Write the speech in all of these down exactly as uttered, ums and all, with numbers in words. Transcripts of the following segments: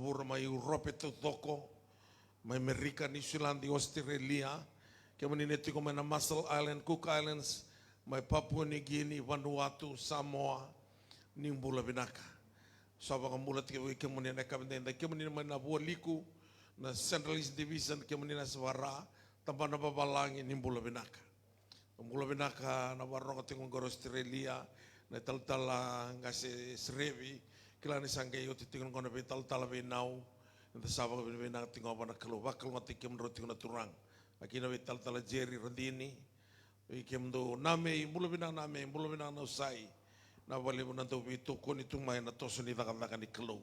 Vura mai Urope taucoko, mai Amerika, Niusiladi, Australia, kemuni na tiko mai na Marshall Island, Cook Islands, mai Papua New Guinea, Vanuatu, Samoa, ni bula vinaka. Sa vakabula tiko vei kemuni na yakavi daidai, kemuni mai na Vualiku, na Central East Division, kemuni na Savara, Tabana, Vavalagi, ni bula vinaka. Bula vinaka na vakarorogo tiko qori Australia, na italatala qase Serevi, kila ni sa qai oti tiko qo na veitalatala veinau, eda sa vakavinavinaka tiko vua na Kalou, vakalougatataki kemudrau tiko na Turaga. A kina veitalatala Jerry Radini, vei kemudou na Mei, bula vinaka na Mei, bula vinaka na Usai, na vakalevu na dau veitokoni tu mai na toso ni cakacaka ni Kalou.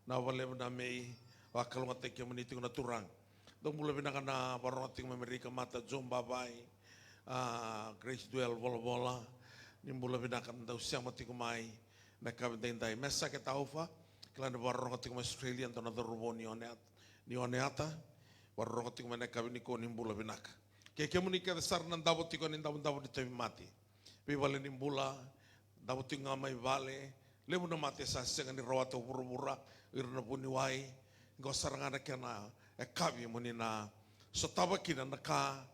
Na vakalevu na Mei, vakalougatataki kemuni tiko na Turaga. Dou bula vinaka na vakarorogo tiko mai Amerika, Mata Joe Bavai, a, Grace Duel Volavola, ni bula vinaka na dau sema tiko mai na yakavi daidai. Mesake Taufa, kila ni vakarorogo tiko mai Australia, dua na cauravou ni Oneata, ni Oneata, vakarorogo tiko mai na yakavi nikua, ni bula vinaka. Kei kemuni kece sara na davo tiko ni davodavo ni tauvimate. Veivale ni bula, davo tiko ga mai vale, levu na mate sa sega ni rawata o vuravura, ira na vuniwai, qo sara ga na kena yakavi mo ni na sotava kina na ka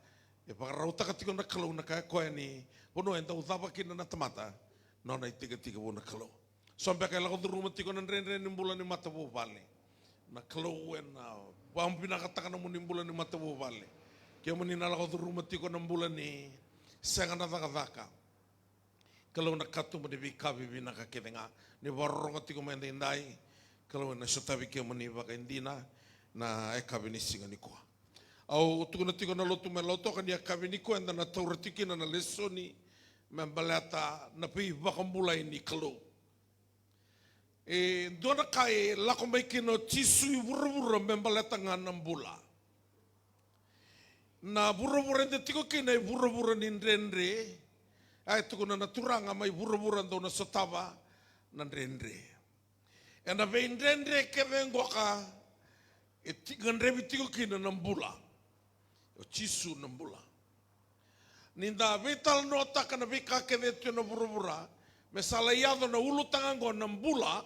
e vakarautaka tiko na Kalou, na ka e koya ni vanua e dau cava kina na tamata, nona itikotiko vua na Kalou. So beka e lako curuma tiko na dredre ni bula ni matavuvale. Na Kalou ena vakavinakataka na nomuni bula ni matavuvale. Kemuni na lako curuma tiko na bula ni sega na cakacaka. Kalou na katuba ni veika vivinaka kece ga. Ni vakarorogo tiko mai daidai. Kalou ena sotavi kemuni vakaidina na yakavi ni siga nikua. Au tukuna tiko na lotu mai Lautoka ni yakavi nikua eda na taura tiko kina na lesoni me baleta na veivakabulai ni Kalou. E dua na ka e lako mai kina o Jisu i vuravura me baleta ga na bula. Na vuravura eda tiko kina e vuravura ni dredre. A e tukuna na Turaga mai vuravura dou na sotava na dredre. Ena veidredre kece qoka e ti-, gadrevi tiko kina na bula. O Jisu na bula. Ni da veitalanoataka na veika kece e tu ena vuravura, me sa lai yaco na ulutaga oqo na bula,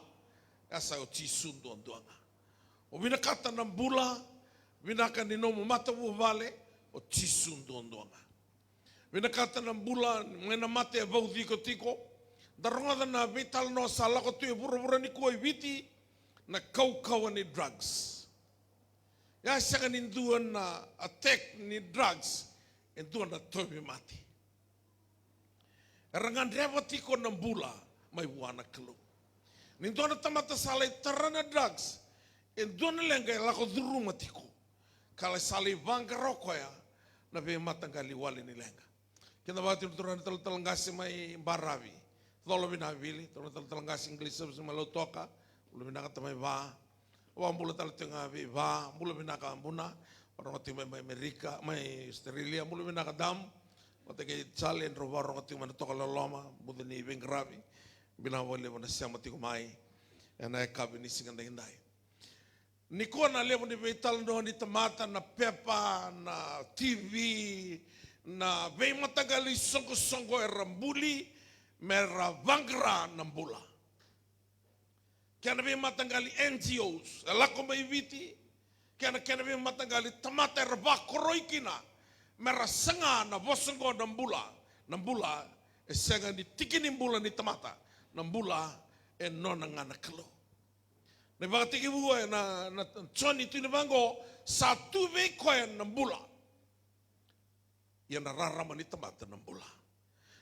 e sa o Jisu duadua ga. O vinakata na bula, vinaka ni nomu matavuvale, o Jisu duadua ga. Vinakata na bula, mai na mate e vauci iko tiko. Da rogoca na veitalanoa sa lako tu e vuravura nikua i Viti, na kaukauwa ni drugs. Ia e sega ni dua na attack ni drugs, e dua na tauvimate. Era gadreva tiko na bula mai vua na Kalou. Ni dua na tamata sa lai tara na drugs, e dua na leqa e lako curuma tiko. Ka lai sa lai vaqara o koya na veimataqali wale ni leqa. Keda vakatini turaga na talatala qase mai Baravi. Colo vinaka vili, turaga na talatala qase English Service mai Lautoka. Bula vinaka tamai Va. Vakabula tale tiko ga vei Va, bula vinaka Buna. Vakarorogo tiko mai, mai Amerika, mai Australia, bula vinaka Dam. Vata kei Charlie, drau vakarorogo tiko mai na Tokalau Loma, buca ni veiqaravi. Vinaka vakalevu na sema tiko mai ena yakavi ni siga daidai. Nikua na levu ni veitalanoa ni tamata, na pepa, na T V, na veimataqali soqosoqo era buli me ra vaqara na bula. Kena veimataqali N G Os e lako mai Viti, kena, kena veimataqali tamata era vakoroi kina me ra saga na vosa oqo na bula. Na bula e sega ni tiki ni bula ni tamata, na bula e nona ga na Kalou. Na ivakatekivu ena, na Joni tukuni vaqo, sa tu vei koya na bula. Ia na rarama ni tamata na bula.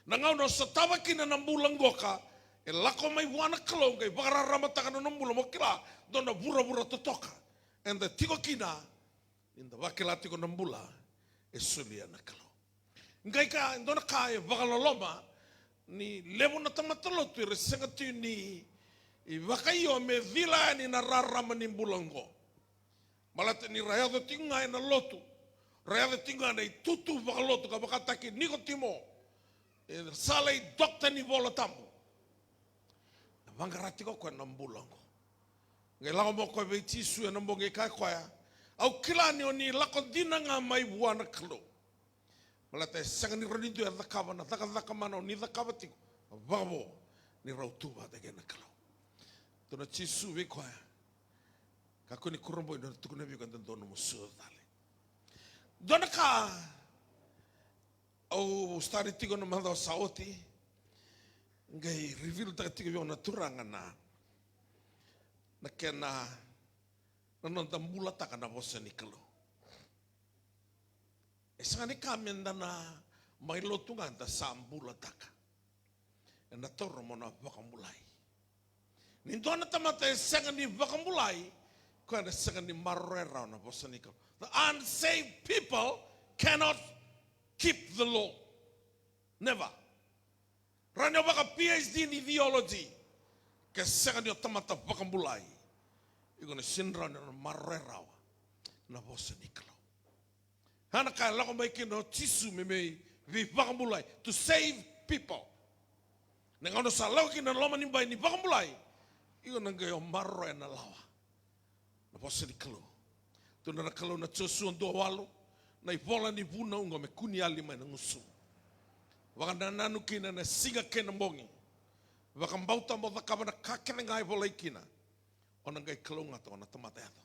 Na gauna o sotava kina na bula qoka, e lako mai vua na Kalou qai vakararamataka na nomu bula mo kila, dua na vuravura totoka eda tiko kina, ni da vakila tiko na bula e solia na Kalou. Qai ka, dua na ka e vakaloloma, ni levu na tamata lotu era sega tu ni vakaio me cila yani na rarama ni bula oqo. Baleta ni ra yaco tiko ga ena lotu, ra yaco tiko ga na itutu vakalotu ka vakataki Nikotimo, e sa lai dokta ni Vola Tabu. E vaqara tiko o koya na bula oqo. Qai lako mai o koya vei Jisu ena bogi, kaya o koya, au kila ni o ni lako dina ga mai vua na Kalou. Baleta e sega ni rawa ni dua e cakava na cakacaka mana o ni cakava tiko, vakavo ni rau tu vata kei na Kalou. Tukuna o Jisu vei koya, Kakua ni kurabui, na tukuna vei iko e dodonu mo sucu tale. Dua na ka au study tiko na macawa sa oti, qai reveal taka tiko vei au na Turaga na, na kena, na noda bulataka na vosa ni Kalou. E sega ni ka meda na mai lotu ga da sa bulataka. Ena taura mo na vakabulai. Ni dua na tamata e sega ni vakabulai, koya na sega ni maroroya rawa na vosa ni Kalou. The unsaved people cannot keep the law. Never. Rawa ni o vaka P H D ni theology, ke sega ni o tamata vakabulai, iko na sega ni rawa ni o na maroroya rawa na vosa ni Kalou. Ya na ka e lako mai kina o Jisu me mai veivakabulai, to save people. Na gauna sa lako kina na loma ni bai ni vakabulai, iko na qai o maroroya na lawa, na vosa ni Kalou. Tukuna na Kalou na Josua dua walu, na ivola ni vunau oqo me kua ni yali mai na gusumu. Vakanananu kina ena siga kei na bogi. Vakabauta mo cakava na ka kece ga e volai kina. O na qai kalougata o na tamata yaco.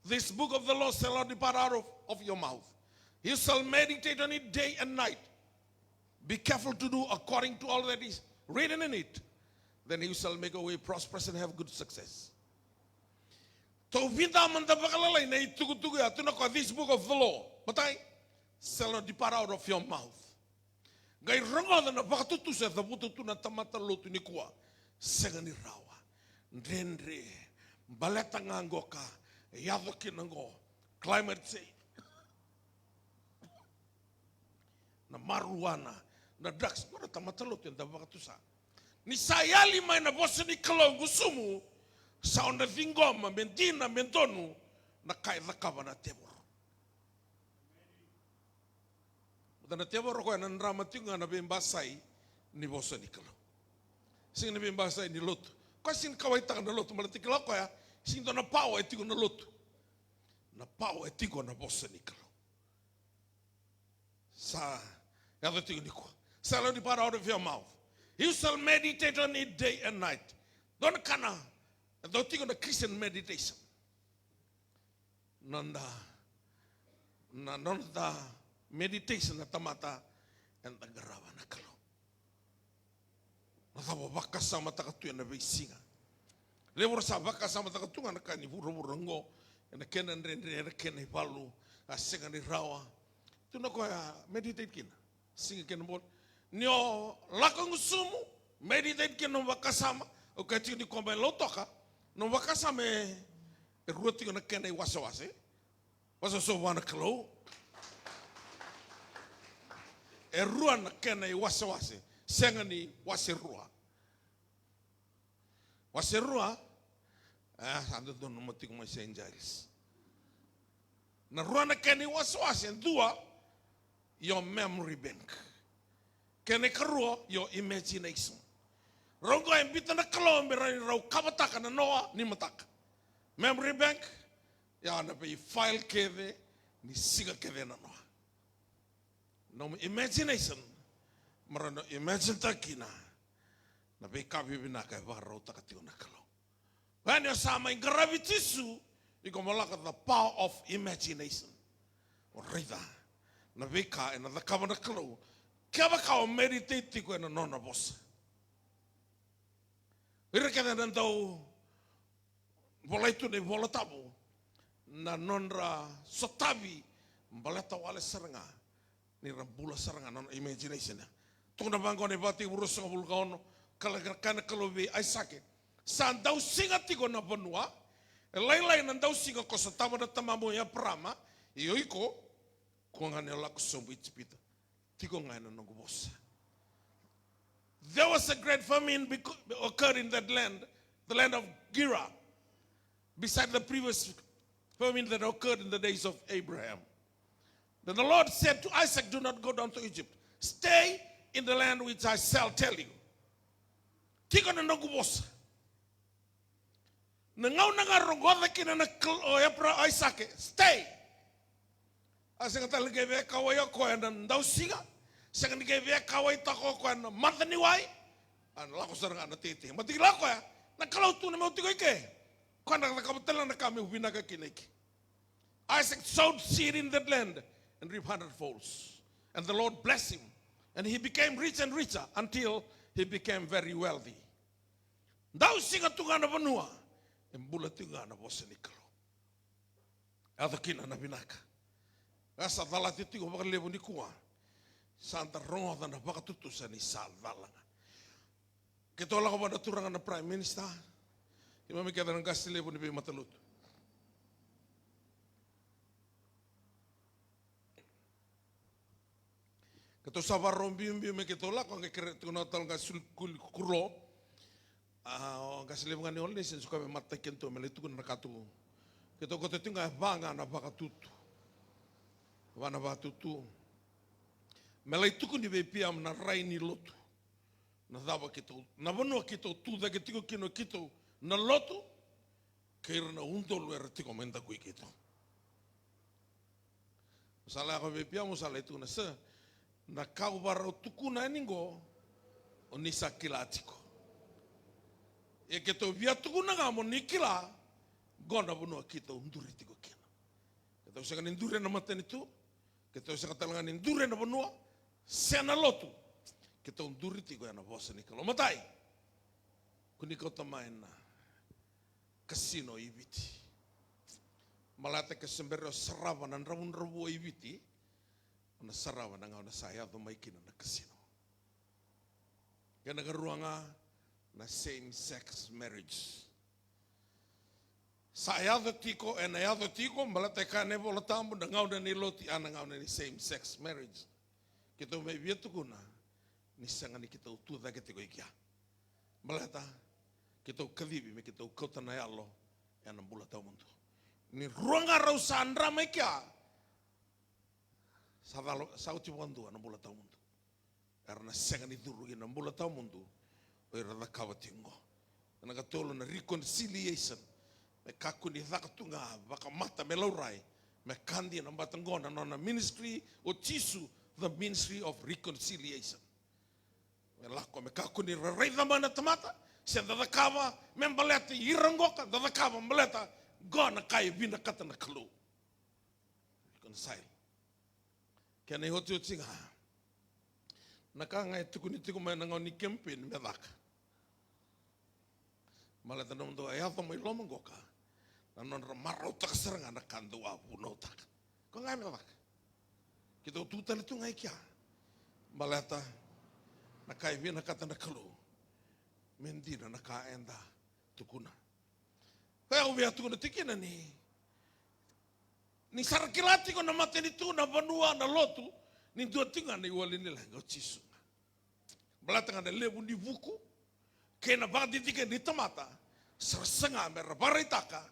This book of the law shall not depart out of, of your mouth. You shall meditate on it day and night. Be careful to do according to all that is written in it. Then you shall make your way prosperous and have good success. Tou vidamada vakalalai na itukutuku ya, tukuna o koya, this book of the law. Matai, shall not depart out of your mouth. Qai rogoca na vakatutusa e cavuta tu na tamata lotu nikua. Sega ni rawa. Dredre. Baleta ga qo ka e yaco kina qo. Climate change. Na marijuana, na drugs, qo na tamata lotu eda vakatusa. Ni sa yali mai na vosa ni Kalou e gusumu, sa o na ciqoma me dina, me donu na ka e cakava na tevoro. Baleta na tevoro o koya na drama tiko ga na veibasai ni vosa ni Kalou. Sega ni veibasai ni lotu. Koya sega ni kauwaitaka na lotu, baleta kila o koya, sega ni dua na power e tiko na lotu. Na power e tiko na vosa ni Kalou. Sa yaco tiko nikua. Shall not depart out of your mouth. You shall meditate on it day and night. Dua na ka na, e dau tiko na Christian meditation. Noda, na noda meditation na tamata eda qarava na Kalou. Na cava o vakasamataka tu ena veisiga. Levu era sa vakasamataka tu ga na ka ni vuravura oqo, ena kena dredre, ena kena ivalu, a sega ni rawa. Tukuna o koya, meditate kina. Siga kei na bogi. Ni o lako e gusumu, meditate kina nomu vakasama, o koya tiko ni ko mai Lautoka, nomu vakasama e, e rua tiko na kena iwasewase. Wasewase vua na Kalou. E rua na kena iwasewase. Sega ni wase rua. Wase rua, e, sa dodonu mo tiko mai Saint Giles. Na rua na kena iwasewase, dua, your memory bank. Kena ikarua, your imagination. Rau qo e biuta na Kalou me rawa ni rau kavataka na noa ni mataka. Memory bank, ya na veifile kece ni siga kece na noa. Nomu imagination, mo rawa ni imagine-taka kina na veika vivinaka e vakarautaka tiko na Kalou. Oya ni o sa mai qaravi Jisu, iko mo lako the power of imagination. O raica na veika ena cakava na Kalou, kevaka o meditate tiko ena nona vosa. Ira kece na dau volai tu na iVola Tabu, na nodra sotavi, baleta wale sara ga ni ra bula sara ga na nona imagination. Tukuna vaqo na iVakatekivu ruasagavulu ka ono, ka kaya na Kalou vei Aisake, sa dausiga tiko na vanua, e lailai na dausiga ko sotava na tamamu o Eparama, ia o iko, kua ga ni o lako sobu i Ijipita. Tiko ga ena noqu vosa. There was a great famine becau-, occurred in that land, the land of Gerar, beside the previous famine that occurred in the days of Abraham. Then the Lord said to Isaac, "Do not go down to Egypt. Stay in the land which I shall tell you." Tiko na noqu vosa. Na gauna ga rogoca kina na Kal-, o Epra-, o Aisake, stay. A sega tale ni qai via kauwai o koya na dausiga. Sega ni qai via kauwaitaka o koya na mata ni wai. A na lako sara ga na teitei. Baleta kila o koya, na Kalou tu na meu tiko i ke. Koya na cakava tale na ka meu vinaka kina iki. Isaac sowed seed in that land and reaped hundred folds. And the Lord blessed him. And he became rich and richer until he became very wealthy. Dau siga tu ga na vanua, e bula tu ga na vosa ni Kalou. Yaco kina na vinaka. Ga sa calati tiko vakalevu nikua. Sa da rogoca na vakatutusa ni sa cala ga. Keitou lako vua na turaga na Prime Minister. Keimami kece na qase levu ni veimatalotu. Keitou sa varau biubiu me keitou lako, qai kere tiko na talo ga suli kuli kuro. A, o qase levu ga ni All Nations, koya me matataki keitou me lai tukuna na ka tu. Keitou kauta tiko ga e va ga na vakatutu. Va na vakatutu. Me lai tukuni vei P M na rai ni lotu. Na cava keitou, na vanua keitou tu cake tiko kina o keitou na lotu, kei ira na udolu era tiko mai daku i keitou. Au sa lako vei P M, au sa lai tukuna, sir, na ka au varau tukuna yani qo, o ni sa kila tiko. Ia keitou via tukuna ga mo ni kila, qo na vanua keitou duri tiko kina. Keitou sega ni duri ena matanitu, keitou sega tale ga ni duri ena vanua, se na lotu. Keitou duri tiko ena vosa ni Kalou. Matai, ko ni kauta mai na kasino i Viti. Baleta ke se bera o sarava na dravudravua i Viti, o na sarava na gauna sa yaco mai kina na kasino. Kena karua ga na same sex marriage. Sa yaco tiko, ena yaco tiko, baleta e kaya na iVola Tabu, na gauna ni lotu, a na gauna ni same sex marriage. Keitou mai via tukuna, ni sega ni keitou tu cake tiko i kea. Baleta, keitou kacivi me keitou kauta na yalo ena bula tawamudu. Ni rua ga rau sa dra mai kea, sa calo, sa oti vakadua na bula tawamudu. Era na sega ni curu kina na bula tawamudu, o ira cakava tiko qo. Na katolu na reconciliation. Me kakua ni caka tu ga vakamata me laurai. Me ka dina, baleta qo na nona ministry o Jisu, the ministry of reconciliation. Me lako, me kakua ni ra raica mai na tamata, se da cakava me baleta ira qo ka, da cakava baleta qo na ka e vinakata na Kalou. Reconcile. Kena iotioti ga, na ka ga e tukuni tiko mai na gauna ni campaign me caka. Baleta nomudou a yaco mai loma qoka, na nodra marautaka sara ga na ka dou a vunautaka. Ko ga me caka. Keitou tu tale tu ga i kea. Baleta na ka e vinakata na Kalou, me dina na ka eda tukuna. Koya au via tukuna tiko kina ni, ni sa ra kila tiko na matanitu, na vanua, na lotu, ni dua tiko ga na iwali ni leqa o Jisu. Baleta ga na levu ni vuku kei na vakadidike ni tamata, sa ra saga me ra vakaraitaka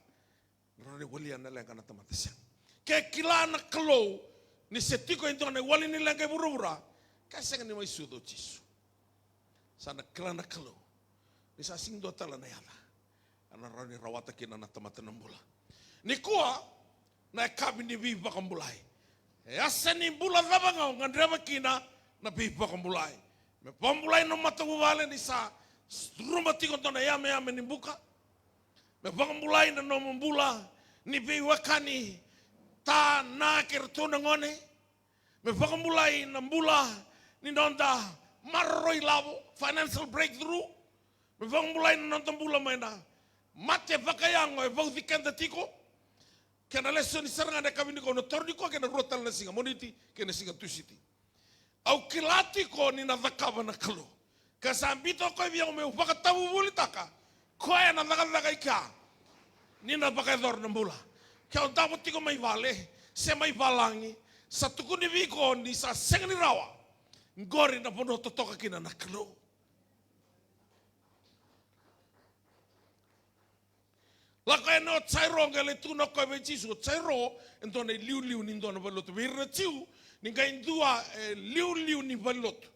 na nodra iwalia na leqa na tamata. Sega. Ke kila na Kalou ni se tiko e dua na iwali ni leqa e vuravura, ke sega ni mai sucu o Jisu. Sa na kila na Kalou ni sa sega ni dua tale na yaca ena rawa ni rawata kina na tamata na bula. Nikua, na yakavi ni veivakabulai. E yasa ni bula cava ga o gadreva kina na veivakabulai. Me vakabulai na nomu matavuvale ni sa curuma tiko dua na yameyame ni buka. Me vakabulai na nomu bula ni veiwekani, ta, na kei ratou na gone. Me vakabulai na bula ni noda maroroi lavo, financial breakthrough. Me vakabulai na noda bula mai na mate vakayago e vauci keda tiko. Kei na lesoni sara ga na yakavi nikua, au na taura nikua kei na rua tale na siga, Moniti kei na siga Tusiti. Au kila tiko ni na cakava na Kalou. Ka sa biuta o koya vei au meu vakatavuvulitaka, koya na cakacaka i kea. Ni na vakayacora na bula. Ke o davo tiko mai vale se mai valagi, sa tukuni vei iko ni sa sega ni rawa. Qori na vanua totoka kina na Kalou. Lako yani o Jairo, qai lai tukuna o koya vei Jisu. O Jairo e dua na iliuliu ni dua na valenilotu. Vei ira na Jiu, ni qai dua e liuliu ni valenilotu,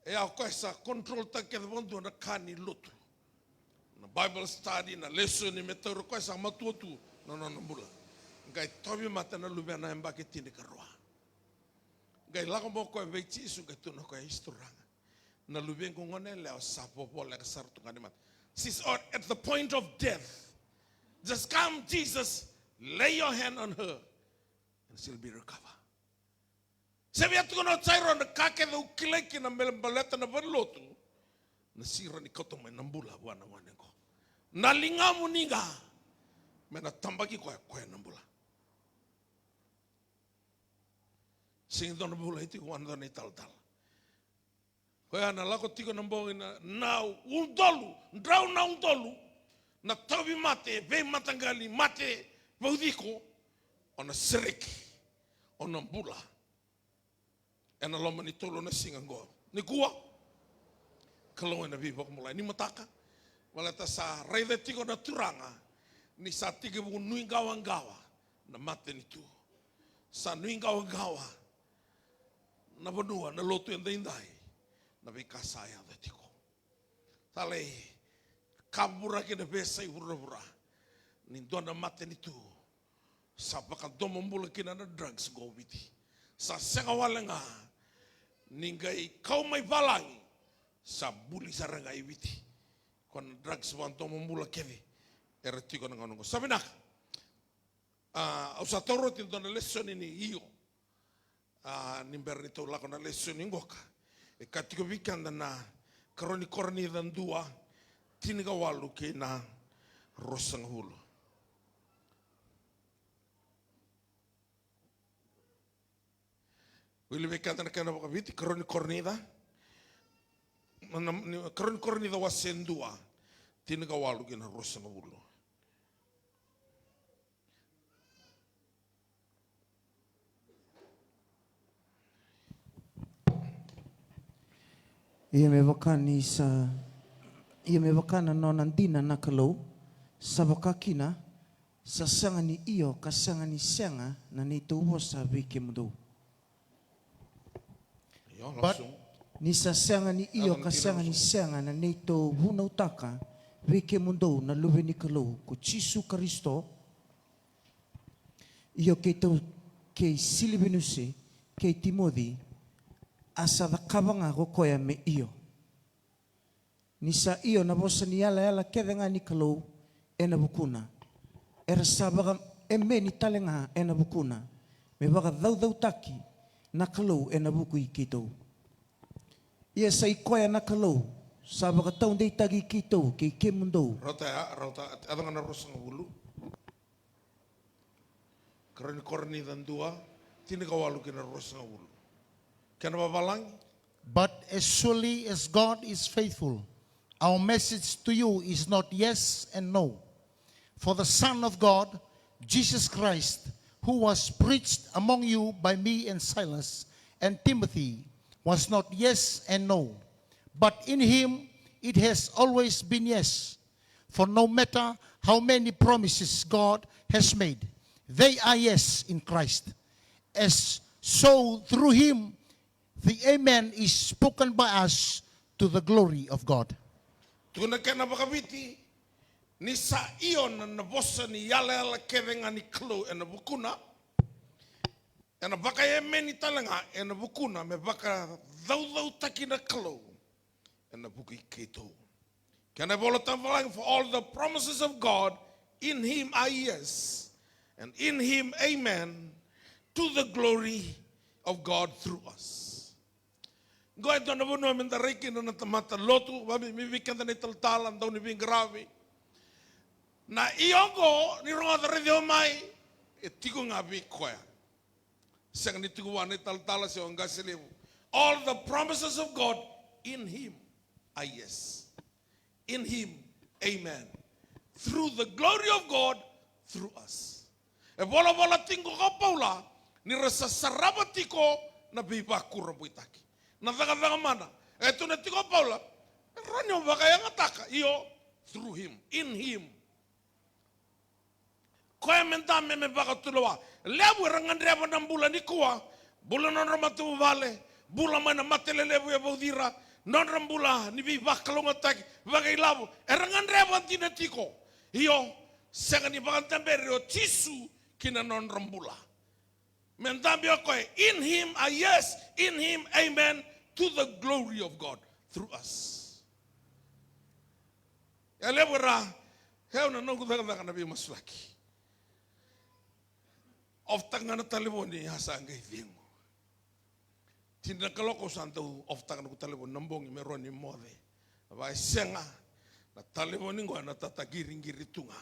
e a, o koya sa control-taka kece vakadua na ka ni lotu. Na Bible study, na lesoni me taura, o koya sa matua tu na nona bula. Qai tauvimate na luvena yabaki tinikarua. Qai lako mai o koya vei Jisu, qai tukuna o koya, Jisu Turaga, na luvequ gone yalewa sa vovoleka sara tu ga ni mate. She's on, at the point of death. Just come, Jesus, lay your hand on her and she'll be recovered. Se via tukuna o Jairo na ka kece au kilai kina me baleta na valenilotu, na sira ni kauta mai na bula vua na gone qo. Na ligamuni ga me na tabaki koya, koya na bula. Sega ni dua na bula e tiko vua na dua na italatala. Koya na lako tiko na bogi na, na udolu, drau na udolu, na tauvimate, veimataqali mate, vauci iko, o na sereki, o na bula. Ena loma ni tolu na siga qo. Nikua, Kalou ena veivakabulai. Ni mataka, baleta sa raica tiko na Turaga, ni sa tekivu nuiqawaqawa na matanitu. Sa nuiqawaqawa na vanua, na lotu edaidai, na veika sa yaco tiko. Sa lai kavuraki na veiyasai vuravura ni dua na matanitu sa vakadomobula kina na drugs qo Viti. Sa sega wale ga ni qai kau mai valagi, sa buli sara ga i Viti. Ko na drugs vakadomobula kece era tiko na gauna qo. Sa vinaka. A, au sa taura oti dua na lesoni ni io. A, ni bera ni tou lako na lesoni qoka, e ka tiko vei keda na Karua ni Korinica dua, tinikawalu kei na ruasagavulu. Wili vei keda na kena vakaviti, Karua ni Korinica. Na, na, ni, Karua ni Korinica wase dua, tinikawalu kei na ruasagavulu. Ia me vaka ni sa, ia me vaka na nona dina na Kalou, sa vaka kina, sa sega ni io ka sega ni sega na neitou vosa vei kemudou. Io, lako. But soon. Ni sa sega ni io ka sega ni sega na neitou vunautaka vei kemudou na Luve ni Kalou ko Jisu Karisito. Io keitou kei Silivinusi kei Timoci, a sa cakava ga ko koya me io. Ni sa io na vosa ni yalayala kece ga ni Kalou ena vukuna, era sa vakaemeni tale ga ena vukuna, me vakacaucautaki na Kalou ena vuku i keitou. Ia sa i koya na Kalou sa vakataudeitaki keitou kei kemudou. Rauta ya, rauta, yaco ga na ruasagavulu. Karua ni Korinica dua, tinikawalu kei na ruasagavulu. Kena vavalagi. But as surely as God is faithful, our message to you is not yes and no. For the Son of God, Jesus Christ, who was preached among you by me and Silas and Timothy, was not yes and no. But in him it has always been yes. For no matter how many promises God has made, they are yes in Christ. As so through him, the amen is spoken by us to the glory of God. Tukuna kena vakaviti, ni sa io na, na vosa ni yalayala kece ga ni Kalou ena vukuna, ena vakaemeni tale ga ena vukuna, me vakacaucautaki na Kalou ena vuku i keitou. Kena ivola tabu vavalagi, for all the promises of God in him are yes, and in him amen, to the glory of God through us. Qo e dua na vanua me da rai kina na tamata lotu, vakabibi vei keda na italatala, dau ni veiqaravi. Na io qo, ni rogoca, raici au mai, e tiko ga vei koya. Sega ni tiko vua na italatala se o qase levu. All the promises of God in him are yes. In him, amen. Through the glory of God, through us. E volavola tiko ko Paula, ni ra sa sarava tiko na veivakurabuitaki. Na cakacaka mana. E tukuna tiko o Paula, e rawa ni o vakayagataka, io, through him, in him. Koya me da me, me vakatulewa. Levu era gadreva na bula nikua, bula na nodra matavuvale, bula mai na mate lelevu e vauci ira, nodra bula ni veivakalougatataki, vakailavo, era gadreva dina tiko. Io, sega ni vakadaberi o Jisu ki na nodra bula. Me dabe o koya, in him a yes, in him amen, to the glory of God through us. E levu era, e au na noqu cakacaka na veimasulaki. Off-taka ga na talevoni, a sa qai cegu. Tini na kaloko au sa dau off-taka noqu talevoni na bogi me rawa ni moce. Vaka e sega, na talevoni qo ena tataqiriqiri tu ga.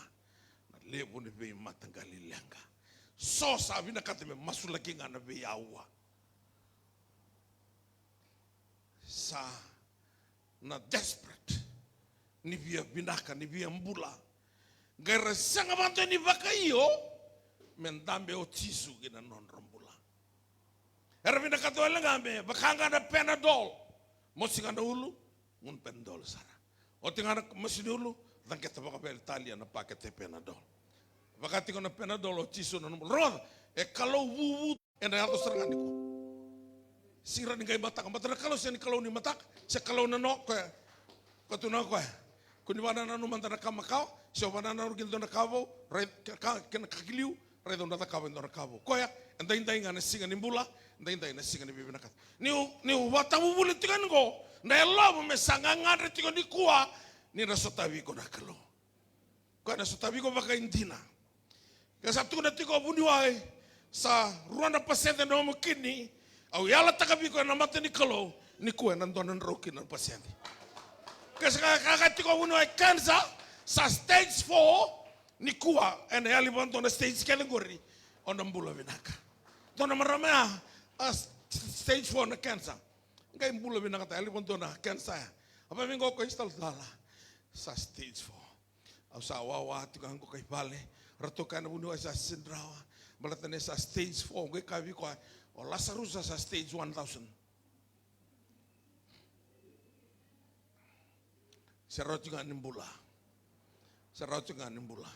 Na levu ni veimataqali leqa. So sa vinakata me masulaki ga na veiaua. Sa na desperate ni via vinaka, ni via bula. Qai ra sega vakadua ni vakaio me dabe o Jisu ki na nodra bula. Era vinakata wale ga me vaka ga na Panadol. Mosi ga na ulu, gunu Panadol sara. Oti ga na mosi ni ulu, caqeta vakaveli talia na pakete Panadol. Vaka tiko na Panadol o Jisu na nomu. Rogoca, e Kalou vuvu. Ena yaco sara ga ni ko. Sira ni qai mataka, mataka na Kalou, se ni Kalou ni mataka, se Kalou na no, koya. Ko tu na koya. Ko ni vakananuma mada na ka makawa, se o vakananuma ki dua na ka vou, rai, ka, ka, kena ka ki liu, rai dua na cakava e dua na ka vou. Koya, e daidai ga na siga ni bula, e daidai na siga ni veivinakata. Niu, niu vakatavuvuli tiko yani qo, na yalomu me sa gagadre tiko nikua, ni na sotavi iko na Kalou. Koya na sotavi iko vakaidina. Ke sa tukuna tiko vuniwai, sa rua na pasede na nomu kidney, au yalataka vei iko ena mata ni Kalou, nikua ena dua na drau kina na pasede. Ke sa ka, ka, ka tiko vuniwai cancer, sa stage four, nikua ena yali vakadua na stage kece qori, o na bula vinaka. Dua na marama ya, a s-, stage four na cancer. Qai bula vinaka, ta yali vakadua na cancer ya. A vavega o koya, talatala, sa stage four. Au sa wawa tiko ga qo kai vale. Ratou kaya na vuniwai sa sega ni rawa. Baleta ni sa stage four, qai kaya vei koya, o Lasarusa sa stage one thousand. Se rawa tiko ga ni bula. Se rawa tiko ga ni bula.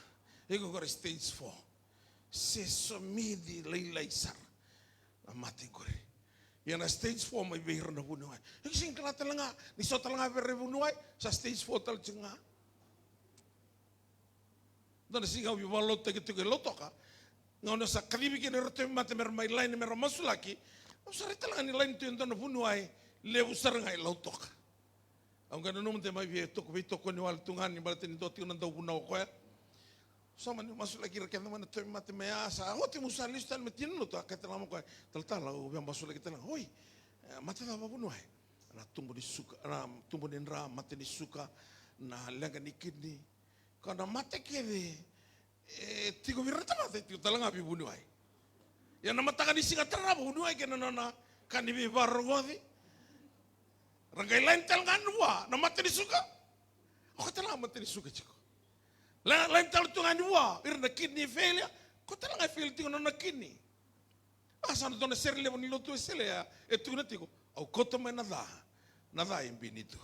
Iko qori stage four. Se somici lailai sara na mate qori. Ia na stage four mai vei ira na vuniwai. Iko sega ni kila tale ga ni so tale ga vei ira na vuniwai, sa stage four tale tiko ga. Dua na siga au via vakalotutaki tiko e Lautoka. Gauna sa kacivi kina iratou e mate me ra mai laini me ra masulaki. Au sa rai tale ga ni laini tu e dua na vuniwai levu sara ga e Lautoka. Au qai nanuma de mai via toko, veitokoni wale tu ga ni baleta ni dua tiko na dauvunau o koya. Sa mani masulaki ira kece mai na tauvimate mai, a sa oti meu sa lesu tale mai tina na lotu, a kaya tale ga mai o koya, talatala, au via masulaki tale ga. Oi, e, mate cava vuniwai? Na tubu ni suka, na tubu ni dra, mate ni suka, na leqa ni kidney. Ka na mate kece e tiko vei ira na tamata e tiko tale ga vei vuniwai. Ia na mataka ni siga tarava, vuniwai kei na nona ka ni veivakarogoci. Ra qai laini tale ga ni vua na mate ni suka. O koya tale ga mate ni suka tiko. La, laini tale tu ga ni vua ira na kidney failure. O koya tale ga e fail tiko na nona kidney. A sa na dua na sere levu ni lotu e Wesele ya e tukuna tiko, au kauta mai na ca, na ca e bini tu.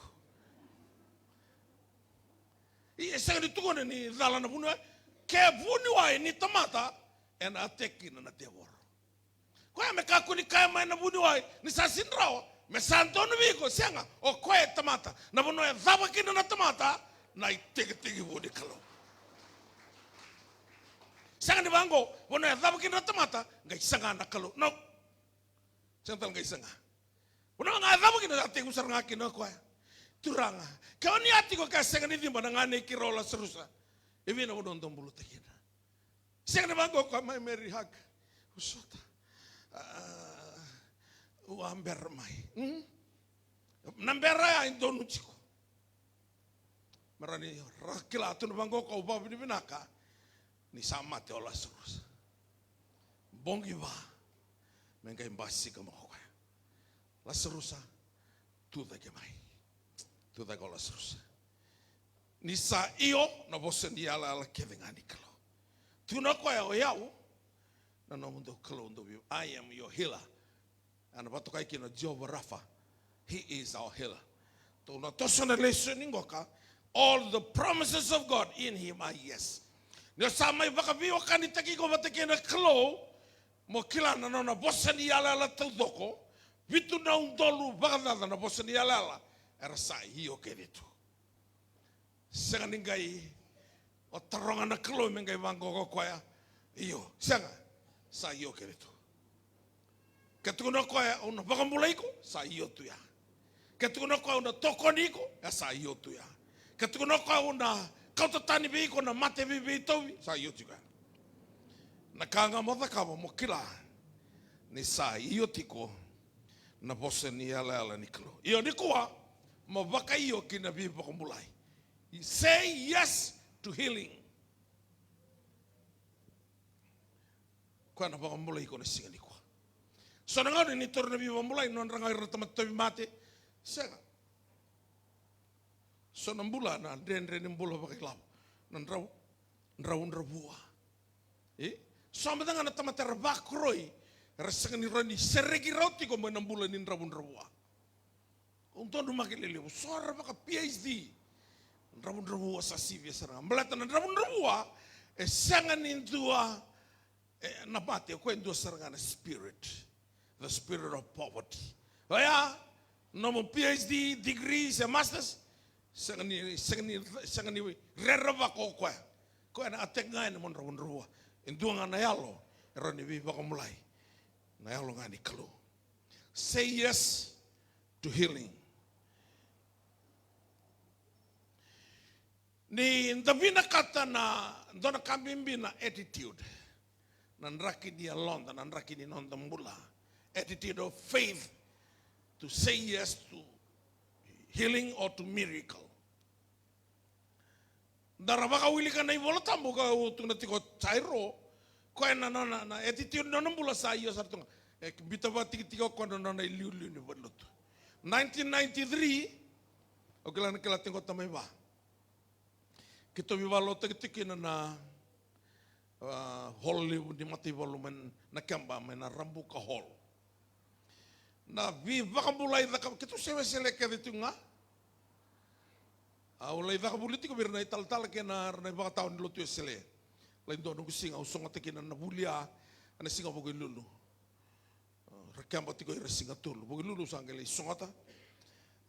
Ia e sega ni tukuna ni cala na vuniwai. Ke vuniwai ni tamata, ena attack kina na tevoro. Koya me kakua ni kaya mai na vuniwai ni sa sega ni rawa, me sa donu vei iko, sega, o koya e tamata. Na vanua e cava kina na tamata, na itekitekivu ni Kalou. Sega ni vaqo, vanua e cava kina na tamata, qai saga na Kalou. No. Sega tale qai saga. Vanua ga e cava kina, sa tekivu sara ga kina o koya. Turaga, ke o ni a tiko ke a sega ni ciba na ganei keirau o Lasarusa, e vei na vanua dou bulutaki kina? Sega ni vaqo o koya mai Mary Hug. Vosota. A, au a bera mai. Hmm? Na bera ya e donu tiko. Me rawa ni ra kila tu na vaqo, kau vakavinavinaka ni sa mate o Lasarusa. Bogi va me qai basika mai o koya. Lasarusa, tucake mai. Tucake o Lasarusa. Ni sa io na vosa ni yalayala kece ga ni Kalou. Tukuna o koya, o yau na nomudou Kalou dou veivuke. I am your healer. Ena vakatokai kina o Jehovah Rapha. He is our healer. Tou na toso na lesoni qoka. All the promises of God in him are yes. Ni o sa mai vakaveiwekanitaki iko vata kei na Kalou, mo kila na nona vosa ni yalayala taucoko, vitu na udolu vakacaca na vosa ni yalayala era sa io kece tu. Sega ni qai o taroga na Kalou me qai vaqo o koya, io, sega. Sa io kece tu. Ke tukuna o koya, au na vakabulai iko, sa io tu ya. Ke tukuna o koya, au na tokoni iko, e sa io tu ya. Ka tukuna o koya, au na kauta tani vei iko na mate veiveitauvi. Sa io tiko ya. Na ka ga mo cakava mo kila ni sa io tiko na vosa ni yalayala ni Kalou. Io nikua, mo vakaio ki na veivakabulai. Say yes to healing. Koya na vakabulai iko na siga nikua. So na gauna ni taura na veivakabulai, nodra ga ira na tamata tauvimate. Sega. So na bula na dredre ni bula vakailavo. Na drau, drau, dravudravua. E? So mada ga na tamata era vakoroi, era sega ni rawa ni sereki rawa tiko mai na bula ni dravudravua. Au donumaki lelevu, so era vaka P H D. Dravudravua sa sivia sara ga. Baleta na dravudravua, e sega ni dua, e, na mate, o koya e dua sara ga na spirit. The spirit of poverty. Oya, nomu P H D degree se masters, sega ni, sega ni, sega ni rerevaka o koya. Koya na attack ga yani mo dravudravua. E dua ga na yalo, e rawa ni veivakabulai. Na yalo ga ni Kalou. Say yes to healing. Ni da vinakata na dua na ka bibi na attitude. Na draki ni yaloda, na draki ni noda bula. Attitude of faith to say yes to healing or to miracle. Da ra vakawilika na iVola Tabu ka u tukuna tiko o Jairo, koya na nona, na attitude na nona bula sa io sara tu ga. E biuta vakatikitiki o koya na nona iliuliu ni valenilotu. Nineteen ninety-three, au kila na kila tiko tamai va. Keitou veivakalotutaki tiko kina na, a, hall levu ni mataivalu mai na keba mai na Rabuka Hall. Na veivakabulai caka, keitou se Wesele kece tiko ga. Au lai caka vuli tiko vei ira na italatala kei na, na ivakatawa ni lotu Wesele. Lai dua noqu siga au sogota kina na vuli ya, ena siga Vukelulu. Ra keba tiko ira siga tolu. Vukelulu sa qai lai sogota.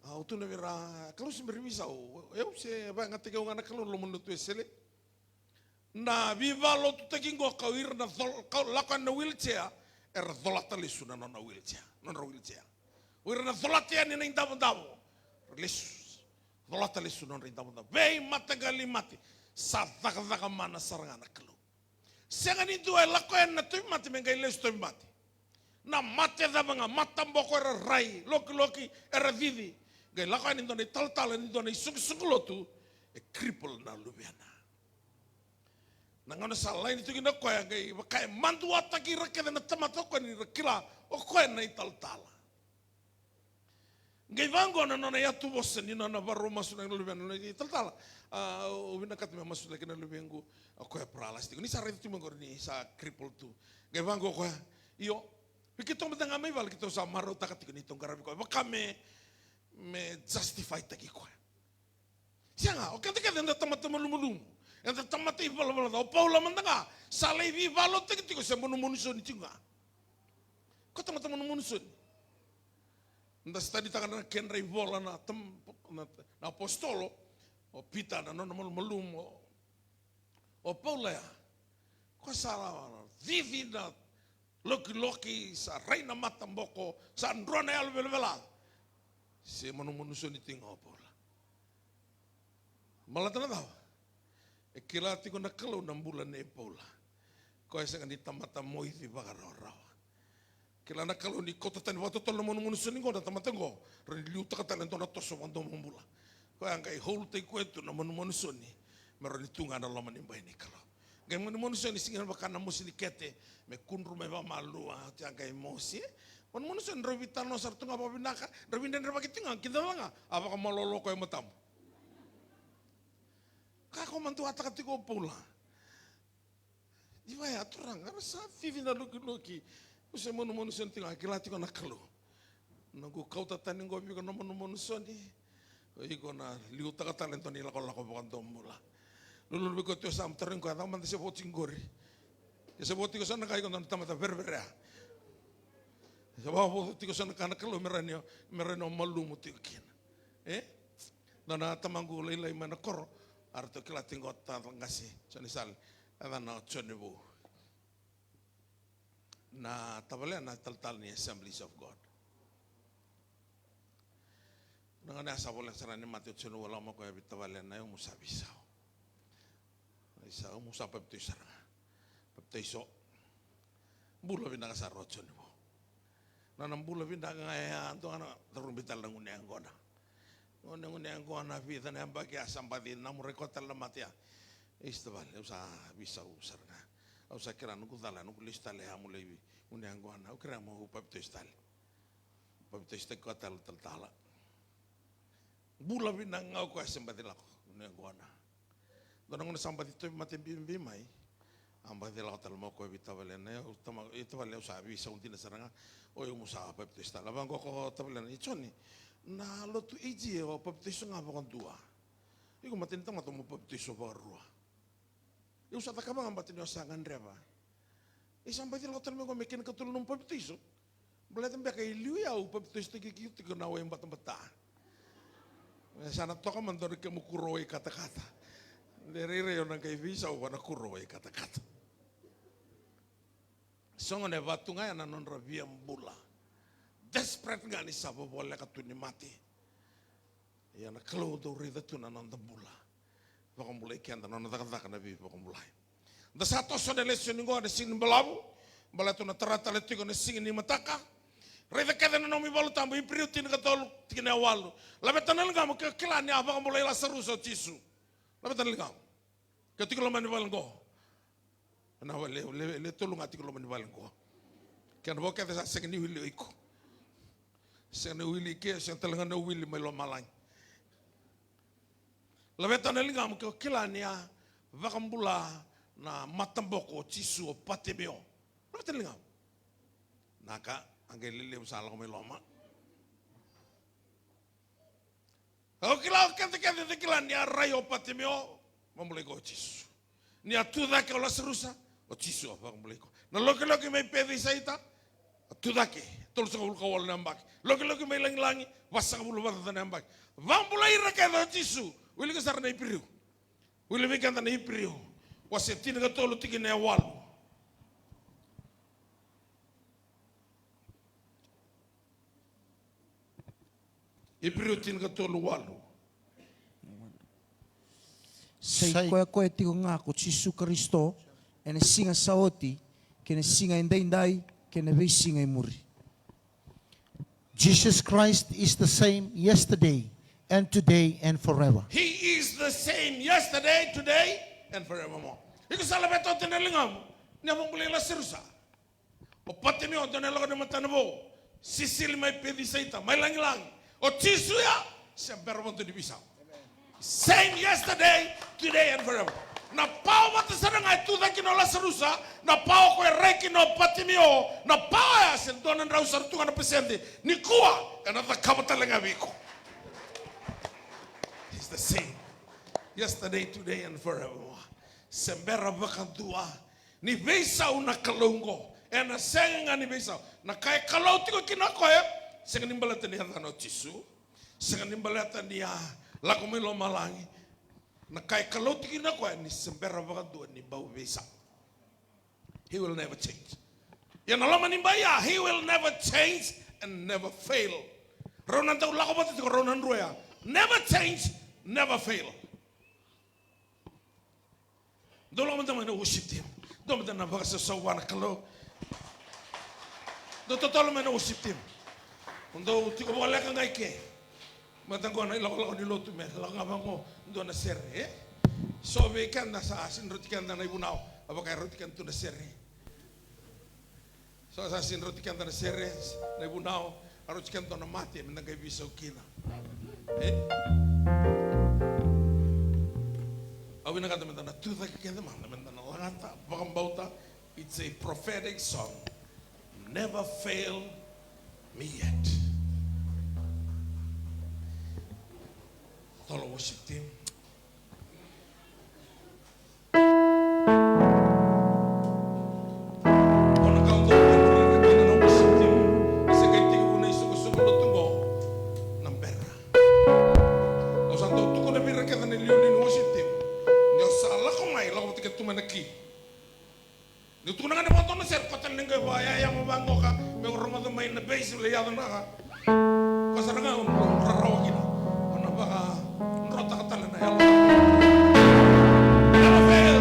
Au tukuna vei ira, Kalou se bera ni veisau. Au se vakayagataki au ga na Kalou loma ni lotu Wesele. Na veivakalotutaki qo, ka o ira na col-, ka lako yani na wheelchair, era colata lesu na nona wheelchair, nodra wheelchair. O ira na colata yani na idavodavo, ra lesu, colata lesu nodra idavodavo. Veimataqali mate, sa cakacaka mana sara ga na Kalou. Sega ni dua e lako yani na tauvimate me qai lesu tauvimate. Na mate cava ga, mataboko era rai, lokiloki era cici. Qai lako yani dua na italatala ni dua na isoqosoqo lotu, e cripple na luvena. Na gauna sa laini tu kina o koya, qai vaka e maduataki ira kece na tamata o koya ni ra kila o koya na italatala. Qai vaqo na nona yatuvosa ni nona vakarau masu na luvena, na italatala. A, au vinakata me masulaki na luvequ, o koya paralyzed tiko. Ni sa raica tu mai qori ni sa cripple tu. Qai vaqo o koya, io, vei keitou mada ga mai vale keitou sa marautaka tiko ni tou qaravi koya. Vaka me, me justify taki koya. Sega, o keda kece eda tamata malumalumu. Eda tamata ivalavala ca. O Paula mada ga, sa lai veivakalotutaki tiko se manumanu soni tiko ga. Ko tamata manumanu soni. Da studytaka na kedra ivola na tam-, na, na apositolo, o Pita na nona malumalumu, o, o Paula ya. Ko sa cici na lokiloki, sa rai na mataboko, sa dro na yalo velavela. Se manumanu soni tiko ga o Paula. Baleta na cava? E kila tiko na Kalou na bula nei Paula. Koya sega ni tamata moici vakarawarawa. Kila na Kalou ni kauta tani vakatotolo na manumanu soni qo na tamata qo, rawa ni liutaka tale e dua na toso vakadomobula. Koya qai hold-taki koya tu na manumanu soni me rawa ni tu ga na loma ni bai ni Kalou. Qai manumanu soni sega ni vaka na mosi ni kete, me kudru mai vakamalua, oti a qai mosi. Manumanu soni drau veitalanoa sara tu ga vakavinaka, drau veidredrevaki tu ga, kidacala ga, a vakamalolo koya e matamu. Ka ko maduataka tiko o Paula. Ni vaya, Turaga, era sa cici na lokiloki. Au se manumanu soni tiko ga, kila tiko na Kalou. Noqu kauta tani qo vei iko na manumanu soni. O iko na liutaka tale e dua na ilakolako vakadomobula. Lululu vei koya tu e yasamu, tarogi koya, cava mada se vo tiko qori? E se vo tiko so na ka, iko dua na tamata vereverea. Se vakavoca tiko so na ka na Kalou me rawa ni, me rawa ni o malumu tiko kina. E? Dua na tamaqu lailai mai na koro, a ratou kila tiko qo ta qase, Joni Sale, yacana o Joni Vou. Na tavale na talatala ni Assemblies of God. Na gauna ya sa voleka sara ni mate o Joni Ualao, mai koya vei tavale na yau, mo sa veisau. Isa, mo sa papitaiso sara ga. Papitaiso. Bula vinaka sara o Joni Ualao. Na, na bula vinaka ga ya, dua ga na, tarubi tale na gunu yaqona. Gunu, gunu yaqona, vica na yabaki ya sa baci namurai koya tale na mate ya. Isa tavale, au sa veisau sara ga. Au sa kila noqu cala, noqu lesu tale ya mo lai gunu yaqona. Au kerea mo papitaiso tale. Papitaisotaki koya tale talatala. Bula vinaka ga o koya se baci lako, gunu yaqona. Dua na gauna sa baci tauvimate bibi mai, a baci lako tale mai o koya vei tavale na yau, tama, e tavale, au sa veisau dina sara ga, o yau mo sa papitaiso tale. A vaqo ko tavale na, i Joni, na lotu A G o papitaiso ga vakadua. Iko mate ni tamata mo papitaiso vakarua. Au sa cakava ga baleta ni au sa gadreva. E sa baci lako tale mai o koya me kena ikatolu nomu papitaiso. Baleta beka e liu ya au papitaisotaki iko tiko na wai batabata. E sa na toka mada na kemu kuro wai katakata. De rairai au na qai veisau vua na kuro wai katakata. Sogo na e vatu ga ya na nodra via bula. Desperate ga ni sa vovoleka tu ni mate. Ia na Kalou dau raica tu na noda bula. Vakabulai keda na nona cakacaka na veivakabulai. Da sa toso na lesoni qo na siga ni balavu. Baleta na tara tale tiko na siga ni mataka. Raica kece na nomu iVola Tabu, Iperiu tinikatolu, tikina e walu. Laveta na ligamu ke o kila ni a vakabulai Lasarusa o Jisu. Laveta na ligamu. Ke o tiko loma ni vale qo. Na vale, le, le tolu ga tiko loma ni vale qo. Kena vo kece sa sega ni wili o iko. Sega ni wili ke, sega tale ga ni wili mai lomalagi. Laveta na ligamu ke o kila ni a vakabula na mataboko o Jisu o Patimeo. Laveta na ligamu. Na ka, a qai lelevu sa lako mai loma. Au kila o keda kece da kila ni a rai o Patimeo, vakabulai koya o Jisu. Ni a tu cake o Lasarusa, o Jisu a vakabulai koya. Na lokiloki mai Pecisaita, a tu cake, tolusagavulu ka walu na yabaki. Lokiloki mai lagilagi, vasagavulu vakacaca na yabaki. Vakabulai ira kece o Jisu, wilika sara na Iperiu. Wili vei keda na Iperiu, wase tinikatolu tikina e walu. Iperiu tinikatolu walu. Sa i koya koya tiko ga ko Jisu Karisito, ena siga sa oti, kei na siga edaidai, kei na veisiga e muri. Jesus Christ is the same yesterday and today and forever. He is the same yesterday, today, and forevermore. Iko sa laveta oti na ligamu ni a vakabulai Lasarusa. O Patimeo, dua na yaloka ni matana vou, sisili mai Pecisaita, mai lagilagi. O Jisu ya, se bera vakadua ni veisau. Same yesterday, today and forever. Na pawa vata sara ga e tu cake kina o Lasarusa, na pawa ko e rai kina o Patimeo, na pawa ya se dua na drau sara tu ga na pasede. Nikua, ena cakava tale ga vei iko. He's the same. Yesterday, today and forevermore. Se bera vakadua ni veisau na Kalou qo. Ena sega ga ni veisau. Na ka e Kalou tiko kina o koya, sega ni baleta ni yacana o Jisu. Sega ni baleta ni a lako mai lomalagi. Na ka e Kalou tiko kina o koya ni se bera vakadua ni bau veisau. He will never change. Ia na loma ni bai ya, he will never change and never fail. Rau na dau lako vata tiko rau na drua ya. Never change, never fail. Dou lako mada mai na worship team. Dou mada na vakasausau vua na Kalou. Dou totolo mai na worship team. Dou tiko voleka ga i ke. Mada qo na ilakolako ni lotu me lako ga vaqo dua na sere, e? So vei keda sa sega ni rauti keda na ivunau, a vaka e rauti keda tu na sere. So sa sega ni rauti keda na sere, na ivunau, a rauti keda dua na mate me da qai veisau kina. E? Au vinakata me da na tucake kece mada, me da na lagata, vakabauta. It's a prophetic song. Never fail me yet. Tolo worship team. Ona ka o dau vakarokoroko kina na worship team, se qai tekivu na isoqosoqo lotu qo, na bera. Au sa dau tukuna vei ira kece na iliuliu ni worship team, ni o sa lako mai, lako vata kei tu mai na ki. Ni tukuna ga ni vakadua na sere, ko tale ni qai vakayayama vaqoka, me rogoca mai na bass, lai yaco na ka. Ko sara ga o rarawa kina. Vakadrotaka tale na yalo. Never fail.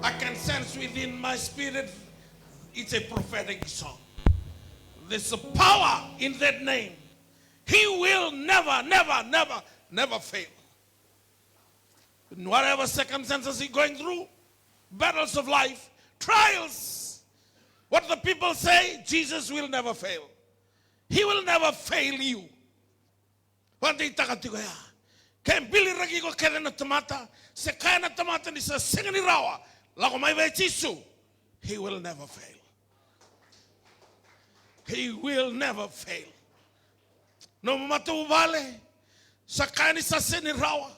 I can sense within my spirit, it's a prophetic song. There's a power in that name. He will never, never, never, never fail. In whatever circumstances you're going through, battles of life, trials, what the people say, Jesus will never fail. He will never fail you. Vakadeitaka tiko ya. Ke biliraki iko kece na tamata, se kaya na tamata ni sa sega ni rawa, lako mai vei Jisu. He will never fail. He will never fail. Nomu matavuvale, sa kaya ni sa sega ni rawa.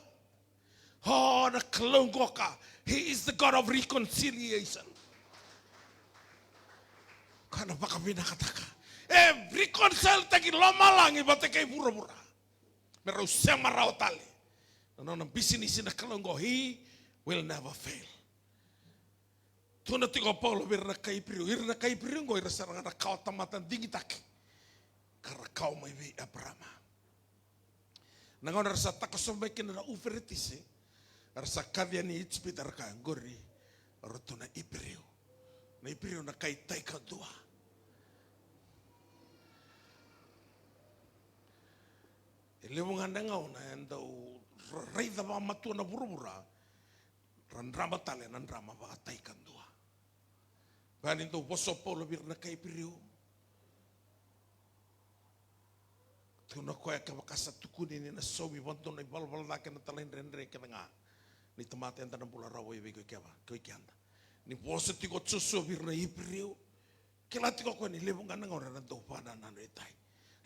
O, na Kalou qoka. He is the God of reconciliation. Ka na vakavinakataka. E reconcile-taki lomalagi vata kei vuravura. Me rau sema rawa tale. Na nona bisinisi na Kalou qo, he will never fail. Tukuna tiko o Paula vei ira na kai Iperiu, ira na kai Iperiu qo, ira sara ga na kawa tamata digitaki. Ka ra kawa mai vei Eparama. Na gauna era sa takosova mai kina na Uferetisi, era sa kaci yani i Ijipita, era kaya, qori, ratou na Iperiu. Na Iperiu na kai tai kadua. E levu ga na gauna e dau ra-, raica vakamatua na vuravura, ra drama tale na drama vakatai kadua. Koya ni dau vosa o Paula vei ira na kai Iperiu. Tukuna o koya, kevaka sa tukuni ni na saumi vakadua na ivalavala ca kei na talaidredre kece ga, ni tamata eda na bula rawa vei koya keva, koi keda. Ni vosa tiko o Josua vei ira na Iperiu. Kila tiko o koya ni levu ga na gauna era dau vakanananu e tai.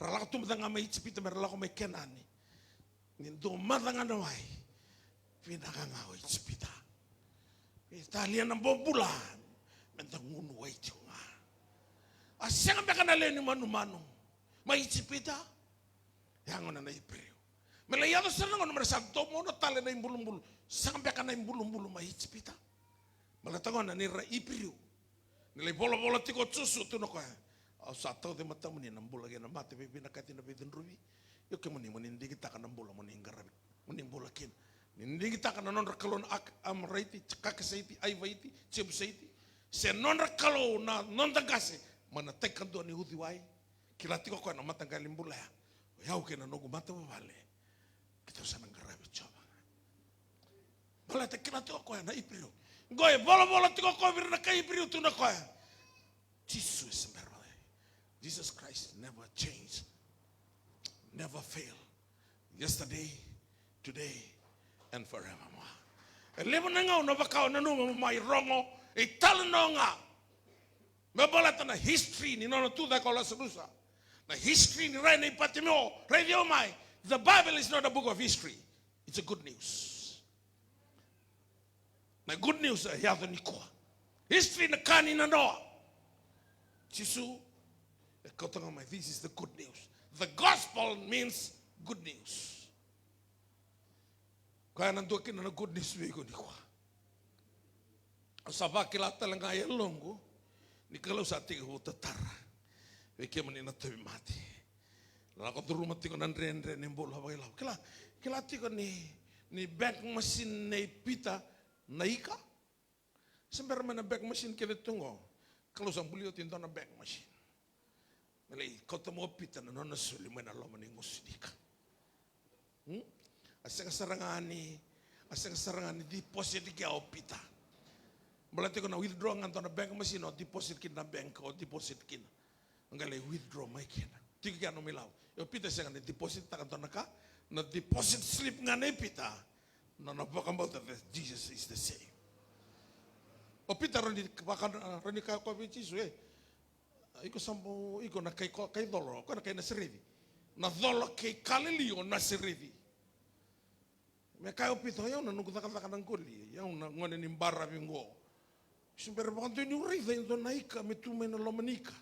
Ra lako tu mada ga mai Ijipita me ra lako mai Kenani. Ni dua mada ga na wai, vinaka ga o Ijipita. Italia na bobula, me da gunu wai tiko ga. A sega beka na lewe ni manumanu mai Ijipita. Ya gona na Iperiu. Me lai yaco sara na gauna me ra sa domona tale na ibulubulu. Sega beka na ibulubulu mai Ijipita. Baleta gona ni ra Iperiu. Ni lai volavola tiko o Josua, tukuna o koya, au sa tauca e matamuni na bula kei na mate, veivinakati, na veicudruvi. Io kemuni, mo ni digitaka na bula mo ni qaravi, mo ni bula kina. Ni digitaka na nodra kalou na Ak-, Amoraiti, Kakisaiti, Aivaiti, Jepusaiti, se nodra kalou na noda qase, mai na tai kadua ni uciwai. Kila tiko o koya na mataqali bula ya. O yau kei na noqu matavuvale, keitou sa na qaravi Jiova. Baleta kila tiko o koya na Iperiu. Qo e volavola tiko o koya vei ira na kai Iperiu, tukuna o koya, Jisu e se bera. Jesus Christ never change, never fail. Yesterday, today, and forevermore. E levu na gauna vaka o nanuma mo mai rogo italanoa ga me baleta na history ni nona tucake o Lasarusa. Na history ni rai nei Patimeo, raici au mai. The Bible is not a book of history. It's a good news. Na good news e yaco nikua. History na ka ni nanoa. Jisu e kauta ga mai, this is the good news. The gospel means good news. Koya na dua kina na good news vei iko nikua. Au sa vakila tale ga e yaloqu ni Kalou sa tekivu tatara vei kemuni na tauvimate. Lako curuma tiko na dredre ni bula vakailavo. Kila, kila tiko ni, ni bank machine nei Pita na ika. Se bera mai na bank machine kece tu qo, Kalou sa buli oti e dua na bank machine. Me lai kauta mai o Pita na nona soli mai na loma ni gusu ni ika. Hmm? A sega sara ga ni, a sega sara ga ni deposit kea o Pita. Baleta iko na withdraw ga dua na bank machine, o deposit kina na bank, o deposit kina. Qai lai withdraw mai kina. Tiko kea nomu ilavo. Ia o Pita sega ni deposit taka dua na ka. Na deposit slip ga nei Pita. Na, na vakabauta that Jesus is the same. O Pita rawa ni vaka, rawa ni kaya koya vei Jisu, e. Iko sa bau, iko na kai ko, kai colo, ko na kai Nasareci. Na colo kei Kalili o Nasareci. Me kaya o Pita, o yau na noqu cakacaka na qoli, o yau na gone ni baravi qo. Se bera vakadua niu raica e dua na ika me tu mai na loma ni ika.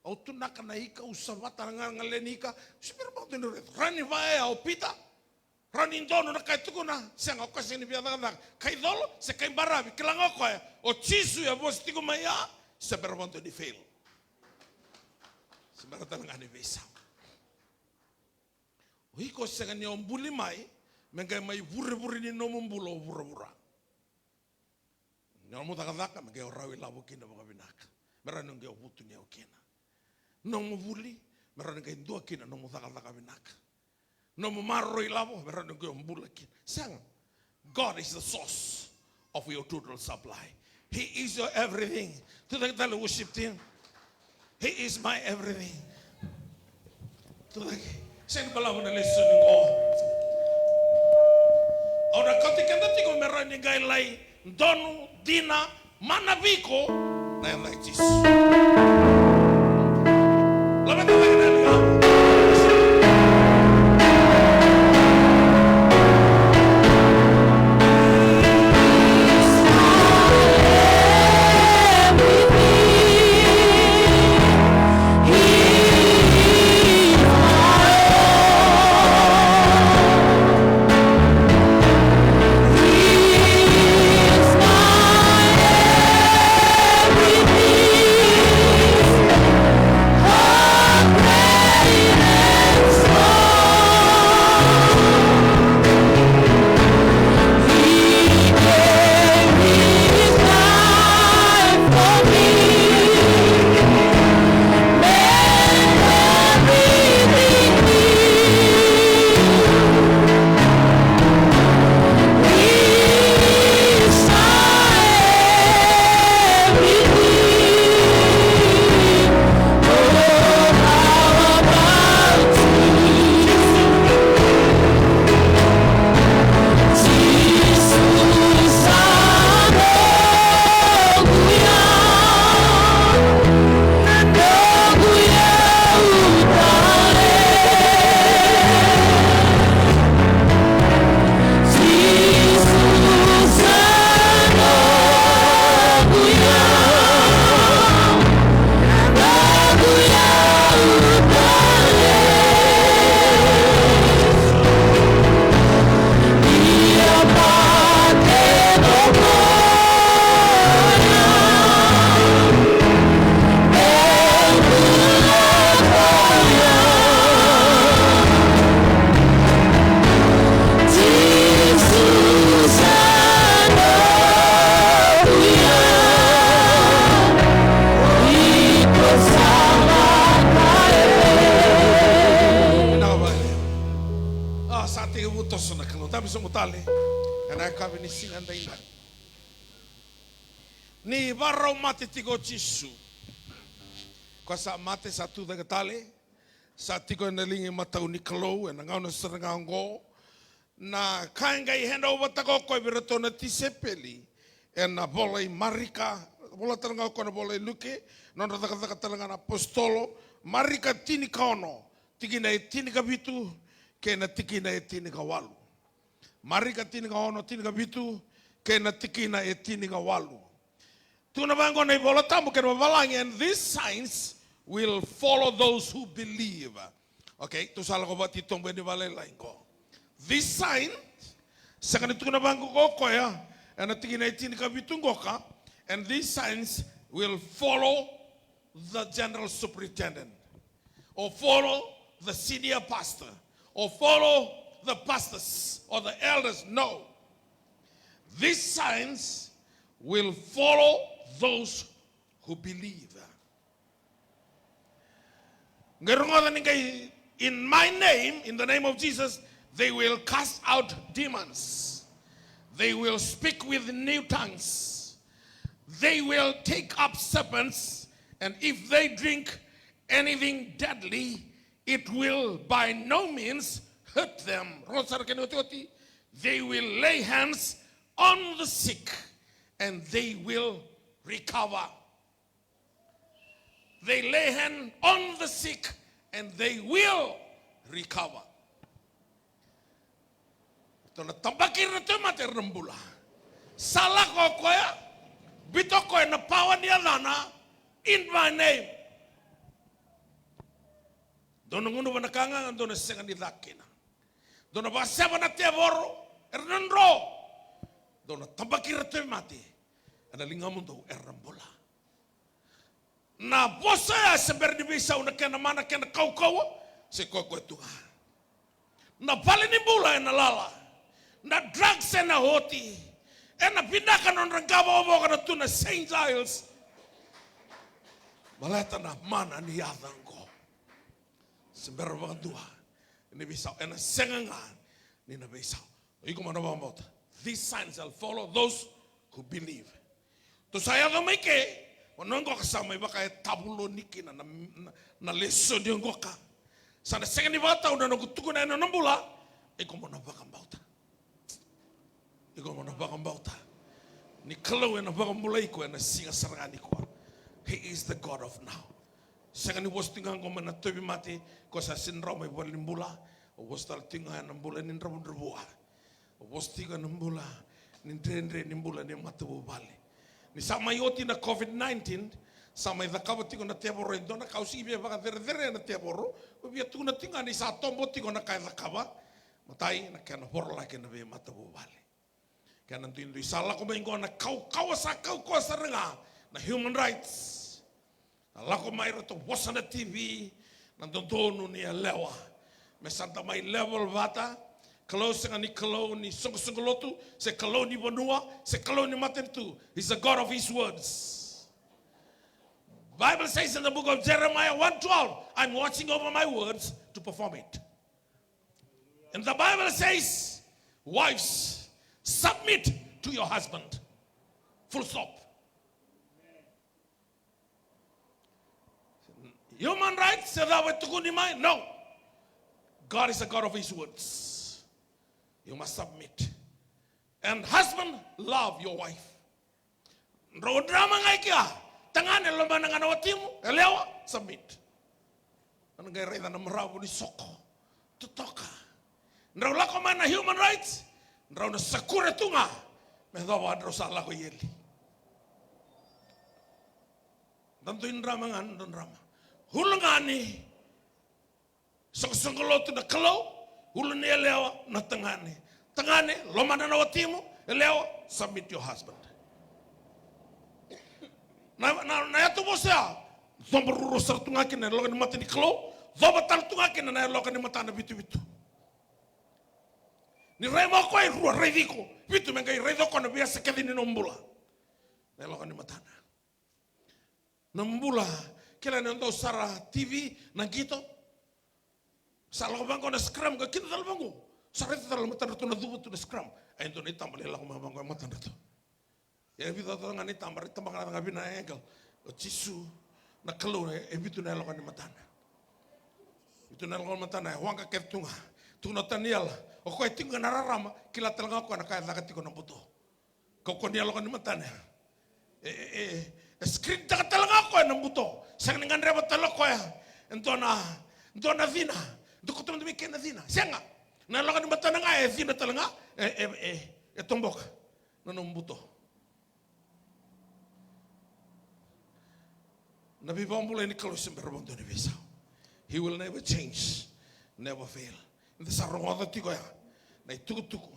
Au tunaka na ika, au savata na galagale ni ika. Se bera vakadua niu raica. Rawa ni vaya o Pita. Rawa ni donu na ka e tukuna, sega, o koya sega ni via cakacaka. Kai colo, se kai baravi, kila ga o koya. O Jisu e vosa tiko mai ya, se bera vakadua ni fail. Se bera tale ga ni veisau. O iko sega ni o buli mai, me qai mai vurevure ni nomu bula o vuravura. Nomu cakacaka, me qai o rau ilavo kina vakavinaka. Me rawa ni qai o vutuniyau kina. Nomu vuli, me rawa ni qai dua kina nomu cakacaka vinaka. Nomu maroroi ilavo, me rawa ni qai o bula kina. Sega. God is the source of your total supply. He is your everything. Tucake tale worship team. He is my everything. Tucake. Sega ni balavu na lesoni qo. Au na kauti keda tiko me rawa ni qai lai donu, dina, mana vei iko na yaca i Jisu. Laveta cake na yalomu. Vinaka vakalevu. A, sa tekivu toso na Kalou. Dabe sobu tale ena yakavi ni siga daidai. Ni vakarau mate tiko o Jisu. Ko sa mate, sa tu cake tale. Sa tiko ena liga imatau ni Kalou ena gauna sara ga oqo. Na ka e qai hand over taka o koya vei iratou na tisaipeli ena vola i Marika, vola tale ga o koya na vola i Luke, nodra Cakacaka tale ga na Apositolo, Marika tinikaono, tikina e tinikavitu kei na tikina e tinikawalu. Marika tinikaono, tinikavitu kei na tikina e tinikawalu. Tukuna vaqo na iVola Tabu kei na vavalagi, and these signs will follow those who believe. Okay, tou sa lako vakatitobu yani vakalailai qo. These signs, sega ni tukuna vaqo o koya ena tikina e tinikavitu qoka, and these signs will follow the general superintendent, or follow the senior pastor, or follow the pastors or the elders. No. These signs will follow those who believe. Qai rogoca ni qai, in my name, in the name of Jesus, they will cast out demons. They will speak with new tongues. They will take up serpents, and if they drink anything deadly, it will by no means hurt them. Rogoca sara kena iotioti, they will lay hands on the sick and they will recover. They lay hand on the sick and they will recover. Ratou na tabaki ira na tauvimate, era na bula. Sa lako o koya, biuta o koya na pawa ni yacana, in my name. Dou na gunuva na ka ga, dou na sega ni caka kina. Dou na vakaseva na tevoro, era na dro. Dou na tabaki ira na tauvimate ena ligamudou, era na bula. Na vosa ya se bera ni veisau na kena mana, kena kaukauwa, se koya koya tu ga. Na vale ni bula ena lala. Na drugs ena oti. Ena vinaka nodra qavokavoka na tu na Saint Giles. Baleta na mana ni yaca oqo. Se bera vakadua ni veisau, ena sega ga ni na veisau. O iko mo na vakabauta. These signs shall follow those who believe. Tou sa yaco mai ke, vanua qoka sa mai vaka e tavuloni kina na, na, na lesoni qoka. Sa na sega ni vakatau na noqu tukuna ena nona bula, iko mo na vakabauta. Iko mo na vakabauta ni Kalou ena vakabulai iko ena siga sara ga nikua. He is the God of now. Sega ni vosa tiko ga qo mai na tauvimate, ko sa sega ni rawa mai valenibula. O vosa tale tiko ga ena bula ni dravudravua. O vosa tiko ena bula ni dredre, ni bula ni matavuvale. Ni sa mai oti na COVID nineteen, sa mai cakava tiko na tevoro e dua na ka au sega ni via vakacerecerea na tevoro. Au via tukuna tiko ga ni sa tobo tiko na ka e cakava. Matai, na kena vorolaki ena veimatavuvale. Kena duidui sa lako mai qo na kaukauwa, sa kaukauwa sara ga na human rights. Na lako mai ratou vosa na T V, na dodonu ni yalewa. Me sa da mai level vata, Kalou sega ni Kalou ni soqosoqo lotu, se Kalou ni vanua, se Kalou ni matanitu. He's a God of his words. Bible says in the book of Jeremiah one twelve, "I'm watching over my words to perform it." And the Bible says, "Wives, submit to your husband." Full stop. Human rights, se cava e tukuni mai? No. God is a God of his words. You must submit. And husband, love your wife. Drau drama ga i kea. Tagane, lomana ga na watimu. Yalewa, submit. Au na qai raica na maravu ni soko. Totoka. Drau lako mai na human rights. Drau na sakura tu ga. Me yacova drau sa lako i eli. Da dui drama ga, da drama. Ulu ga ni soqosoqo lotu na Kalou, ulu ni yalewa na tagane. Tagane, lomana na watimu, yalewa, submit your husband. Na, na, na yatu vosa ya, coba ruru sara tu ga kina na yaloka ni mata ni Kalou, coba tale tu ga kina na yaloka ni matana, vitu vitu. Ni rai mai o koya e rua, raici iko, vitu, me qai raica o koya na veiyasa kece ni nomu bula. Na yaloka ni matana. Na bula, kila ni dau sara T V, na qito. Sa lako vaqo na scrum, ka kina tale vaqo. Sa raica tale matadratou na cuva tu na scrum. E dua na itaba lai lako mai vaqo e matadratou. E vica tale ga na itaba, raica tabaka na yaca ga vina e angle. O Jisu, na Kalou, e vitu na yaloka ni matana. Vitu na yaloka ni matana, e waqa kece tu ga. Tukuna o Taniela, o koya e tiko ga na rarama, kila tale ga o koya na ka e caka tiko na buto. Kaukaua ni yaloka ni matana. E, e, e, e screen taka tale ga o koya na buto. Sega ni gadreva tale o koya e dua na, dua na cina. Dua koto mada vei kena cina. Sega. Na yaloka ni matana ga e cina tale ga, e, e, e, e toboka na nomu buto. Na veivakabulai ni Kalou se bera vakadua ni veisau. He will never change, never fail. Eda sa rogoca tiko ya na itukutuku.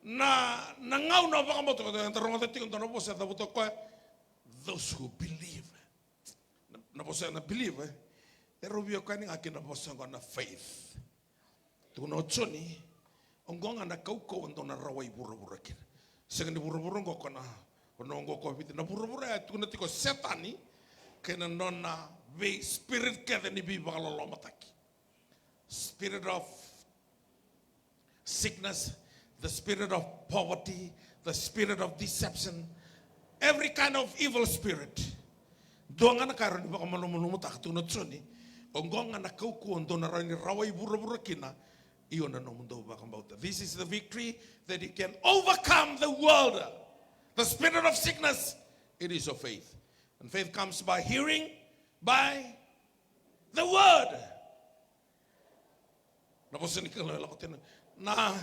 Na, na gauna vakabauta, eda rogoca tiko dua na vosa e cavuta o koya, those who believe. Na, na vosa na believe, e, e rau via koya ni ga kina vosa oqo na faith. Tukuna o Joni, oqo ga na kaukauwa dou na rawai vuravura kina. Sega ni vuravura oqo ko na, ko na oqo ko Viti. Na vuravura ya e tukuna tiko o Setani, kei na nona vei spirit kece ni veivakalolomataki. Spirit of sickness, the spirit of poverty, the spirit of deception, every kind of evil spirit. Dua ga na ka e rawa ni vakamalumalumutaka, tukuna o Joni, oqo ga na kaukauwa dou na rawa ni rawai vuravura kina, io na nomudou vakabauta. This is the victory that you can overcome the world. The spirit of sickness, it is your faith. And faith comes by hearing, by the word. Na vosa ni Kalou e lako tiko na,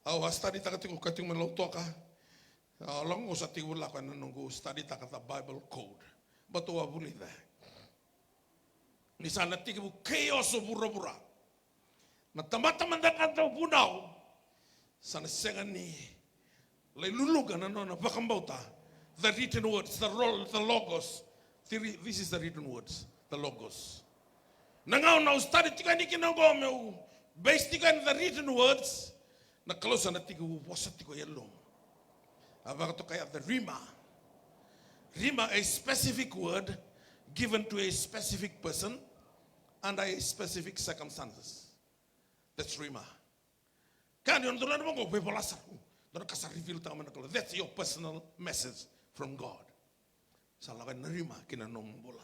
au a study taka tiko, ka tiko mai Lautoka. Au lako, au sa tekivu lako ena noqu study taka the Bible code. But au a vulica ni sa na tekivu chaos o vuravura. Na tamata mada ga dau vunau, sa na sega ni lai luluqa na nona vakabauta. The written words, the ro-, the logos. The re-, this is the written words, the logos. Na gauna au study tiko yani kina oqo meu base tiko yani the written words, na Kalou sa na tekivu vosa tiko e yalomu. A vakatokai the rhema. Rhema, a specific word given to a specific person under a specific circumstances. That's rhema. Ka ni o na dau lako vaqo, veivola sara. Dua na ka sa reveal taka mai na Kalou. That's your personal message from God. Sa lako na rhema ki na nomu bula.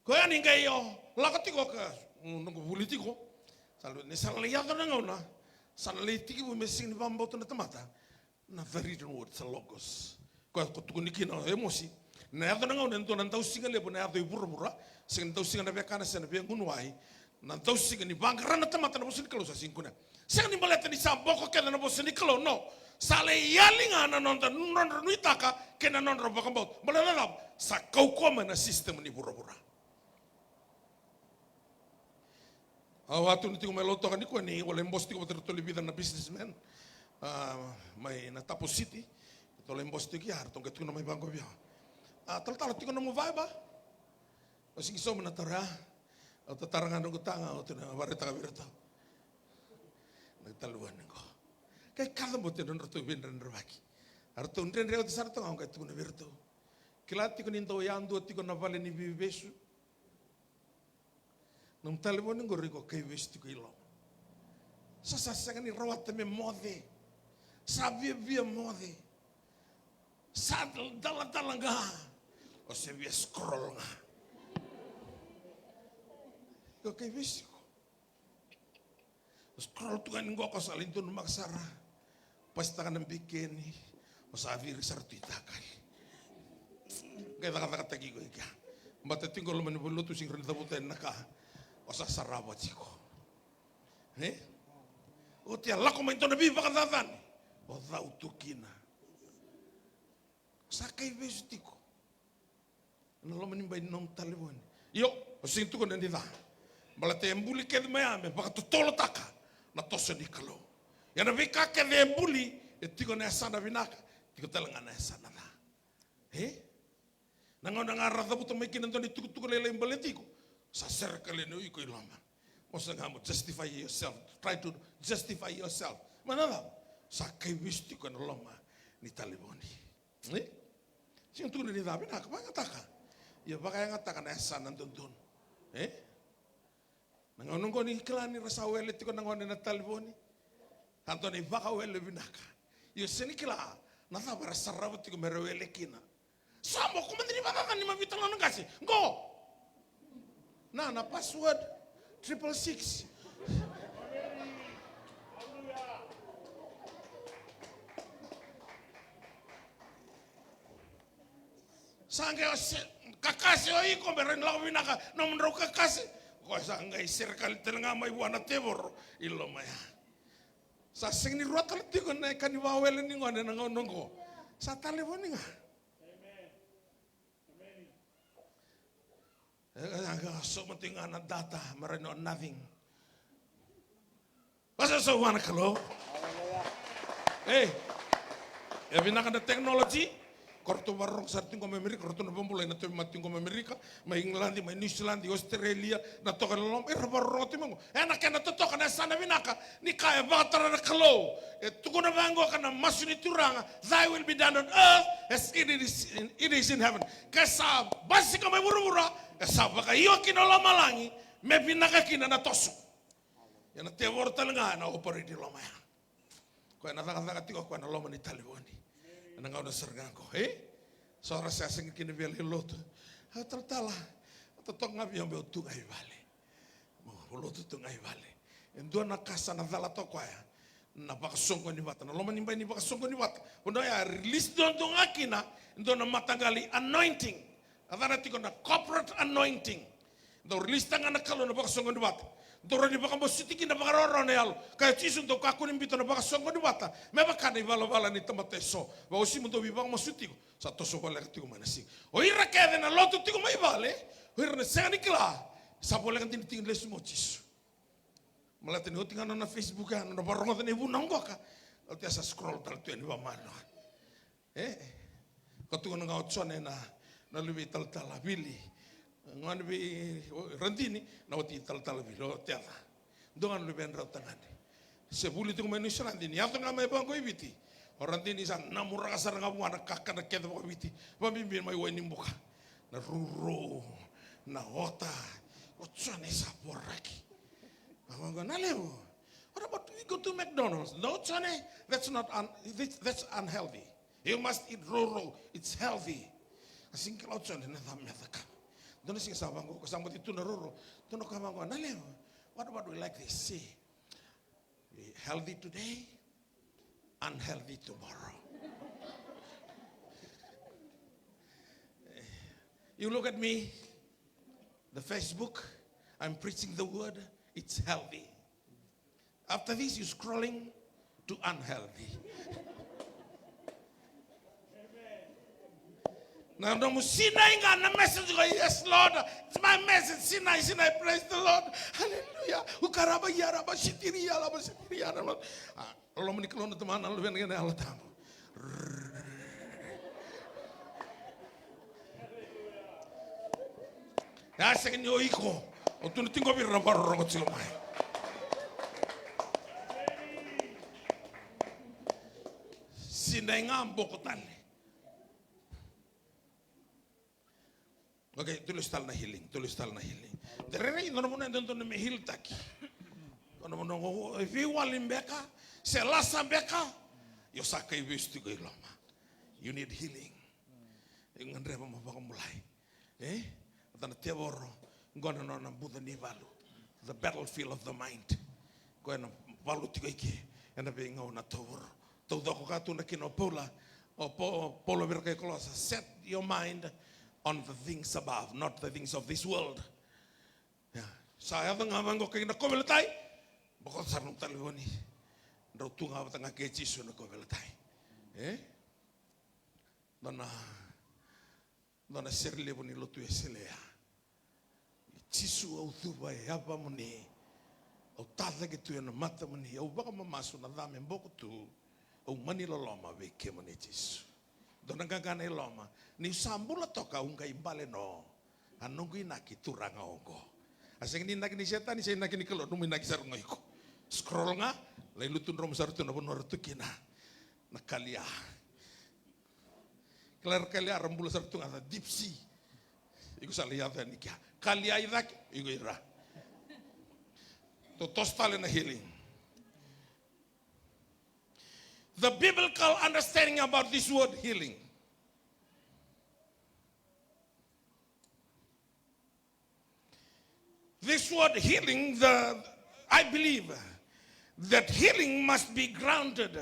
Koya ni qai o lako tiko ka, mm, noqu vuli tiko. Sa lako, ni sa lai yaco na gauna, sa na lai tekivu me sega ni vakabauta na tamata. Na the written word, the logos. Koya ko tukuni kina o Emosi. Na yaco na gauna e dua na dausiga levu na yaco i vuravura, sega ni dausiga na veiwekani se na veiyagunuwai. Na dausiga ni vaqara na tamata na vosa ni Kalou sa sega ni kunea. Sega ni baleta ni sa boko kece na vosa ni Kalou, no. Sa lai yali ga na noda, nodra nuitaka kei na nodra vakabauta. Baleta na cava? Sa kaukauwa mai na system ni vuravura. Au a tukuna tiko mai Lautoka nikua ni au lai bose tiko vata ratou le vica na businessman, a, mai na Tapo City. Ratou lai bose tiko ya, ratou qai tukuna mai vaqo vei au, a, talatala, tiko nomu Viber? Au sega ni sauma na taro ya. Au tatara ga noqu taga, au tukuna, vakaraitaka vei iratou na talevoni qo. Qai kacabote na nodratou veidredrevaki. A ratou dredre oti sara toka ga, au qai tukuna vei iratou, kila tiko ni dau yadua tiko na vale ni veivesu. Nomu talevoni qori ko kaivesu tiko i loma. Sa, sa sega ni rawata me moce. Sa viavia moce. Sa dal-, daladala ga. O se via scroll ga. Ko kaivesu tiko. O scroll tu ga ni qo ko sa lai donumaka sara. Pasitaka na bikeni, o sa viri sara tu i takali. Qai cakacakataki iko i kea. Baleta tiko loma ni valenilotu sega ni rawa ni cavuta yani na ka o sa sarava tiko. E? Oti a lako mai dua na veivakacacani, o cau tu kina. O sa kaivesu tiko. Ena loma ni bai ni nomu talevoni. Io, au sega ni tukuna ni ca. Baleta e buli kece mai ya me vakatotolotaka na toso ni Kalou. Ia na veika kece e buli, e tiko na yasana vinaka, tiko tale ga na yasana ca. E? Na gauna ga ra cavuta mai kina dua na itukutuku lailai baleti iko, sa sere ka lewe ni o iko i loma. Mo sa ga mo justify yourself, try to justify yourself. Mai na cava? Sa kaivesu tiko ena loma ni talevoni. E? Sega ni tukuna ni ca, vinaka, vakayagataka. Ia vakayagataka na yasana dodonu. E? Na gauna oqo ni kila ni ra sa wele tiko na gone ena talevoni. Sa dua na ivakawele vinaka. Io, sega ni kila na cava era sarava tiko me ra wele kina. Sa mo ko mada ni vakacacani mai vei tale na qase. Qo. Na, na password triple six. Sa qai o se, kakase o iko me rawa ni lako vinaka nomudrau kakase. Ko sa qai serekali tale ga mai vua na tevoro i loma ya. Sa sega ni rua tale tiko na ka ni vakawele ni gone na gauna oqo. Sa talevoni ga. E, e, e, sauma tiko ga na data, me rawa ni o nothing. Vakasausau vua na Kalou. Ei, e vinaka na technology. Ko ratou vakarorogo sara tiko mai Amerika, ko ratou na vakabulai na tauvimate tiko mai Amerika, mai Igiladi, mai Niusiladi, Australia, na toka e loloma, era vakarorogo tiko mai qo. Ena kena totoka na yasana vinaka, ni ka e vakatara na Kalou. E tukuna vaqo ka na masu ni Turaga, "Thy will be done on earth as it is in, it is in heaven." Ke sa basika mai vuravura, e sa vakaio kina lomalagi, me vinaka kina na toso. Ia na tevoro tale ga ena operate i loma ya. Koya na cakacaka tiko koya na loma ni talevoni. Ena gauna sara ga qo, e? So ra sa sega kina via lai lotu. A talatala, a totoka ga vei au meu tu ga i vale. Mo lotu tu ga i vale. E dua na ka sa na cala toka o koya. Na vakasoqoni vata. Na loma ni bai ni vakasoqoni vata. Vanua ya release duadua ga kina. E dua na mataqali anointing. A cana tiko na corporate anointing. Dau release taka ga na Kalou na vakasoqoni vata. Dau rawa ni vakamasuti kina vakarawarawa na yalo. Kaya o Jisu dau kakua ni biuta na vakasoqoni vata. Me vaka na ivalavala ni tamata eso. Vakaosi mo dau veivakamasuti tiko. Sa toso voleka tiko mai na siga. O ira kece na lotu tiko mai vale, o ira na sega ni kila, sa voleka dina tiko ni lesu mai o Jisu. Malata ni oti ga na nona Facebook ya, na nona vakarogoca na ivunau qoka. Oti ya sa scroll tale tu yani vakamanoa. E? Ka tukuna ga o Jone na, na luve i talatala Vili. Gone vei, o, Radini, na wati i talatala Vili, o Teca. Dua ga na luvedrau tagane. Se vuli tiko mai Niusiladi, ni yaco ga mai vaqo i Viti. O Radini sa namuraka sara ga vua na kakana kece vakaviti. Vabibi mai wai ni buka. Na rourou, na ota. O Jone sa voraki. Vaqo na levu. What about we go to McDonald's? No, Jone, that's not un-, that's, that's unhealthy. You must eat rourou. It's healthy. A sega ni kila o Jone na cava me cakava. Dua na siga sa vaqo, ko sa bati tu na rourou. Dua na ka vaqo, na levu. What about we like this? See, we healthy today, unhealthy tomorrow. You look at me, the Facebook, I'm preaching the word, it's healthy. After this, you scrolling to unhealthy. Na nomu sinai ga na message qo, yes Lord, it's my message, sinai, sinai, praise the Lord, hallelujah, ukaraba yaraba sitiria laba sitiria laba. Ah, loma ni Kalou na Tamana, na Luvena kei na Yalo Tabu. E a sega ni o iko, o tu na tiko vei ira na vakarorogo tiko mai. Sinai ga boko tale. Okay, tou lesu tale na healing, tou lesu tale na healing. Tererei, dua na vanua e dodonu me heal taki. Dua na vanua o, o, e veiwali beka, se lasa beka, io sa kai vesu tiko i loma. You need healing. E gadreva mo vakabulai. E? Vata na tevoro, qo na nona buca ni valu. The battlefield of the mind. Koya na valu tiko i ke, ena veigauna taucoko. Taucoko ka tukuna kina o Paula, o Po-, Paula vei ira kai Kolosa, set your mind on the things above, not the things of this world. Ia, sa yaco ga vaqo kei na kauveilatai, bokoca sara nomu talevoni. Drau tu ga vata ga kei Jisu ena kauveilatai. E? Dua na, dua na sere levu ni lotu Wesele ya. Jisu, au cuva e yavamuni, au tacake tu ena matamuni, au vakamamasu na ca me boko tu, au mani loloma vei kemuni Jisu. Dua na qaqana e loma, niu sa bula toka au qai bale no, a noqu inaki Turaga oqo. A sega ni inaki ni Setani, se inaki ni Kalou, nomu inaki sara ga o iko. Scroll ga, lai lutudromu sara tu na vanua ra tu kina na kalia. Kila ira kalia ra bula sara tu ga na deep sea. Iko sa lai yaco yani kea. Kalia i cake, iko i ra. Tou toso tale na healing. The biblical understanding about this word healing. This word healing, the, I believe that healing must be grounded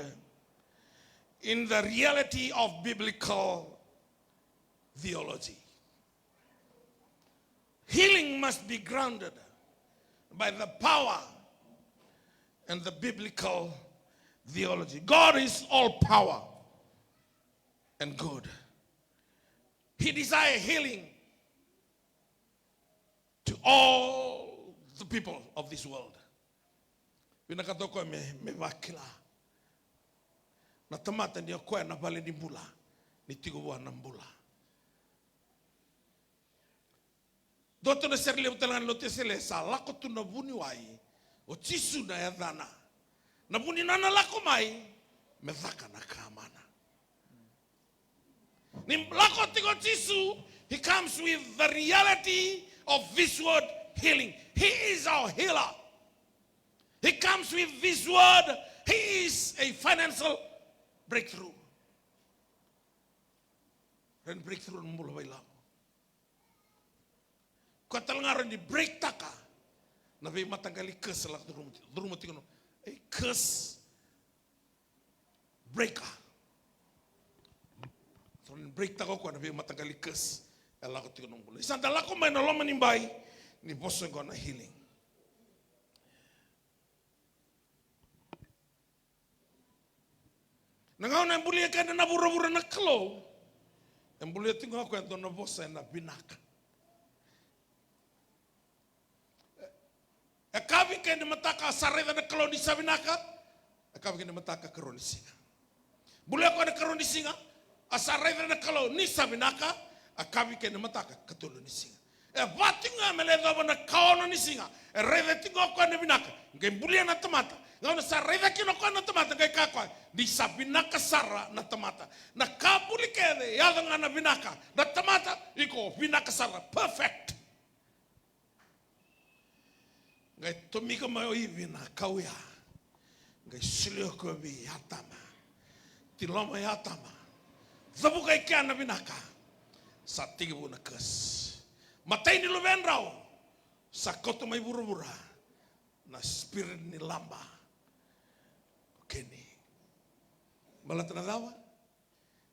in the reality of biblical theology. Healing must be grounded by the power and the biblical theology. God is all power and good. He desire healing to all the people of this world. Vinakata o koya me, me vakila na tamata ni o koya na vale ni bula, ni tiko vua na bula. Dua tu na sere levu tale ga ni lotu Wesele, sa lako tu na vuniwai, o Jisu na yacana. Na vu ni nona lako mai, me caka na ka mana. Ni lako tiko o Jisu, he comes with the reality of this word healing. He is our healer. He comes with this word, he is a financial breakthrough. Ren breakthrough na bula vakailavo. Koya tale ga rawa ni break taka na veimataqali curse e lako curuma, curuma tiko na, a curse breaker. Rawa ni break taka o koya na veimataqali curse e lako tiko na bula. Ni sa da lako mai na loma ni bai ni vosa oqo na healing. Na gauna e bulia kina na vuravura na Kalou, e bulia tiko ga o koya e dua na vosa ena vinaka. E kavi kena mataka, a sa raica na Kalou ni sa vinaka. E kavi kena mataka, karua ni siga. Bulia koya na karua ni siga, a sa raica na Kalou ni sa vinaka. A kavi kena mataka, katolu ni siga. E va tiko ga me lai yacova na kaono ni siga, e raica tiko ga o koya na vinaka, qai bulia na tamata. Gauna sa raica kina o koya na tamata, qai kaya o koya ni sa vinaka sara na tamata. Na ka buli kece e yaco ga na vinaka. Na tamata, iko vinaka sara, perfect. Qai tomika mai o Ivi na kau ya. Qai solia koya vei Atama. Tiloma i Atama. Cavuka i kea na vinaka. Sa tekivu na curse. Matai ni luvedrau. Sa kauta mai vuravura na spirit ni laba. O Keni. Baleta na cava?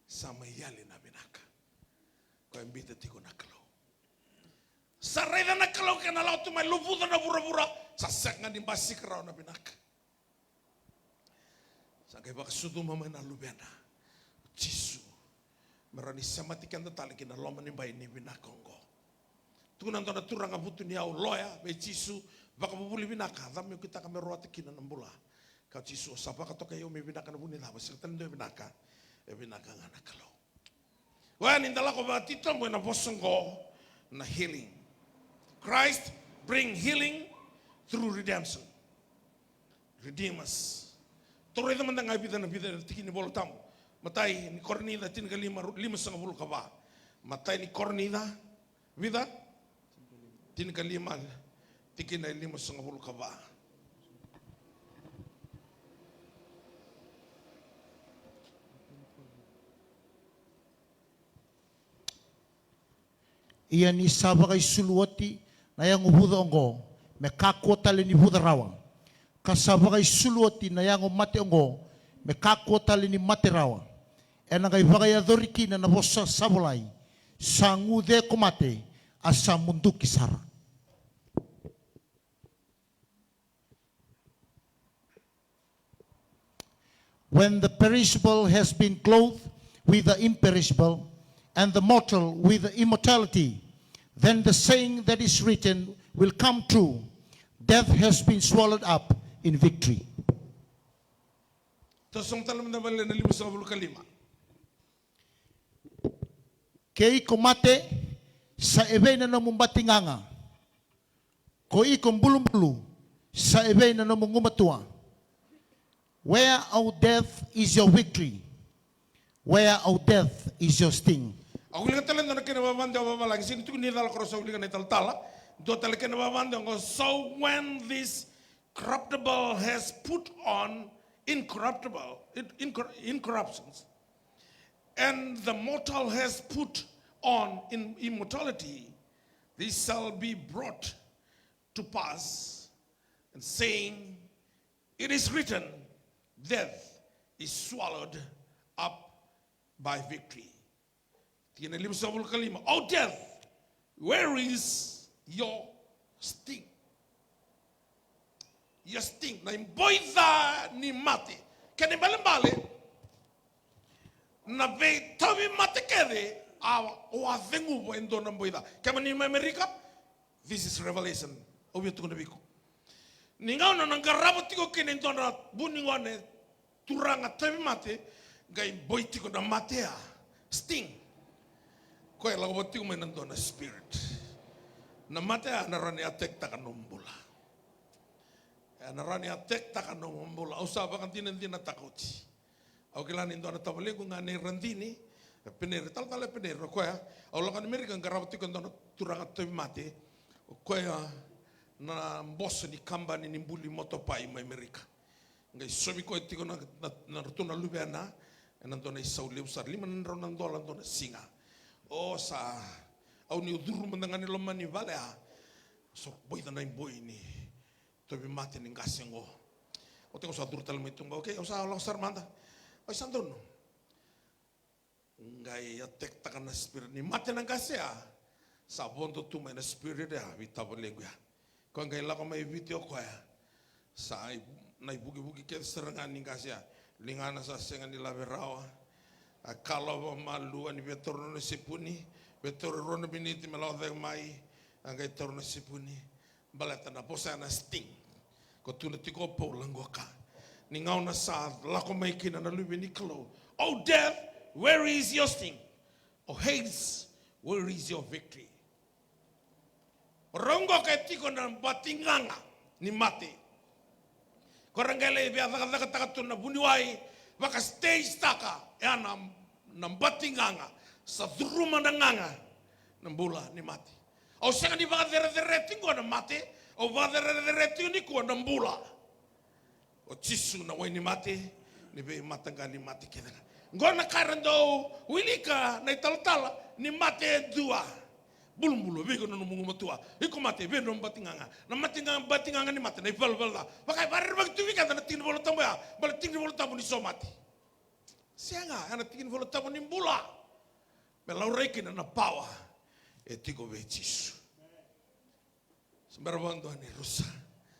Sa mai yali na vinaka. Koya e biuta tiko na Kalou. Sa raica na Kalou kena lako tu mai, luvuca na vuravura, sa sega ni basika rawa na vinaka. Sa qai vakasucuma mai na Luvena o Jisu me rawa ni semati keda tale ki na loma ni bai ni vinaka oqo. Tukuna e dua na turaga vutuniyau, loya, vei Jisu, vakavuvuli vinaka, cava meu kitaka me rawata kina na bula? Kaya o Jisu, o sa vakatokai au me vinaka na vu ni cava? Sega tale ni dua e vinaka, e vinaka ga na Kalou. Oya ni da lako vakatitobu ena vosa oqo na healing. Christ bring healing through redemption. Redeem us. Tou raica mada ga e vica na vica na tiki ni Vola Tabu. Matai ni Korinica tinikalima, limasagavulu ka va. Matai ni Korinica, vica? Tinikalima, tikina e limasagavulu ka va. Ia ni sa vakaisulu oti na yago vuca oqo me kakua tale ni vuca rawa, ka sa vakaisulu oti na yago mate oqo me kakua tale ni mate rawa, ena qai vakayacori kina na vosa sa volai: Sa gu ceko mate, a sa muduki sara. When the perishable has been clothed with the imperishable, and the mortal with the immortality, then the saying that is written will come true: Death has been swallowed up in victory. Toso tale mada vale na limasagavulu ka lima. Kei iko mate, sa evei na nomu batigaga? Ko iko bulubulu, sa evei na nomu gumatua? Where, O death, is your victory? Where, O death, is your sting? Au wilika tale dua na kena vavade o vavalagi, sega ni tukuni cala ko rau sa wilika na italatala. Dua tale kena vavade oqo: So when this corruptible has put on incorruptible, in, incor-, incorruptions, and the mortal has put on in immortality, this shall be brought to pass, and saying, it is written, death is swallowed up by victory. Tikina limasagavulu ka lima: O death, where is your sting? Your sting, na iboi ca ni mate. Kena ibalebale, na veitauvimate kece, a, o a ceguva e dua na boi ca. Kemuni mai Amerika, this is revelation. Au via tukuna vei iko. Ni gauna na qarava tiko kina e dua na vunigone, turaga tauvimate, qai boi tiko na mate ya, sting. Koya e lako vata tiko mai na dua na spirit. Na mate ya na rawa ni attack taka nomu bula. E na rawa ni attack taka nomu bula. Au sa vakadinadinataka oti. Au kila ni dua na tavalequ ga nei Radini, e Peneira, talatala e Peneira o koya. Au lako i Amerika, qarava tiko e dua na turaga tauvimate. O koya na boso ni kabani ni buli motopai mai Amerika. Qai sovi koya tiko na, na, na ratou na luvena ena dua na isau levu sara, lima na drau na dola dua na siga. O sa, au niu curu mada ga ni loma ni vale ya, So boica na iboi ni tauvimate ni qase oqo. O tiko sa curu tale mai tu qo, okay, au sa lako sara mada. Oi, sa donu. Qai attack-taka na spirit ni mate na qase ya. Sa vodo tu mai na spirit ya, veitavalequ ya. Koya qai lako mai Viti o koya. Sa i-, na ivukivuki kece sara ga ni qase ya. Ligana sa sega ni lave rawa. A kalova malua ni via taura na sepuni. Via taura rua na miniti me lako cake mai. A qai taura na sepuni. Baleta na vosa ya na sting. Ko tukuna tiko o Paula qo ka. Ni gauna sa lako mai kina na Luve ni Kalou. "O death, where is your sting? O Hades, where is your victory?" O rau qo ka e tiko na batigaga ni mate. Ko ra qai lai via cakacakataka tu na vuniwai, vaka stage-taka, e a na, na batigaga, sa curuma na gaga, na bula ni mate. Au sega ni vakacerecereti qo na mate, au vakacerecereti nikua na bula. O Jisu na wai ni mate, ni veimataqali mate kece ga. Qo na ka era dau wilika na italatala ni mate e dua. Bulubulu, vei iko na nomu gumatua. Iko mate, vei nomu batigaga. Na mate ga, batigaga ni mate, na ivalavala ca. Vaka e vakarerevaki tu vei keda na tiki ni Vola Tabu ya. Bale tiki ni Vola Tabu ni so mate. Sega, ya na tiki ni Vola Tabu ni bula. Me laurai kina na power e tiko vei Jisu. Se bera vakadua ni rusa.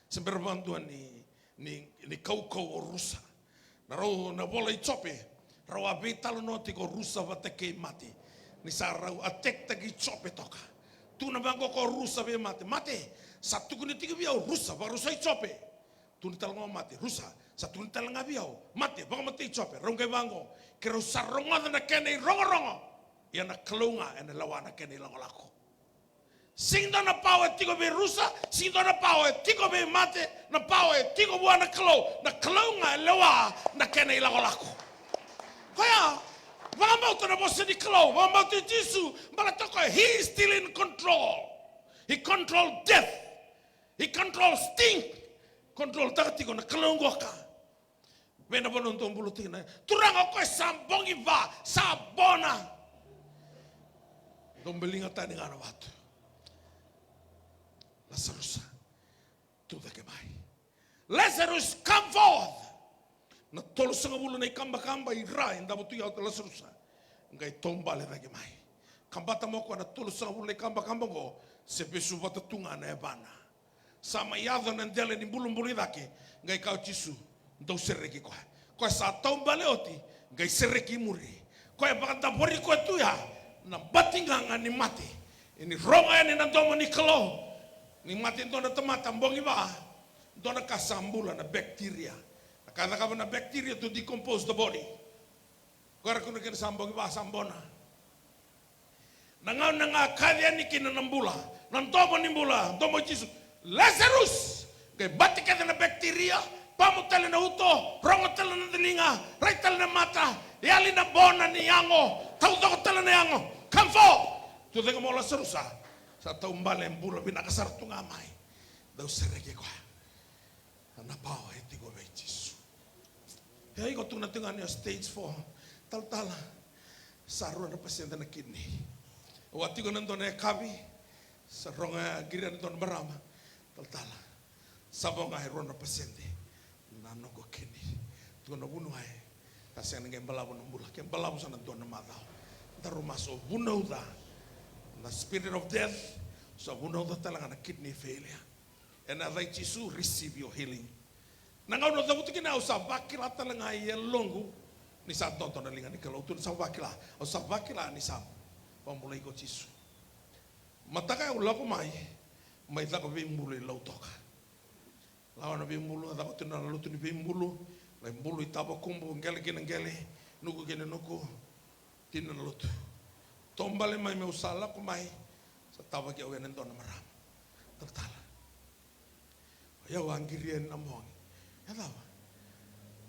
Se bera vakadua ni, ni, ni kaukau o rusa. Na rau na vola i Jope, rau a veitalanoa tiko o rusa vata kei mate. Ni sa rau attack-taki Jope toka. Tukuna vaqo ko rusa vei mate. Mate, sa tukuni tiko vei au rusa, vakarusai Jope. Tukuni tale ga o mate, rusa, sa tukuni tale ga vei au. Mate, vakamatei Jope, rau qai vaqo. Ke rau sa rogoca na kena irogorogo. Ia na Kalou ga, ena lewa na kena ilakolako. Sega ni dua na power e tiko vei rusa, sega ni dua na power e tiko vei mate, na power e tiko vua na Kalou, na Kalou ga e lewa na kena ilakolako. Koya, vakabauta na vosa ni Kalou, vakabauta i Jisu, baleta o koya, he is still in control. He control death. He control sting. Control-taka tiko na Kalou qoka. Vei na vanua dou bula tiko kina. Turaga, o koya sa bogi va, sa bona. Dou baliga tani ga na vatu. Lasarusa, tu cake mai. Lazarus, come forth. Na tolusagavulu na ikabakaba i ra e davo tu ya o Lasarusa. Qai taubale cake mai. Kabata mo koya na tolusagavulu na ikabakaba oqo, se vesu vata tu ga na yavana. Sa mai yaco na dela ni bulubulu i cake, qai kaya o Jisu, dou sereki koya. Koya sa taubale oti, qai sereki i muri. Koya vakadavori koya tu ya, na batigaga ni mate. Ni rogo yani na domo ni Kalou. Ni mate dua na tamata bogi va, dua na ka sa bula na bacteria. Na ka cakava na bacteria to decompose the body. Koya ra kune kina sa bogi va sa bona. Na gauna ga kaci yani kina na bula, na domo ni bula, domo i Jisu. Lazarus! Qai bati kece na bacteria, pamu tale na uto, rogo tale na daliga, rai tale na mata, yali na bona ni yago, taucoko tale na yago. Come forth! Tu cake mo Lasarusa. Sa taubale bula vinaka sara tu ga mai. Dou sereki koya. Na power e tiko vei Jisu. E iko tukuna tiko ga ni o stage four. Talatala, sa rua na pasede na kidney. Au a tiko na dua na yakavi, sa rogo ya, qiria na dua na marama. Talatala, sa vo ga e rua na pasede na noqu kidney. Tukuna vuniwai, sa sega ni qai balavu na bula. Ke balavu sa na dua na macawa. Daru masu, vunauca na spirit of death. Sa vunauca tale ga na kidney failure. Ena yaca i Jisu, receive your healing. Na gauna au cavuta kina, au sa vakila tale ga e yaloqu ni sa dodo na liga ni Kalou. Tu ni sa vakila, au sa vakila ni sa vakabulai iko o Jisu. Mataka au lako mai, mai caka veibulu i Lautoka. Lawa na veibulu, a caka tiko na lotu ni veibulu, lai bulu i Tavakubu, qele ki na qele, nuku ki na nuku, tini na lotu. Taubale mai meu sa lako mai, sa tavaki au ena dua na marama. Talatala. Ia au a qiria ena bogi. E cava?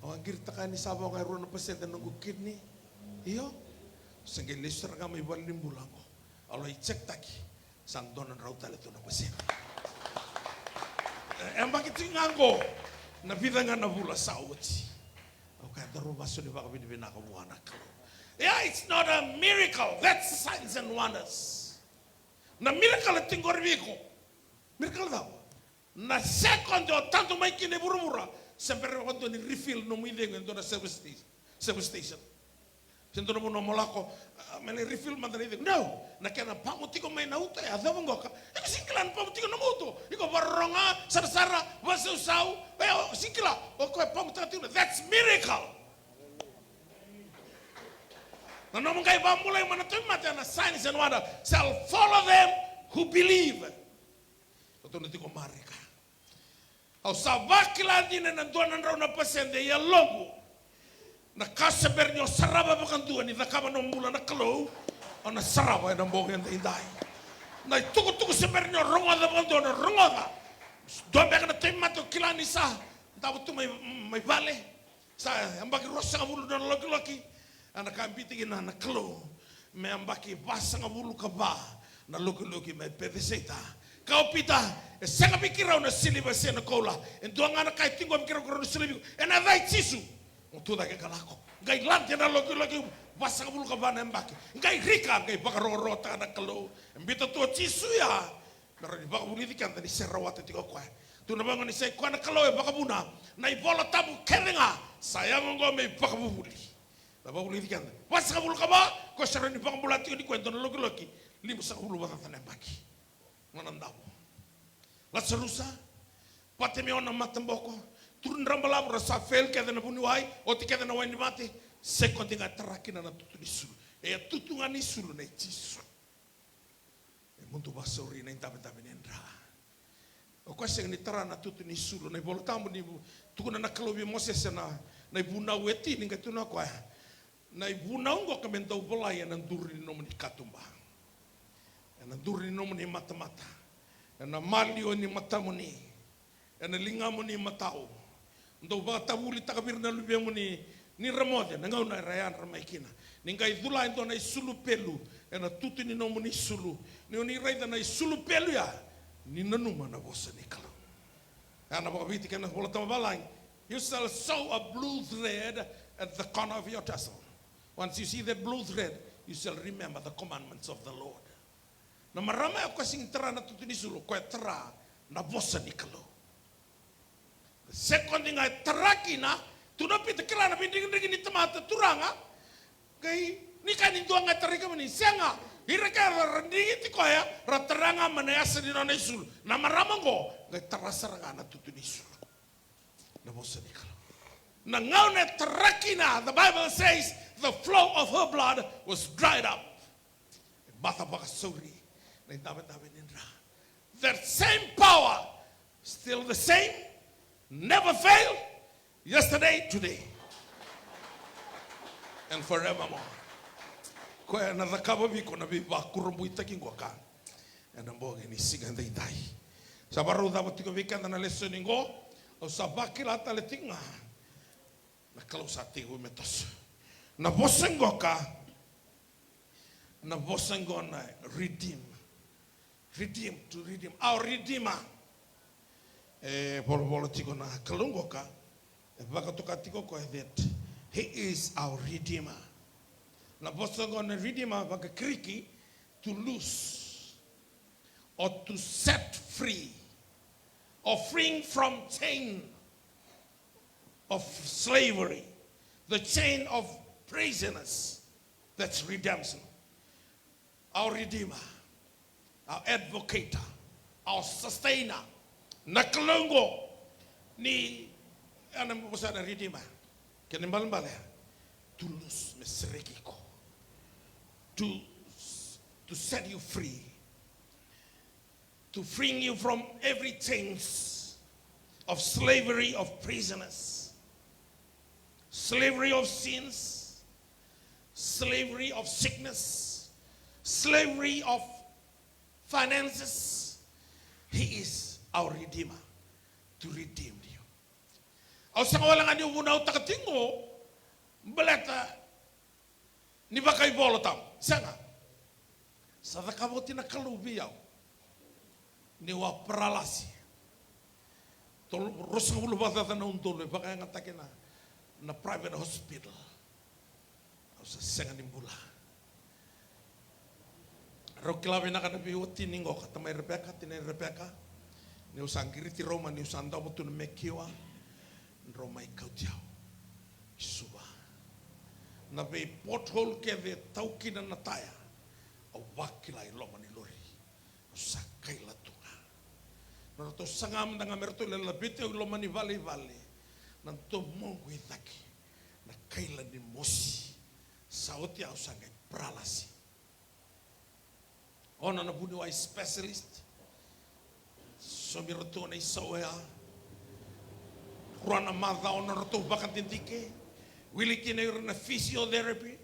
Au a qiritaka ni sa vo ga e rua na pasede na noqu kidney. Io. Sa qai lesu sara ga mai valenibula qo. Au lai check-taki. Sa dua na drau tale tu na pasede. E, e yabaki tiko ga qo. Na vica ga na vula sa oti. Au kaya daru masu ni vakavinavinaka vua na Kalou. Yeah, it's not a miracle. That's signs and wonders. Na miracle e tiko qori vei iko. Miracle cava? Na second o tadu mai kina i vuravura, se bera vakadua ni refill nomu icegu e dua na service station. Service station. Se dua na vanua mo lako, ah, me lai refill mada na icegu. No, na kena pamu tiko mai na uto, e a cava qoka? Iko sega ni kila na pamu tiko na nomu uto. Iko varorogo, sarasara, vasausau, e o sega ni kila. O koya e pamutaka tiko na, that's miracle. Na nomu qai vakabulai mai na tauvimate, na signs and wonder shall follow them who believe. Koto na tiko Marika. Au sa vakila dina ena dua na drau na pasede e yaloqu. Na ka se bera ni o sarava vakadua ni cakava na bula na Kalou, o na sarava ena bogi edaidai. Na itukutuku se bera ni o rogoca vakadua, o na rogoca. Dua beka na tauvimate o kila ni sa davo tu mai, mai vale. Sa yabaki ruasagavulu na lokiloki. A na ka biuta kina na Kalou me yabaki vasagavulu ka va na lokiloki mai Peceseita. Kaya o Pita, e sega vei keirau na siliva se na koula. E dua ga na ka e tiko vei keirau, keirau na solia vei iko. Ena yaca i Jisu, mo tu cake ka lako. Qai lade na lokiloki, vasagavulu ka va na yabaki. Qai rika, qai vakarokorokotaka na Kalou. E biuta tu o Jisu ya me rawa ni vakavulici keda ni se rawata tiko o koya. Tukuna vaqo ni sa i koya na Kalou e vakavuna na iVola Tabu kece ga, sa yaga oqo me ivakavuvuli. Na vakavulici keda, vasagavulu ka va, koya sa rawa ni vakabula tiko ni koya e dua na lokiloki limasagavulu vakacaca na yabaki. Nona davo. Lasarusa, Patimeo na mataboko, turu ni dra balavu, ra sa fail kece na vuniwai, oti kece na wai ni mate. Sekodi ga e tara kina na tutu ni sulu. E a tutu ga ni sulu nei Jisu. E mudu vakasauri na idavedave ni dra. O koya sega ni tara na tutu ni sulu. Na iVola Tabu ni vu-, tukuna na Kalou vei Mosese na, na ivunau e tini, qai tukuna o koya, na ivunau qoka me dau volai ena duru ni nomuni katuba, ena duru ni nomuni matamata, ena maliwa ni matamuni, ena ligamuni matau. Dou vakatavulitaka vei ira na luvemuni ni ra moce na gauna era yadra mai kina. Ni qai cula e dua na isulu pelu ena tutu ni nomuni sulu. Ni oni raica na isulu pelu ya, ni nanuma na vosa ni Kalou. Ya na vakaviti kei na Vola Tabu vavalagi. You shall sew a blue thread at the corner of your tassel. Once you see that blue thread, you shall remember the commandments of the Lord. Na marama ya o koya sega ni tara na tutu ni sulu, o koya e tara na vosa ni Kalou. Sekodi ga e tara kina, tukuna o Pita, kila na veidrigidrigi ni tamata, Turaga. Qai ni ka ni dua ga e tarai kemuni, sega. Ira kece ra drigi tiko ya, ra tara ga mai na yasa ni nona isulu. Na marama oqo qai tara sara ga na tutu ni sulu. Na vosa ni Kalou. Na gauna e tara kina, the Bible says, the flow of her blood was dried up. E baca vakasauri na idavedave ni dra. That same power, still the same, never fail, yesterday, today, and forevermore. Koya na cakava vei iko na veivakurabuitaki qoka ena bogi ni siga edaidai. Sa varau cava tiko vei keda na lesoni qo. Au sa vakila tale tiko ga na Kalou sa tekivu me toso. Na vosa qoka, na vosa qo na redeem. Redeem, to redeem. Our Redeemer. E volavola tiko na Kalou qoka. E vakatoka tiko o koya that he is our Redeemer. Na vosa qo na Redeemer vaka-Kiriki, to loose or to set free or freeing from chain of slavery, the chain of prisoners. That's redemption. Our Redeemer, our Advocate, our Sustainer. Na Kalou qo ni, ena vosa na Redeemer. Kena ibalebale, to loose, me sereki iko. To, to set you free. To freeing you from every chains of slavery of prisoners, slavery of sins, slavery of sickness, slavery of finances. He is our Redeemer to redeem you. Au sega wale ga niu vunautaka tiko baleta ni vakaivolatabu. Sega. Sa cakava oti na Kalou vei au. Niu a paralasi. Tolu, ruasagavulu vakacaca na udolu e vakayagataki na, na private hospital. Au sa sega ni bula. Rau kila vinaka na veiwatini qoka, tamai Rebeka, tinai Rebeka. Niu sa qiriti rau mai, niu sa davo tu na mekiwa, drau mai kauti au i Suva. Na vei pothole kece e tau kina na taya, au vakila i loma ni lori. Au sa kaila tu ga. Na ratou saga mada ga me ratou lai laveti au i loma ni vale i vale, na domoqu i cake, na kaila ni mosi. Sa oti au sa qai paralasi. Ono na vuniwai specialist. Saumi ratou na isau oya. Rua na macawa ono ratou vakadidike. Wili kina ira na physiotherapy.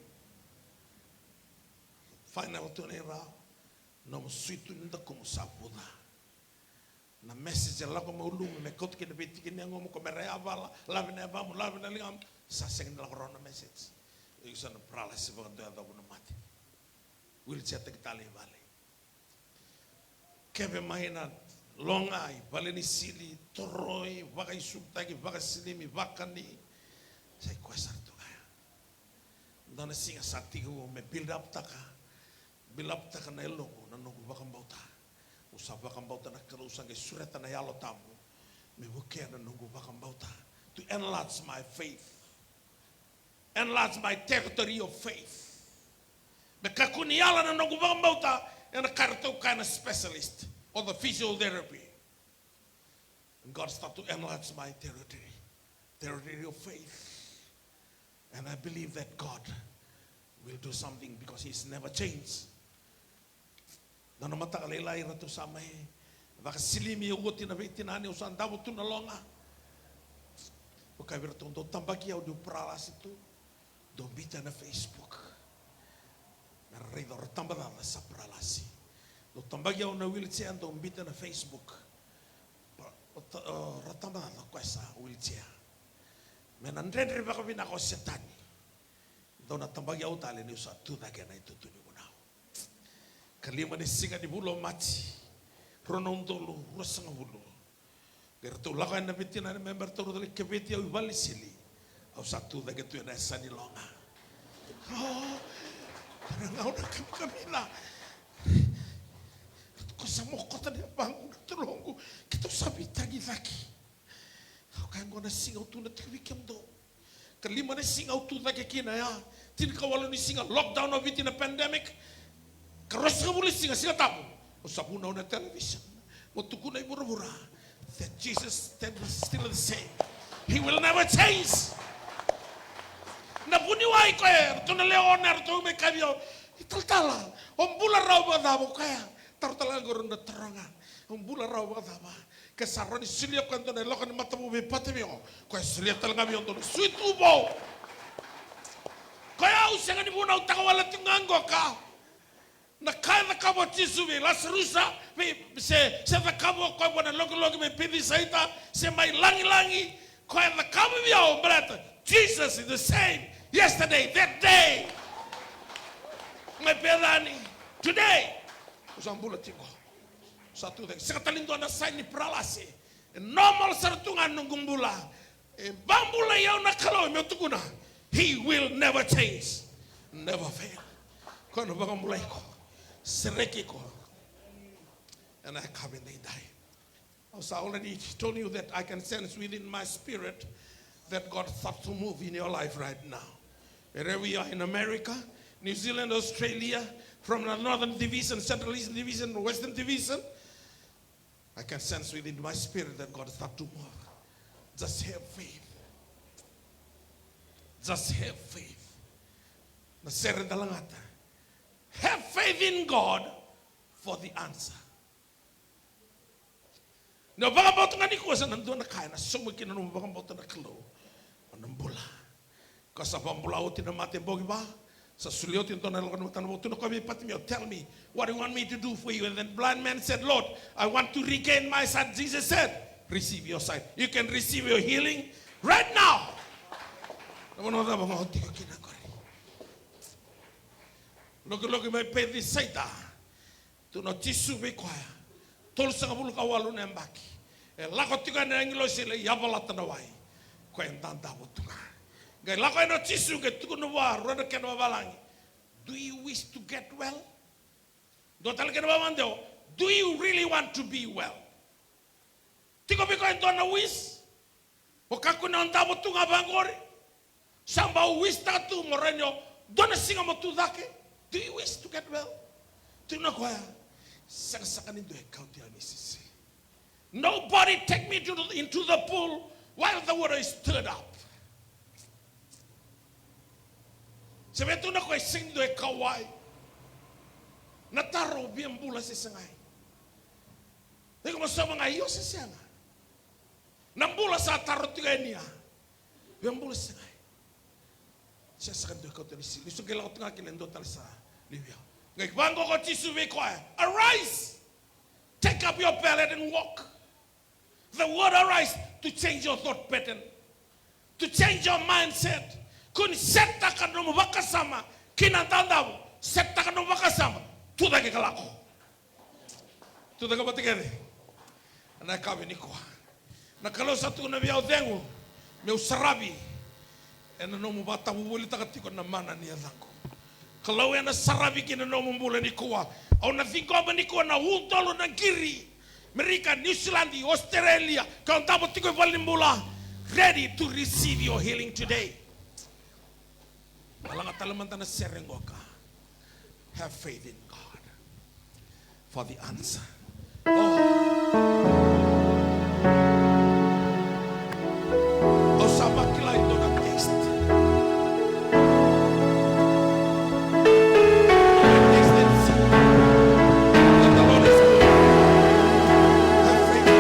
Final tu na irau. Nomu suitu ni dakumu sa vuca. Na message e lako mai ulumu me kauta kina vei tiki ni yagomu, ko me ra yavala, lave na yavamu, lave na ligamu. Sa sega ni lako rawa na message. Iko sa na paralasi vakadua, yacova na mate. Wheelchair taki tale i vale. Keve mai na loga i vale ni sili, toroi, vakaisulutaki, vakasilimi, vakani. Sa i koya sara tu ga ya. Dua na siga sa tiko me build up taka, build up taka na yaloqu, na noqu vakabauta. Au sa vakabauta na Kalou, sa qai sureta na Yalo Tabu me vukea na noqu vakabauta. To enlarge my faith. Enlarge my territory of faith. Me kakua ni yala na noqu vakabauta ena ka ratou kaya na specialist or the physiotherapy. And God start to enlarge my territory, territory of faith. And I believe that God will do something because He's never changed. Na nona mataka lailai ratou sa mai vakasilimi au oti na veitinani, au sa davo tu na loga. Au kaya vei ratou, dou tabaki au niu paralasi tu, dou biuta na Facebook. Me ra raica o Ratabacaca sa paralasi. Dou tabaki au na wheelchair, dou biuta na Facebook. Pa-, o ta-, o Ratabacaca o koya sa wheelchair. Me na dredre vakavinaka o Setani. Dou na tabaki au tale niu sa tu cake ena itutu ni vunau. Ka lima ni siga ni vula o Maji, rua na udolu ruasagavulu. Qai ratou lako yani na veitinani me ratou lai keveti au i vale ni sili. Au sa tu cake tu ena yasa ni loga. O, na gauna kamikamica. Ko sa mokota na yavaqu, na toloqu, keitou sa veitagicaki. Au kaya, oqo na siga au tukuna tiko vei kemudou. Ka lima na siga au tu cake kina ya. Tinikawalu ni siga lockdown o Viti na pandemic. Ka ruasagavulu ni siga, Siga Tabu, au sa vunau na television. Mo tukuna i vuravura that Jesus is still the same. He will never change. Na vuniwai koya, ratou na lewe ono, ratou mai kaya vei au, italatala, o bula rawa vakacava? Au kaya, taro tale ga qori na taro ga. O bula rawa vakacava? Ke sa rawa ni solia o koya e dua na yaloka ni matavuvale vei Patimeo, o koya solia tale ga vei au e dua na suitu vou. Koya au sega ni vunautaka wale tiko ga qoka. Na ka e cakava o Jisu vei Lasarusa, vei, se, se cakava o koya vua na lokiloki mai Pecisaita, se mai lagilagi, koya e cakava vei au baleta Jesus is the same yesterday, that day. Mai Pecani, today. Au sa bula tiko. Sa tu cake. Sega tale ni dua na sign ni paralasi. E normal sara tu ga na noqu bula. E vakabulai au na Kalou, meu tukuna. He will never change. Never fail. Koya na vakabulai iko. Sereki iko. Ena yakavi edaidai. I was already told you that I can sense within my spirit that God start to move in your life right now. Wherever you are in America, New Zealand, Australia, from the Northern Division, Central Eastern Division, Western Division, I can sense within my spirit that God start to move. Just have faith. Just have faith. Na sere dalagata. Have faith in God for the answer. Ni o vakabauta ga nikua, sa na dua na ka ena sauma kina nomu vakabauta na Kalou. O na bula. Ka sa vakabula oti na mate bogi va. Sa solia oti e dua na yaloka ni matana vou, tukuna o koya vei Patimeo, "Tell me, what do you want me to do for you?" And then blind man said, "Lord, I want to regain my sight." Jesus said, "Receive your sight. You can receive your healing right now." Na vanua cava ga o tiko kina qori. Lokiloki mai Pecisaita. Tukuna o Jisu vei koya, tolusagavulu ka walu na yabaki. E lako tiko yani na agilosi lai yavalata na wai. Koya e dadavo tu ga. Qai lako yani o Jisu qai tukuna vua rua na kena vavalagi. Do you wish to get well? Dua tale kena vakadewa. Do you really want to be well? Tiko vei koya e dua na wish. O kakua ni o davo tu ga vaqori. Sa bau wish taka tu mo rawa ni o dua na siga mo tu cake. Do you wish to get well? Tukuna o koya, sega saka ni dua e kauti au ni sisi. Nobody take me to the, into the pool while the water is stirred up. Se vei tukuna o koya, sega ni dua e kauwai. Na taro, via bula se segai. Iko mo sauma ga, io se sega. Na bula sa taro tiko yani ya. Via bula se segai. Sega saka ni dua e kauta ni sili. Ni sa qai lako tiko ga kina e dua tale sa liu ya. Qai vaqo ko Jisu vei koya, arise, take up your pallet and walk. The word arise to change your thought pattern, to change your mindset. Kua ni set taka nomu vakasama ki na dadavu, set taka nomu vakasama, tu cake ka lako. Tu cake vata kece. Ena yakavi nikua, na Kalou sa tukuna vei au, cegu, meu saravi ena nomu vakatavuvulitaka tiko na mana ni yacaqu. Kalou ena saravi ki na nomu bula nikua. Au na ciqoma nikua na udolu na qiri, Merika, Niusiladi, Ositerelia, ka o davo tiko i valenibula, ready to receive your healing today. Valaga tale mada na sere qoka. Have faith in God for the answer. Oh. Au sa vakila e dua na taste. Taste and see that the Lord is good. Have faith.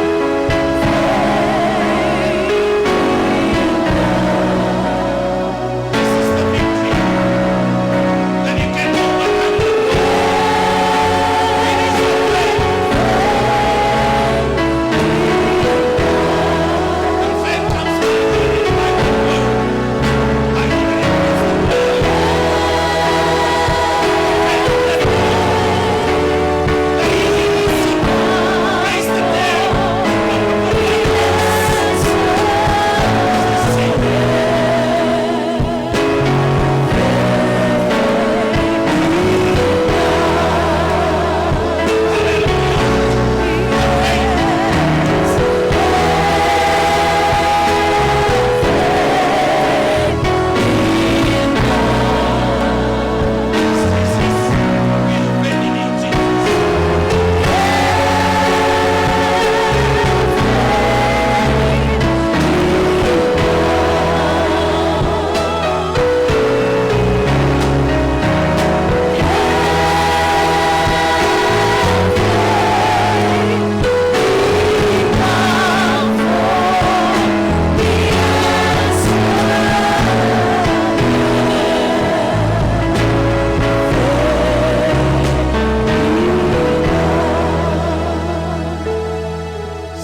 This is the victory that you can overcome the world. It is your faith. And faith comes by hearing, and by the word. By hearing is the word. Faith that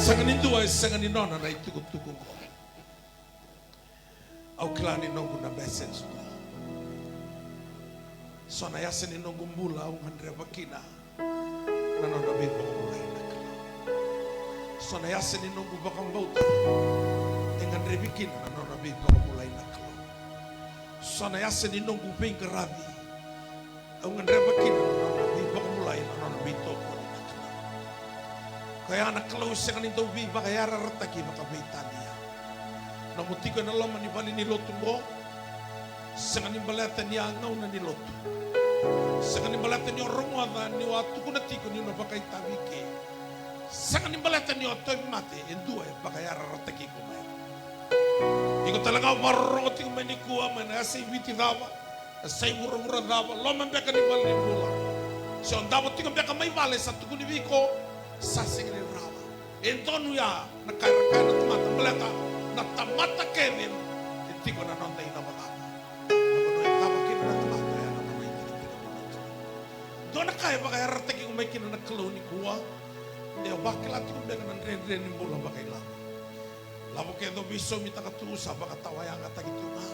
Sega ni dua e sega ni nona na itukutuku oqo. Au kila ni noqu na message oqo. So na yasa ni noqu bula au gadreva kina na nona veivakabulai na Kalou. So na yasa ni noqu vakabauta e gadrevi kina na nona veivakabulai na Kalou. So na yasa ni noqu veiqaravi au gadreva kina na nona veivakabulai, na nona veitokoni na Kalou. Koya na Kalou sega ni dau veivakayarayarataki vakaveitalia. Nomu tiko ena loma ni vale ni lotu oqo, sega ni baleta ni a gauna ni lotu. Sega ni baleta ni o rogoca niu a tukuna tiko niu na vakaitavi ike. Sega ni baleta ni o tauvimate, e dua e vakayarayarataki iko mai. Iko tale ga o vakarorogo tiko mai nikua, mai na yasa i Viti cava, yasa i vuravura cava, loma beka ni valenibula. Se o davo tiko beka mai vale, sa tukuni vei iko, sa sega ni rawa. E donu ya na ka era kaya na tamata, baleta na tamata kece e tiko na noda icavacava. Na vanua e cava kina na tamata, ya na vanua e tiko kina na noda. Dua na ka e vakayarayarataki iko mai kina na Kalou nikua, de o vakila tiko beka na dredre ni bula vakailavo. Lavo kece o veisaumitaka tu sa vakatawayagataki tu ga.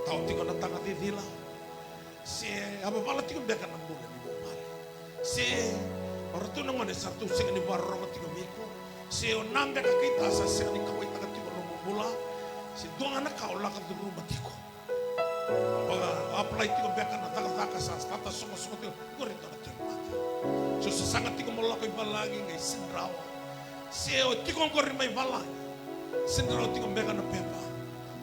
Tawa tiko na taga cicila. Se a vavala tiko beka na bula ni vuvale. Se o ratou na gone sa tou sega ni vakarorogo tiko vei iko. Se o na beka kei ta sa sega ni kauwaitaka tiko nomu bula. Se dua ga na ka o lako curuma tiko. Vaka apply tiko beka na cakacaka sa sata soqosoqo tiko. Qori dua na tauvimate. Se o sasaga tiko mo lako i valagi qai sega ni rawa. Se o tiko oqori mai valagi, sega ni rawa tiko beka na pepa.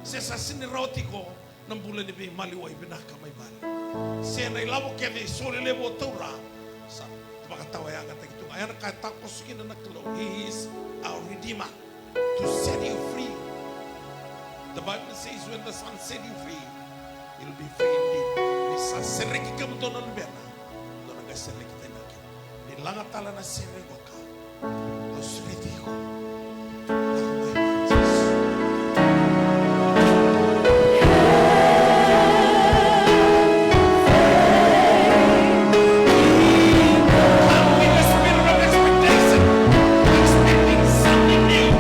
Se sa sega ni rawa tiko na bula ni veimaliwai vinaka mai vale. Se na ilavo kece e so lelevu o taura, sa vakatawayagataki tu ga. Ena ka e takoso kina na Kalou, He is our Redeemer to set you free. The Bible says, "When the Son set you free, you'll be free indeed." Ni sa sereki kemudou na Luvena, dou na qai sereki tale ga. Ni laga tale na sere qoka. Au sureti iko. Lako mai vei Jisu. Come with a spirit of expectation, expecting something new.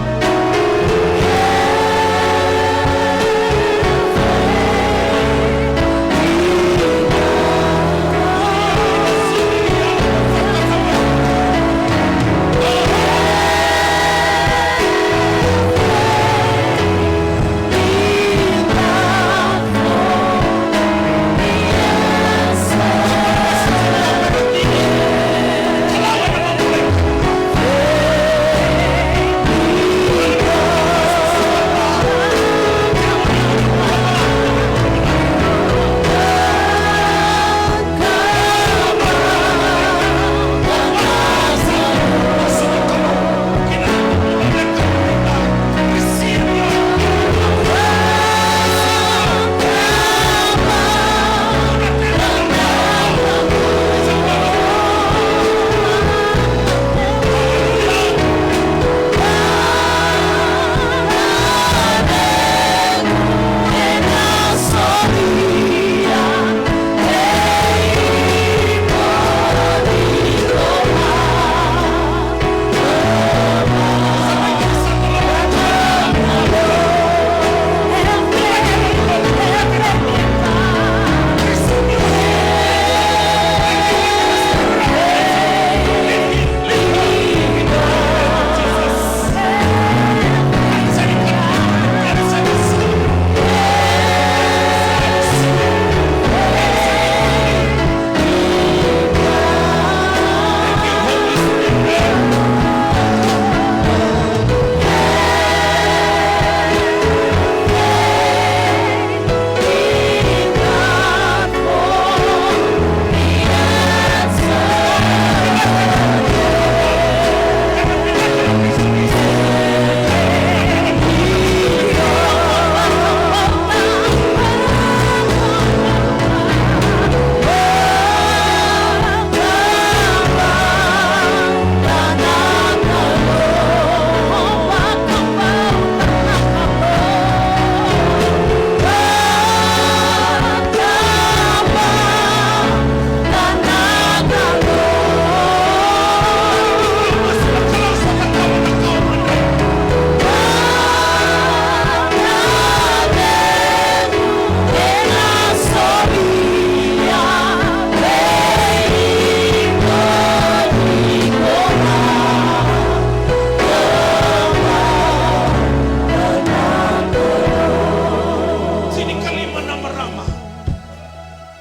Tinikalima na marama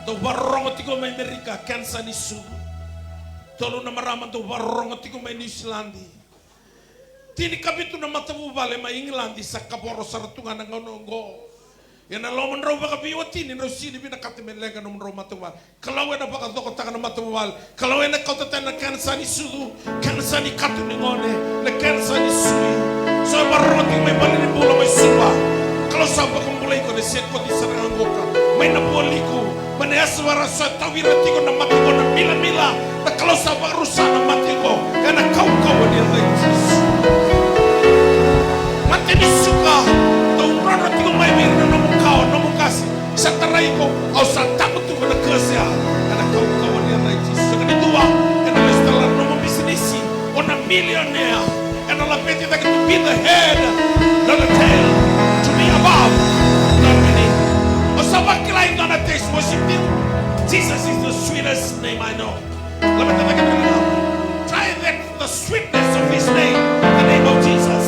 dau vakarorogo tiko mai Amerika, kenisa ni sucu. Tolu na marama dau vakarorogo tiko mai Niusiladi. Tinikavitu na matavuvale mai Igiladi sa kavoro sara tu ga na gauna oqo. Ia na lomadrau vakaveiwatini, drau sega ni vinakata me leqa nomudrau matavuvale. Kalou ena vakacokotaka na matavuvale. Kalou ena kauta tani na kenisa ni sucu, kenisa ni katu ni gone, na kenisa ni sui. So e vakarorogo tiko mai valenibula mai Suva, Kalou sa vakabulai iko, ena sekoti sara ga qoka. Mai na Vualiku, mai na yasavara, so e tauvi ira tiko na mate qo na milamila. Na Kalou sa vakarusa na mate qo ena kaukauwa ni yaca i Jisu. Mate ni suka, dau drodro tiko mai vei ira na nomu kawa, nomu qase. Sa tarai iko, au sa tamutuka na kase ya ena kaukauwa ni yaca i Jisu. Sega ni dua ena lesu tale na nomu bisinisi, o na milionea. Ena laveti cake, to be the head, not the tail, to be above, not beneath. O sa vakila e dua na taste, worship him. Jesus is the sweetest name I know. Laveta cake na name. Try that, the sweetness of his name, the name of Jesus.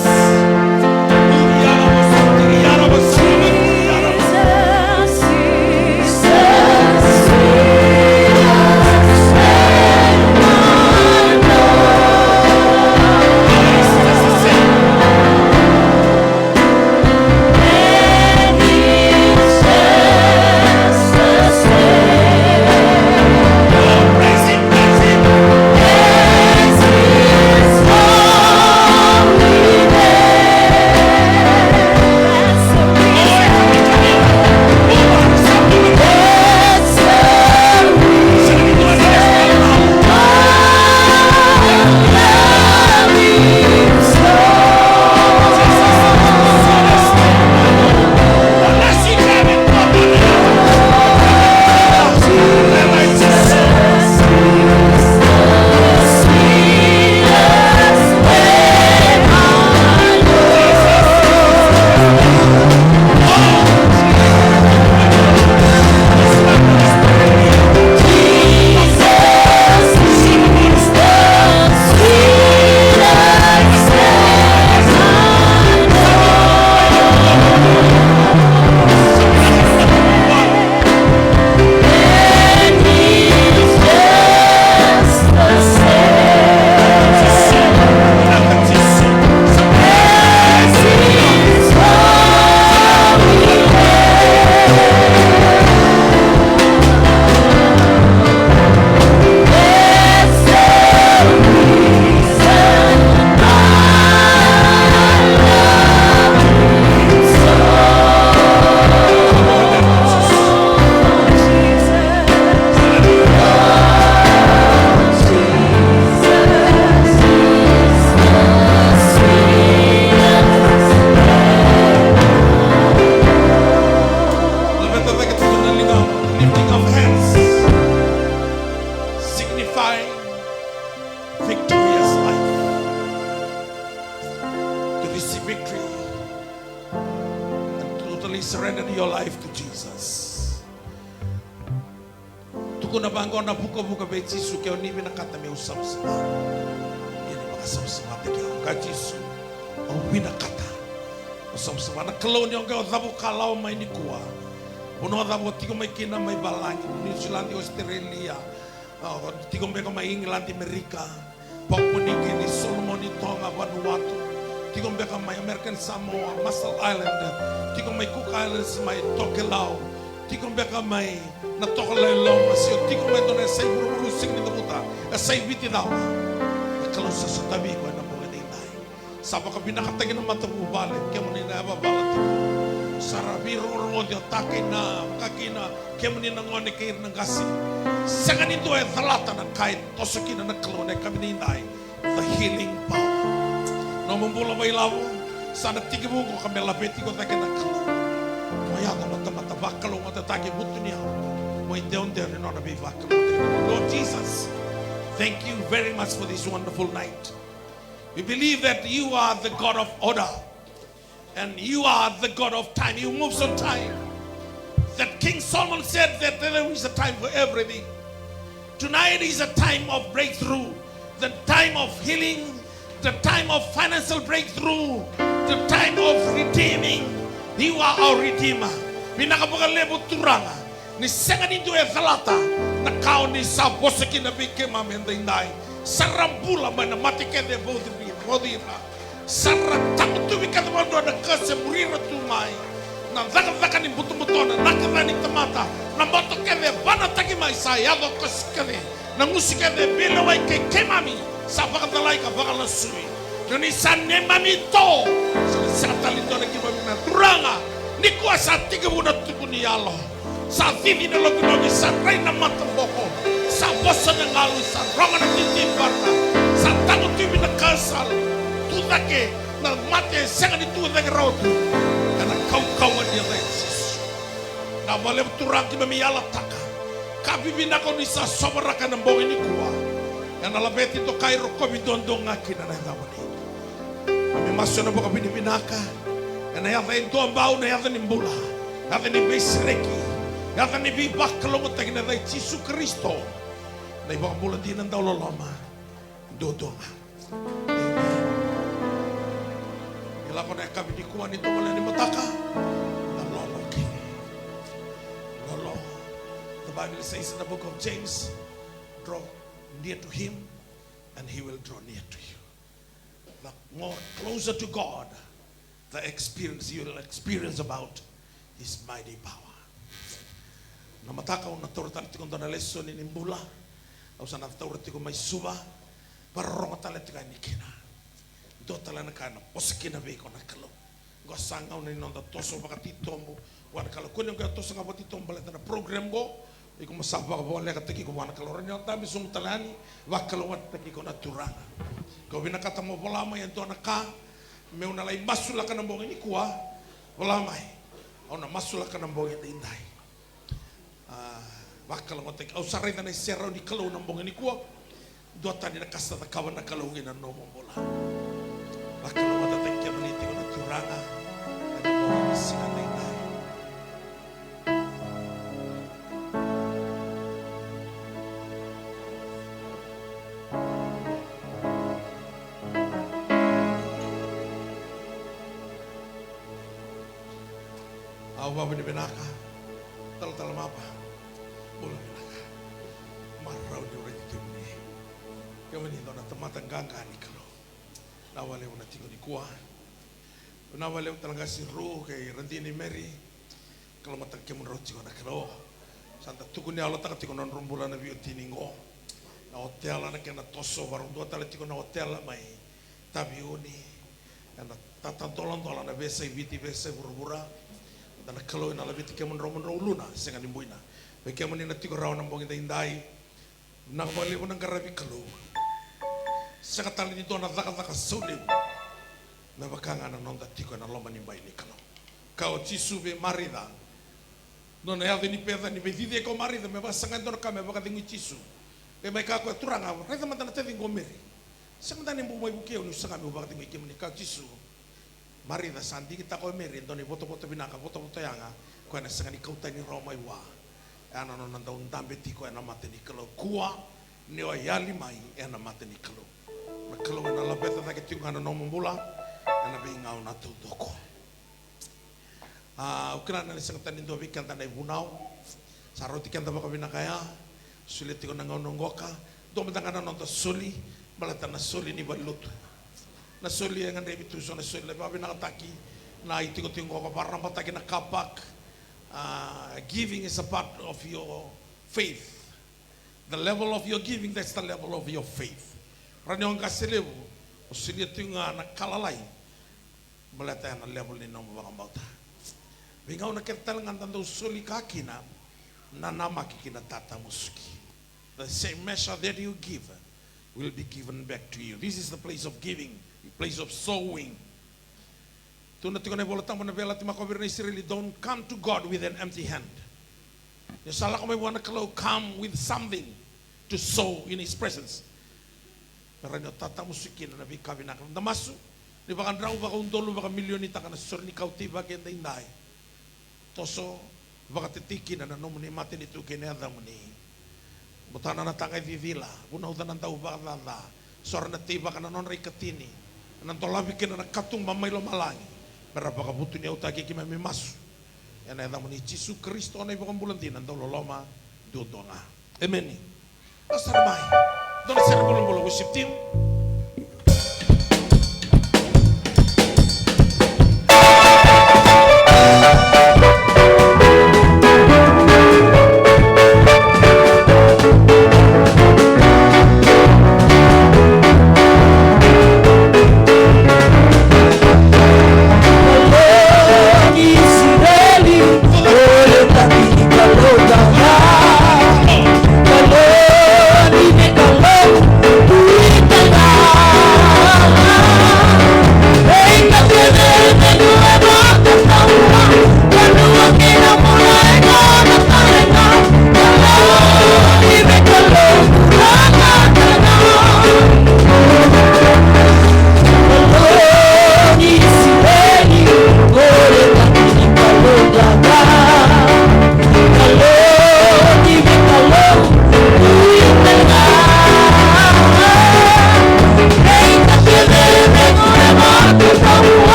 Surrender your life to Jesus. Tukuna vaqo na vukavuka vei Jisu, ke o ni vinakata meu savasava, ia ni vakasavasavataki au. Ka Jisu, au vinakata. O savasava na Kalou ni o qai o cava o kalawa mai nikua. Vanua cava o tiko mai kina, mai valagi, Niusiladi, Ositerelia, o tiko beka mai Igiladi, Merika, Papua New Guinea, Solomoni, Toga, Vanuatu, tiko beka mai American Samoa, Marshall Island, tiko mai Cook Islands, mai Tokelau, tiko beka mai na Tokalau e Loma, se o tiko mai dua na yasai vuravura, siga ni cavuta, yasai Viti cava. Na Kalou sa sotavi iko ena bogi edaidai. Sa vakavinakataki na matavuvale, kemuni na yavavala tiko. Sa ra veirogorogoci o ta kei na, vaka kina kemuni na gone kei ira na qase. Sega ni dua e calata na ka e toso kina na Kalou ena yakavi edaidai. The healing power. Nomu bula vakailavo, sa na tekivu oqo ka me laveti iko cake na Kalou. Mo yaco na tamata vakalougatataki, vutuniyau, mo idewadewa ni nona veivakalougatataki. Lord Jesus, thank you very much for this wonderful night. We believe that you are the God of order. And you are the God of time. You moves on time. That King Solomon said that there is a time for everything. Tonight is a time of breakthrough, the time of healing, the time of financial breakthrough, the time of redeeming. You are our Redeemer. Vinaka vakalevu Turaga, ni sega ni dua e calata na ka o ni sa vosa kina vei keimami edaidai. Sa ra bula mai na mate kece e vauci, vauci ira. Sa ra tagutuvi kece vakadua na ka se muri ira tu mai. Na cakacaka ni butobuto, na nakaca ni tamata, na boto kece e vanataki mai, sa yaco koso kece. Na gusu kece e veilewai kei keimami, sa vakacalai ka vakalasui. Ni o ni sa neimami ito, sa na sega tale ni dua na keimami na Turaga. Nikua sa tekivu na tuku ni yalo. Sa cici na lokiloki, sa rai na mataboko, sa vosa na galu, sa rogo na titibana, sa tagutuvi na ka sa tu cake, na mate e sega ni tu cake rawa tu. Ena kaukauwa ni yaca i Jisu. Vinaka vakalevu Turaga, keimami yalataka. Ka vivinaka o ni sa sovaraka ena bogi nikua. Ena laveti, dokai, rokovi duadua ga kina na yacamuni. Keimami masu ena vakavinavinaka ena yaca e dua bau, na yaca ni bula, yaca ni veisereki, yaca ni veivakalougatataki, na yaca i Jisu Karisito, na iVakabula dina, dauloloma duadua ga. Amen. Ni lako na yakavi nikua, ni tovolea ni mataka, na lolo kece. Lolo. The Bible says in the book of James, draw near to him and he will draw near to you. The more closer to God, the experience you will experience about his mighty power. Na mataka au na taura tale tiko dua na lesoni ni bula. Au sa na taura tiko mai Suva. Vakarorogo tale tiko yani kina. Dua tale na ka ena vosa kina vei iko na Kalou. Qo sa gauna ni noda toso vakatitobu vua na Kalou. Kua ni qai toso ga vakatitobu baleta na program qo. Iko mo sa vakavolekataki iko vua na Kalou. Rawa ni o dabe sobu tale yani, vakalougatataki iko na Turaga. Kau vinakata mo vola mai e dua na ka meu na lai masulaka na bogi nikua. Vola mai. Au na masulaka na bogi edaidai. A, vakalougatataki. Au sa raica na iserau ni Kalou na bogi nikua. Duatani na ka sa cakava na Kalou kina nomu bula. Vakalougatataki kemuni tiko na Turaga ena bogi ni siga edaidai. Au vakavinavinaka. Talatala Mapa, bula vinaka. Marau ni raici kemuni. Kemuni dua na tamata qaqa ni Kalou. Vinaka vakalevu na tiko nikua. Vinaka vakalevu Talaqasi Ru kei Radini Meri. Kalougata kemudrau tiko na Kalou. Sa da tukuni yalotaka tiko na nodrau bula na veiwatini qo. Na otela na kena toso, varau dua tale tiko na otela mai Taveuni. Ena tatadoladola na veiyasai Viti, veiyasai vuravura. Da na Kalou ena laveti kemudrau mo drau uluna, sega ni buina. Vei kemuni na tiko rawa na bogi edaidai. Vinaka vakalevu na qaravi Kalou. Sega tale ni dua na cakacaka saulevu me vaka ga na noda tiko ena loma ni bai ni Kalou. Kaya o Jisu vei Marica, nona yaco ni peca ni veiciciyaki o Marica me vakasagai dua na ka me vakacegui Jisu. Qai mai kaya o koya, Turaga, raica mada na taciqu o Meri. Sega mada ni bau mai vukei au niu saga meu vakacegui kemuni. Kaya o Jisu, Marica sa digitaka o Meri e dua na ivotavota vinaka, votavota yaga, koya na sega ni kau tani rawa mai vua. E a na nona dau dabe tiko ena mata ni Kalou. Kua ni o yali mai ena mata ni Kalou. Na Kalou ena laveta cake tiko ga na nomu bula ena veigauna taucoko. A, au kila na sega tani dua vei keda na ivunau. Sa rauti keda vakavinaka ya. Solia tiko na gauna oqo ka dua mada ga na noda soli, baleta na soli ni valelotu. Na soli e gadrevi tu so na soli, na vakavinakataki na itikotiko oqo, ka vakarabataki na car park. A, giving is a part of your faith. The level of your giving, that's the level of your faith. Ra ni o qase levu, o solia tiko ga na ka lalai. Baleta ya na level ni nomu vakabauta. Veigauna kece tale ga da dau soli ka kina, nanamaki ki na tatamusuki. The same measure that you give will be given back to you. This is the place of giving, the place of sowing. Tukuna tiko na iVola Tabu na veiyalayalati mai vei ira na Isireli, don't come to God with an empty hand. Ni sa lako mai vua na Kalou, come with something to sow in his presence. Me rawa ni o tatamusuki kina na veika vinaka. Da masu, ni vakadrau vakaudolu, vakamilionitaka na sore ni kauti vakaedaidai. Toso, vakatetei kina na nomuni matanitu kei na yacamuni. Butana na taga e cicila, vunauca na dau vakacaca, sora na teivaka na nodra ikatini, na dolavi kina na katuba mai lomalagi, me ra vakavutuniyautaki keimami. Masu ena yacamuni Jisu Karisito na iVakabula dina, dau loloma duadua ga. Emeni. Dou sara mai. Dou na sere bulabula, worship team.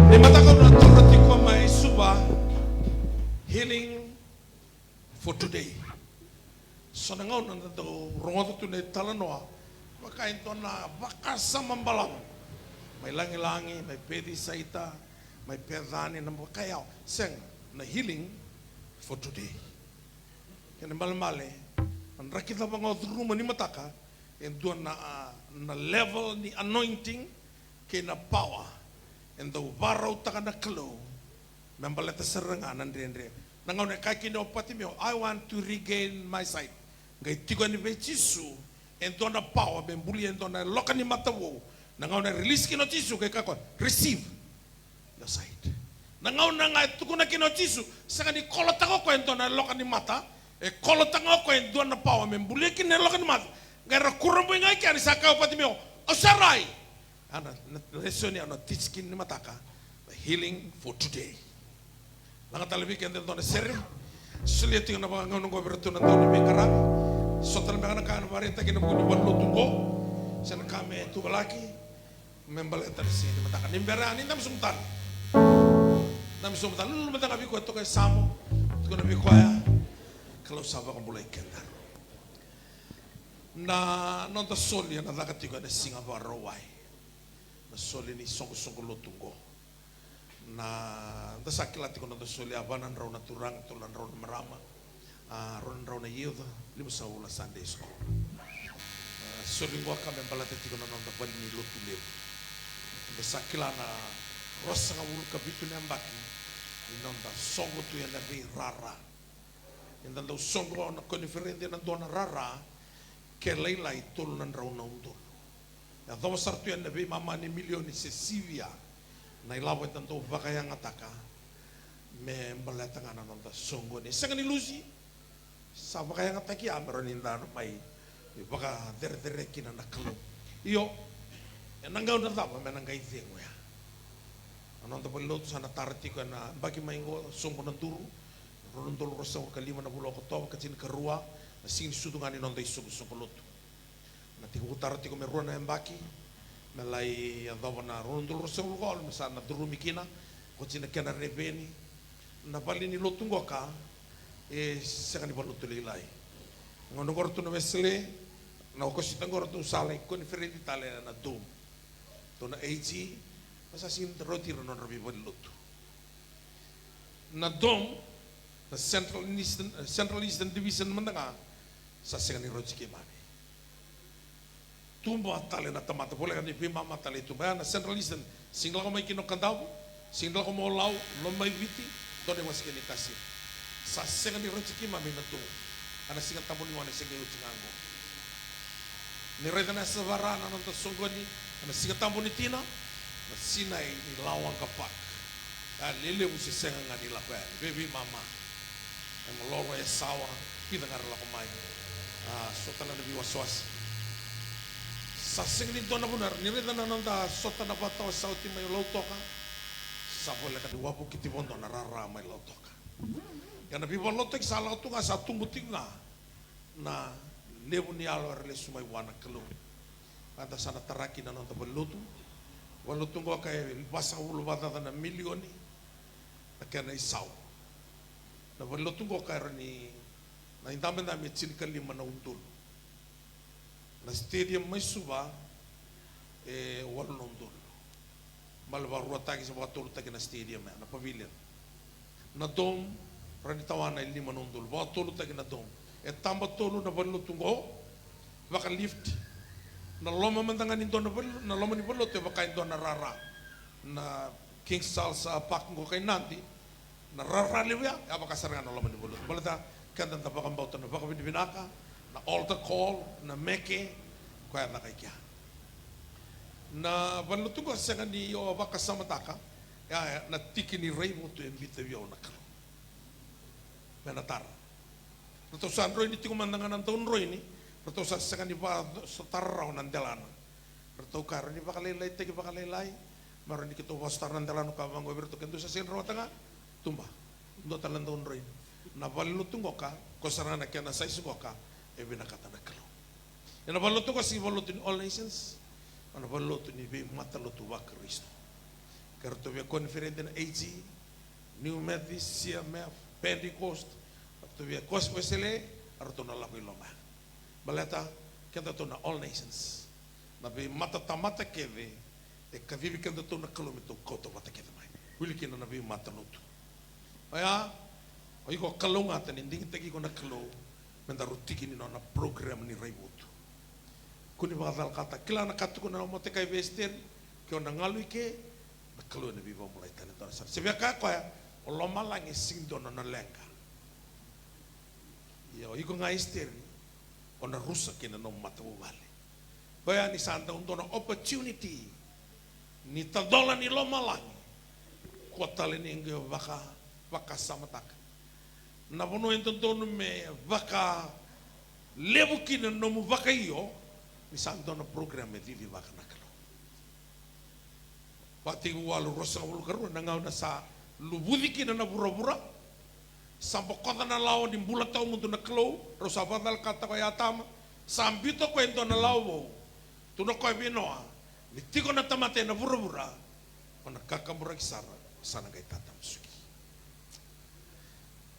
Ni mataka au na toro tiko mai Suva, healing for today. So na gauna da dau rogoca tu na italanoa, vaka e dua na vakasama balavu mai lagilagi, mai Pecisaita, mai Pecani, na vakayawa. Sega, na healing for today. Kena ibalebale, na draki cava ga o curuma ni mataka, e dua na, na level ni anointing kei na power e dau vakarautaka na Kalou me baleta sara ga na dredre. Na gauna e kaya kina o Patimeo, "I want to regain my sight." Qai tiko yani vei Jisu e dua na power me bulia e dua na loka ni mata vou. Na gauna e release kina o Jisu, qai kaya o koya, "Receive your sight." Na gauna ga e tukuna kina o Jisu, sega ni kolotaka o koya e dua na loka ni mata, e kolotaka o koya e dua na power me bulia kina na loka ni mata. Qai ra kurabui ga i kea ni sa kaya o Patimeo, "Au sa rai." A na, na lesoni au na teach kina ni mataka, the healing for today. Laga tale vei keda e dua na sere. Solia tiko na vakagauna oqo vei iratou na dau ni veiqaravi. So tale beka na ka na vakaraitaki ena vuku ni valenilotu oqo, se na ka me tuvalaki. Me baleta na siga ni mataka ni bera, ni dabe sobu tale. Dabe sobu tale, lululu mada ga vei koya, toka e yasamu, tukuna vei koya, Kalou sa vakabulai kedaru. Na noda soli ena caka tiko ena siga Vakarauwai. Na soli ni soqosoqo lotu oqo. Na, da sa kila tiko na noda soli, a, va na drau na turaga, tolu na drau na marama, a, rua na drau na youth, limasagavulu na Sunday school. A, soli qoka me baleta tiko na noda vale ni lotu levu. Da sa kila na ruasagavulu ka vitu na yabaki ni noda soqo tu ena veirara. Eda dau soqo na koniferedi ena dua na rara, ke lailai tolu na drau na udolu. Yacova sara tu yani na veimama ni milioni se sivia na ilavo eda dau vakayagataka me baleta ga na noda soqoni. E sega ni lusi, sa vakayagataki ya me rawa ni da mai vakacerecerei kina na Kalou. Io, ena gauna cava me na qai cegu ya? Na noda valenilotu sa na tara tiko ena yabaki mai oqo, sobo na duru, rua na udolu ruasagavulu ka lima na vula o Okotova, ka tinikarua na siga ni sucu ga ni noda isoqosoqo lotu. Na tekivu tara tiko me rua na yabaki, me lai yacova na rua na udolu ruasagavulu ka walu, me sa na curumi kina, oti na kena reveni. Na vale ni lotu qoka, e sega ni valelotu lailai. Gauna qo ratou na Wesele, na Okosita qo ratou sa lai koniferedi tale ena Dome. Ratou na A G, me sa sega ni rauti ira na nodra veivalelotu. Na Dome, na Central Eastern, Central Eastern Division mada ga, sa sega ni rauti keimami. Tuba tale na tamata, voleka ni veimama tale e tuba. Ya na Central Eastern, sega ni lako mai kina o Kadavu, sega ni lako mai o Lau, Lomaiviti, dua na iwase kei Nakasiri. Sa sega ni rauti keimami na Dome. Ena Siga Tabu ni Gone se qai oti ga oqo. Ni raica na yasana Vara na noda soqoni, ena Siga Tabu ni Tina, na Sinai ni Lawaqa Park. A, lelevu se sega ga ni lako yani, veiveimama. E malolo, e sawa, vica ga era lako mai. A, so tale na veiwasewase. Sa sega ni dua na vanua, ni raica na noda sota na vata sa oti mai Lautoka. Sa voleka ni wavokiti vodo na rara mai Lautoka. Ia na veivakalotutaki sa lako tu ga, sa tubu tiko ga na levu ni yalo era lesu mai vua na Kalou. Eda sa na tara kina na noda valenilotu. Valenilotu qoka e vasagavulu vakacaca na milioni na kena isau. Na valenilotu qoka era ni, na idabedabe e tinikalima na udolu. Na stadium mai Suva e walu na udolu. Bale vakaruataki se vakatolutaki na stadium ya, na pavilion. Na Dome, rawa ni tawana e lima na udolu, vakatolutaki na Dome. E taba tolu na valenilotu qo, vakalift. Na loma mada ga ni dua na vale, na loma ni valenilotu e vaka e dua na rara. Na King Charles, a, Park qo kai Nadi, na rara levu ya, e a vaka sara ga na loma ni valenilotu. Baleta keda da vakabauta na vakavinavinaka, na altar call, na meke, koya e caka i kea. Na valenilotu qo sega ni o vakasamataka, ya, ya, na tiki ni raivotu e biuta vei au na Kalou. Me na tara. Ratou sa droini tiko mada ga na daudroini, ratou sa sega ni vakasotara rawa na delana. Ratou kaya, rawa ni vakalailaitaki vakalailai, me rawa ni keitou vakasotara na delana, ka vaqo vei ratou, ke dou sa sega ni rawata ga, tuba. Dua tale na daudroini. Na valenilotu qoka, ko sara ga na kena size qoka, e vinakata na Kalou. Ia na valenilotu qo sega ni valenilotu ni All Nations, na valenilotu ni veimatalotu vaKarisito. Ke ratou via koniferedi na A G, New Methodist, C M F, Pentecost, ratou via kos Wesele, ratou na lako i loma ya. Baleta, kedatou na All Nations. Na veimatatamata kece e kacivi kedatou na Kalou me tou kauta vata kece mai. Wili kina na veimatalotu. Oya, o iko kalougata ni digitaki iko na Kalou, me daru tiki ni nona program ni raivotu. Kua ni vakacalakata, kila na ka tukuna o Motekai vei Esiteri, ke o na galu i ke, na Kalou ena veivakabulai tale dua na sala. Se via kaya koya, o lomalagi e sega ni dua na nona leqa. Ia o iko ga Esiteri, o na rusa kei na nomu matavuvale. Koya ni sa dau dua na opportunity ni tadola ni lomalagi, kua tale ni qai vaka, vakasamataka. Na vanua e dodonu me vakalevu kina na nomu vakaio, ni sa dua na program e cicivaka na Kalou. Vakatekivu walu ruasagavulu ka rua na gauna sa luvuci kina na vuravura. Sa bokoca na lawa ni bula tawamudu na Kalou, rau sa vakacalakataka o Atama, sa biuta o koya e dua na lawa vou. Tukuna o koya vei Noa, Ni tiko na tamata ena vuravura, o na kakaburaki sara, o sa na qai tatamusuki.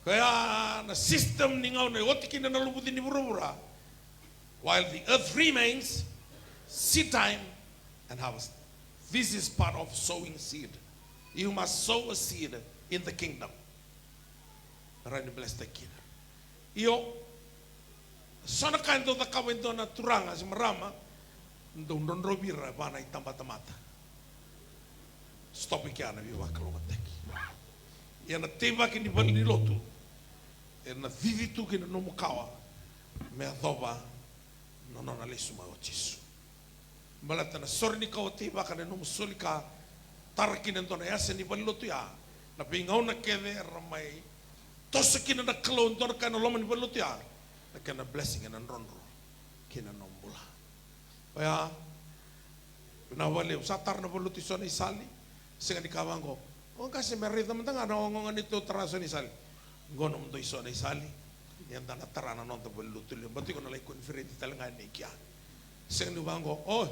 Koya na system ni gauna e oti kina na luvuci ni vuravura. While the earth remains, seed time and harvest. This is part of sowing seed. You must sow a seed in the kingdom. Rani bless the kingdom. Io, so na ka e dau cakava e dua na turaga se marama, dau drodrovi ira va na itabatamata. Stop i kea na veivakalougatataki. Ia na teivaki ni valenilotu, e na cici tu ki na nomu kawa me yacova na nona lesu mai o Jisu. Baleta na sore ni kawa teivaka na nomu soli ka tara kina e dua na yasa ni valenilotu ya. Na veigauna kece era mai toso kina na Kalou e dua na ka ena loma ni valenilotu ya, na kena blessing ena drodro kina nomu bula. Oya, vinaka vakalevu, sa tara na valenilotu i so na isali. Sega ni ka vaqo, o qase me raica mada ga na ogaoga ni tou tara so na isali. Qo nomudou i so na isali. Ia da na tara na noda valenilotu levu, ba tiko na lai koniferedi tale ga ni kia. Sega ni vaqo, o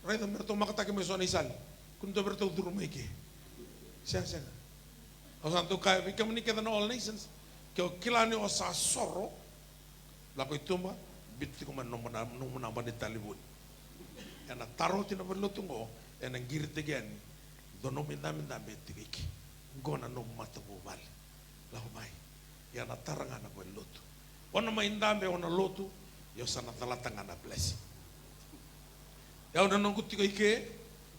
raica me ratou makataki mai so na isali, kua ni dua vei ratou curu mai ke. Sega, sega. Au sa dau kaya vei kemuni kece na All Nations, ke o kila ni o sa soro, lako i tuba, biuta tiko mai nomu na, nomu naba ni talevoni. Ena tara oti na valenilotu qo, ena qiritaki yani dua nomu idabedabe e tiko i ke. Qo na nomu matavuvale. Lako mai. Ia na tara ga na valenilotu. O na mai dabe, o na lotu, ia o sa na calata ga na blessing. Ia au na noqu tiko i ke,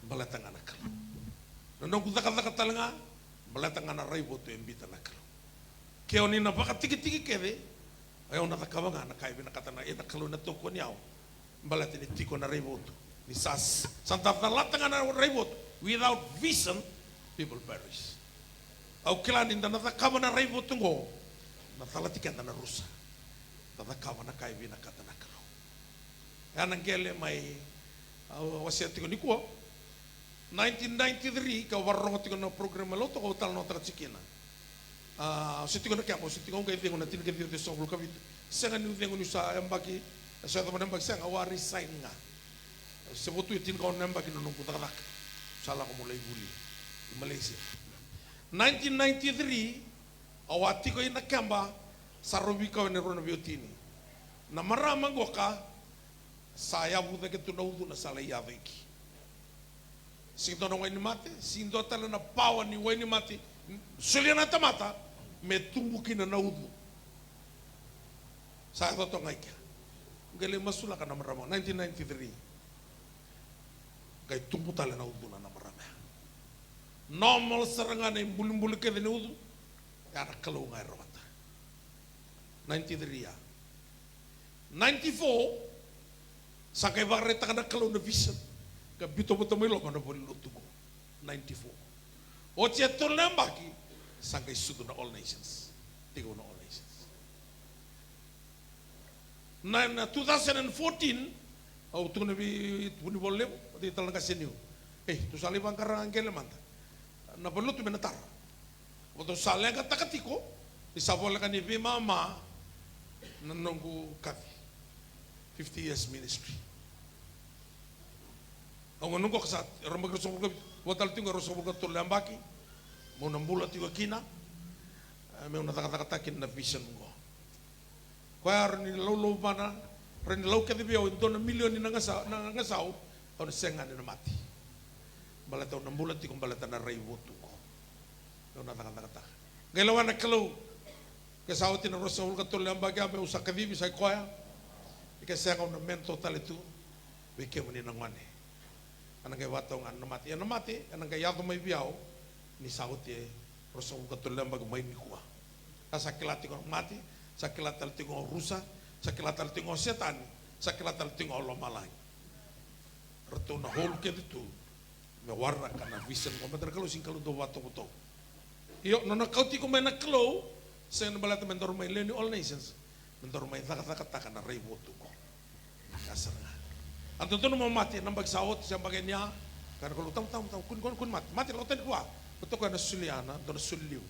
baleta ga na Kalou. Na noqu cakacaka tale ga, baleta ga na raivotu e biuta na Kalou. Ke o ni na vakatikitiki kece, ia au na cakava ga na ka e vinakata na, e na Kalou na tokoni au. Baleta ni tiko na raivotu. Ni sa, sa da calata ga na raivotu. Without vision, people perish. Au kila ni da na cakava na raivotu qo, na calati keda na rusa. Da cakava na ka e vinakata na Kalou. Ya na qele mai, au wasea tiko nikua. Nineteen ninety-three, kau vakarorogo tiko na program e Lautoka, au talanoataka tiko kina. A, au se tiko na keba, au se tiko, au qai cegu na tinikaciwa ciwasagavulu ka vitu. Sega niu cegu niu sa yabaki, sa yacova na yabaki, sega, au a resign ga. Se votu e tinikaono na yabaki na noqu cakacaka. Sa lako mo lai vuli i Malaysia. Nineteen ninety-three, au a tiko ina keba, sa rau veikau yani e rua na veiwatini. Na marama qoka, sa yavu cake tu na ucuna, sa lai yaco iki. Sega ni dua na wainimate, sega ni dua tale na pawa ni wainimate, solia na tamata, me tubu kina na ucu. Sa yaco toka ga i kea. Qai lai masulaka na marama, nineteen ninety-three. Qai tubu tale na ucuna na marama ya. Normal sara ga na ibulibuli kece ni ucu, ya na Kalou ga e rawata. Ninety-three ya. Ninety-four, sa qai vakaraitaka na Kalou na vision, ka biuta vata mai loma na valenilotu qo. Ninety-four. Oti e tolu na yabaki, sa qai sucu na All Nations. Tiko na All Nations. Na, na two thousand and fourteen, au tukuna vei Vunivola Levu, vata kei tale na qase niu. Ei, tou sa lai vaqara qele mada. Na valenilotu me na tara. Vatou sa leqataka tiko, ni sa voleka ni veimama na noqu kaci. Fifty years ministry. Au ga noqu ka sa, era yabaki ruasagavulu ka vitu, vua tale tiko ga ruasagavulu ka tolu na yabaki, meu na bula tiko kina, e, meu na cakacakataka kina na vision qo. Koya rawa ni laulauvana, rawa ni lau kece vei au e dua na milioni na gasa-, na gasau, au na sega ni na mate. Baleta au na bula tiko, baleta na raivotu qo. Au na cakacakataka. Qai lewa na Kalou. Ke sa oti na ruasagavulu ka tolu na yabaki ya, meu sa kacivi, sa i koya. Ke sega, au na mentor tale tu vei kemuni na gone. Ena qai vakatau ga na mate. Ia na mate ena qai yaco mai vei au ni sa oti e ruasagavulu ka tolu na yabaki mai nikua. Sa, sa kila tiko na mate, sa kila tale tiko o rusa, sa kila tale tiko o Setani, sa kila tale tiko o lomalagi. Ratou na holu kece tu me waraka na vision qo, baleta na Kalou sega ni Kalou dau vakatovotovo. Io, nona kauti iko mai na Kalou, sega ni baleta me daru mai lewe ni All Nations, me daru mai cakacakataka na raivotu qo. Ka sara ga. A dodonu mo mate, na yabaki sa oti se yabaki ni a, ka na Kalou, tamu, tamu, tamu, kua ni, kua ni, kua ni mate, mate, lako tani vua. Ko toka na soli ya, na dua na soli liu.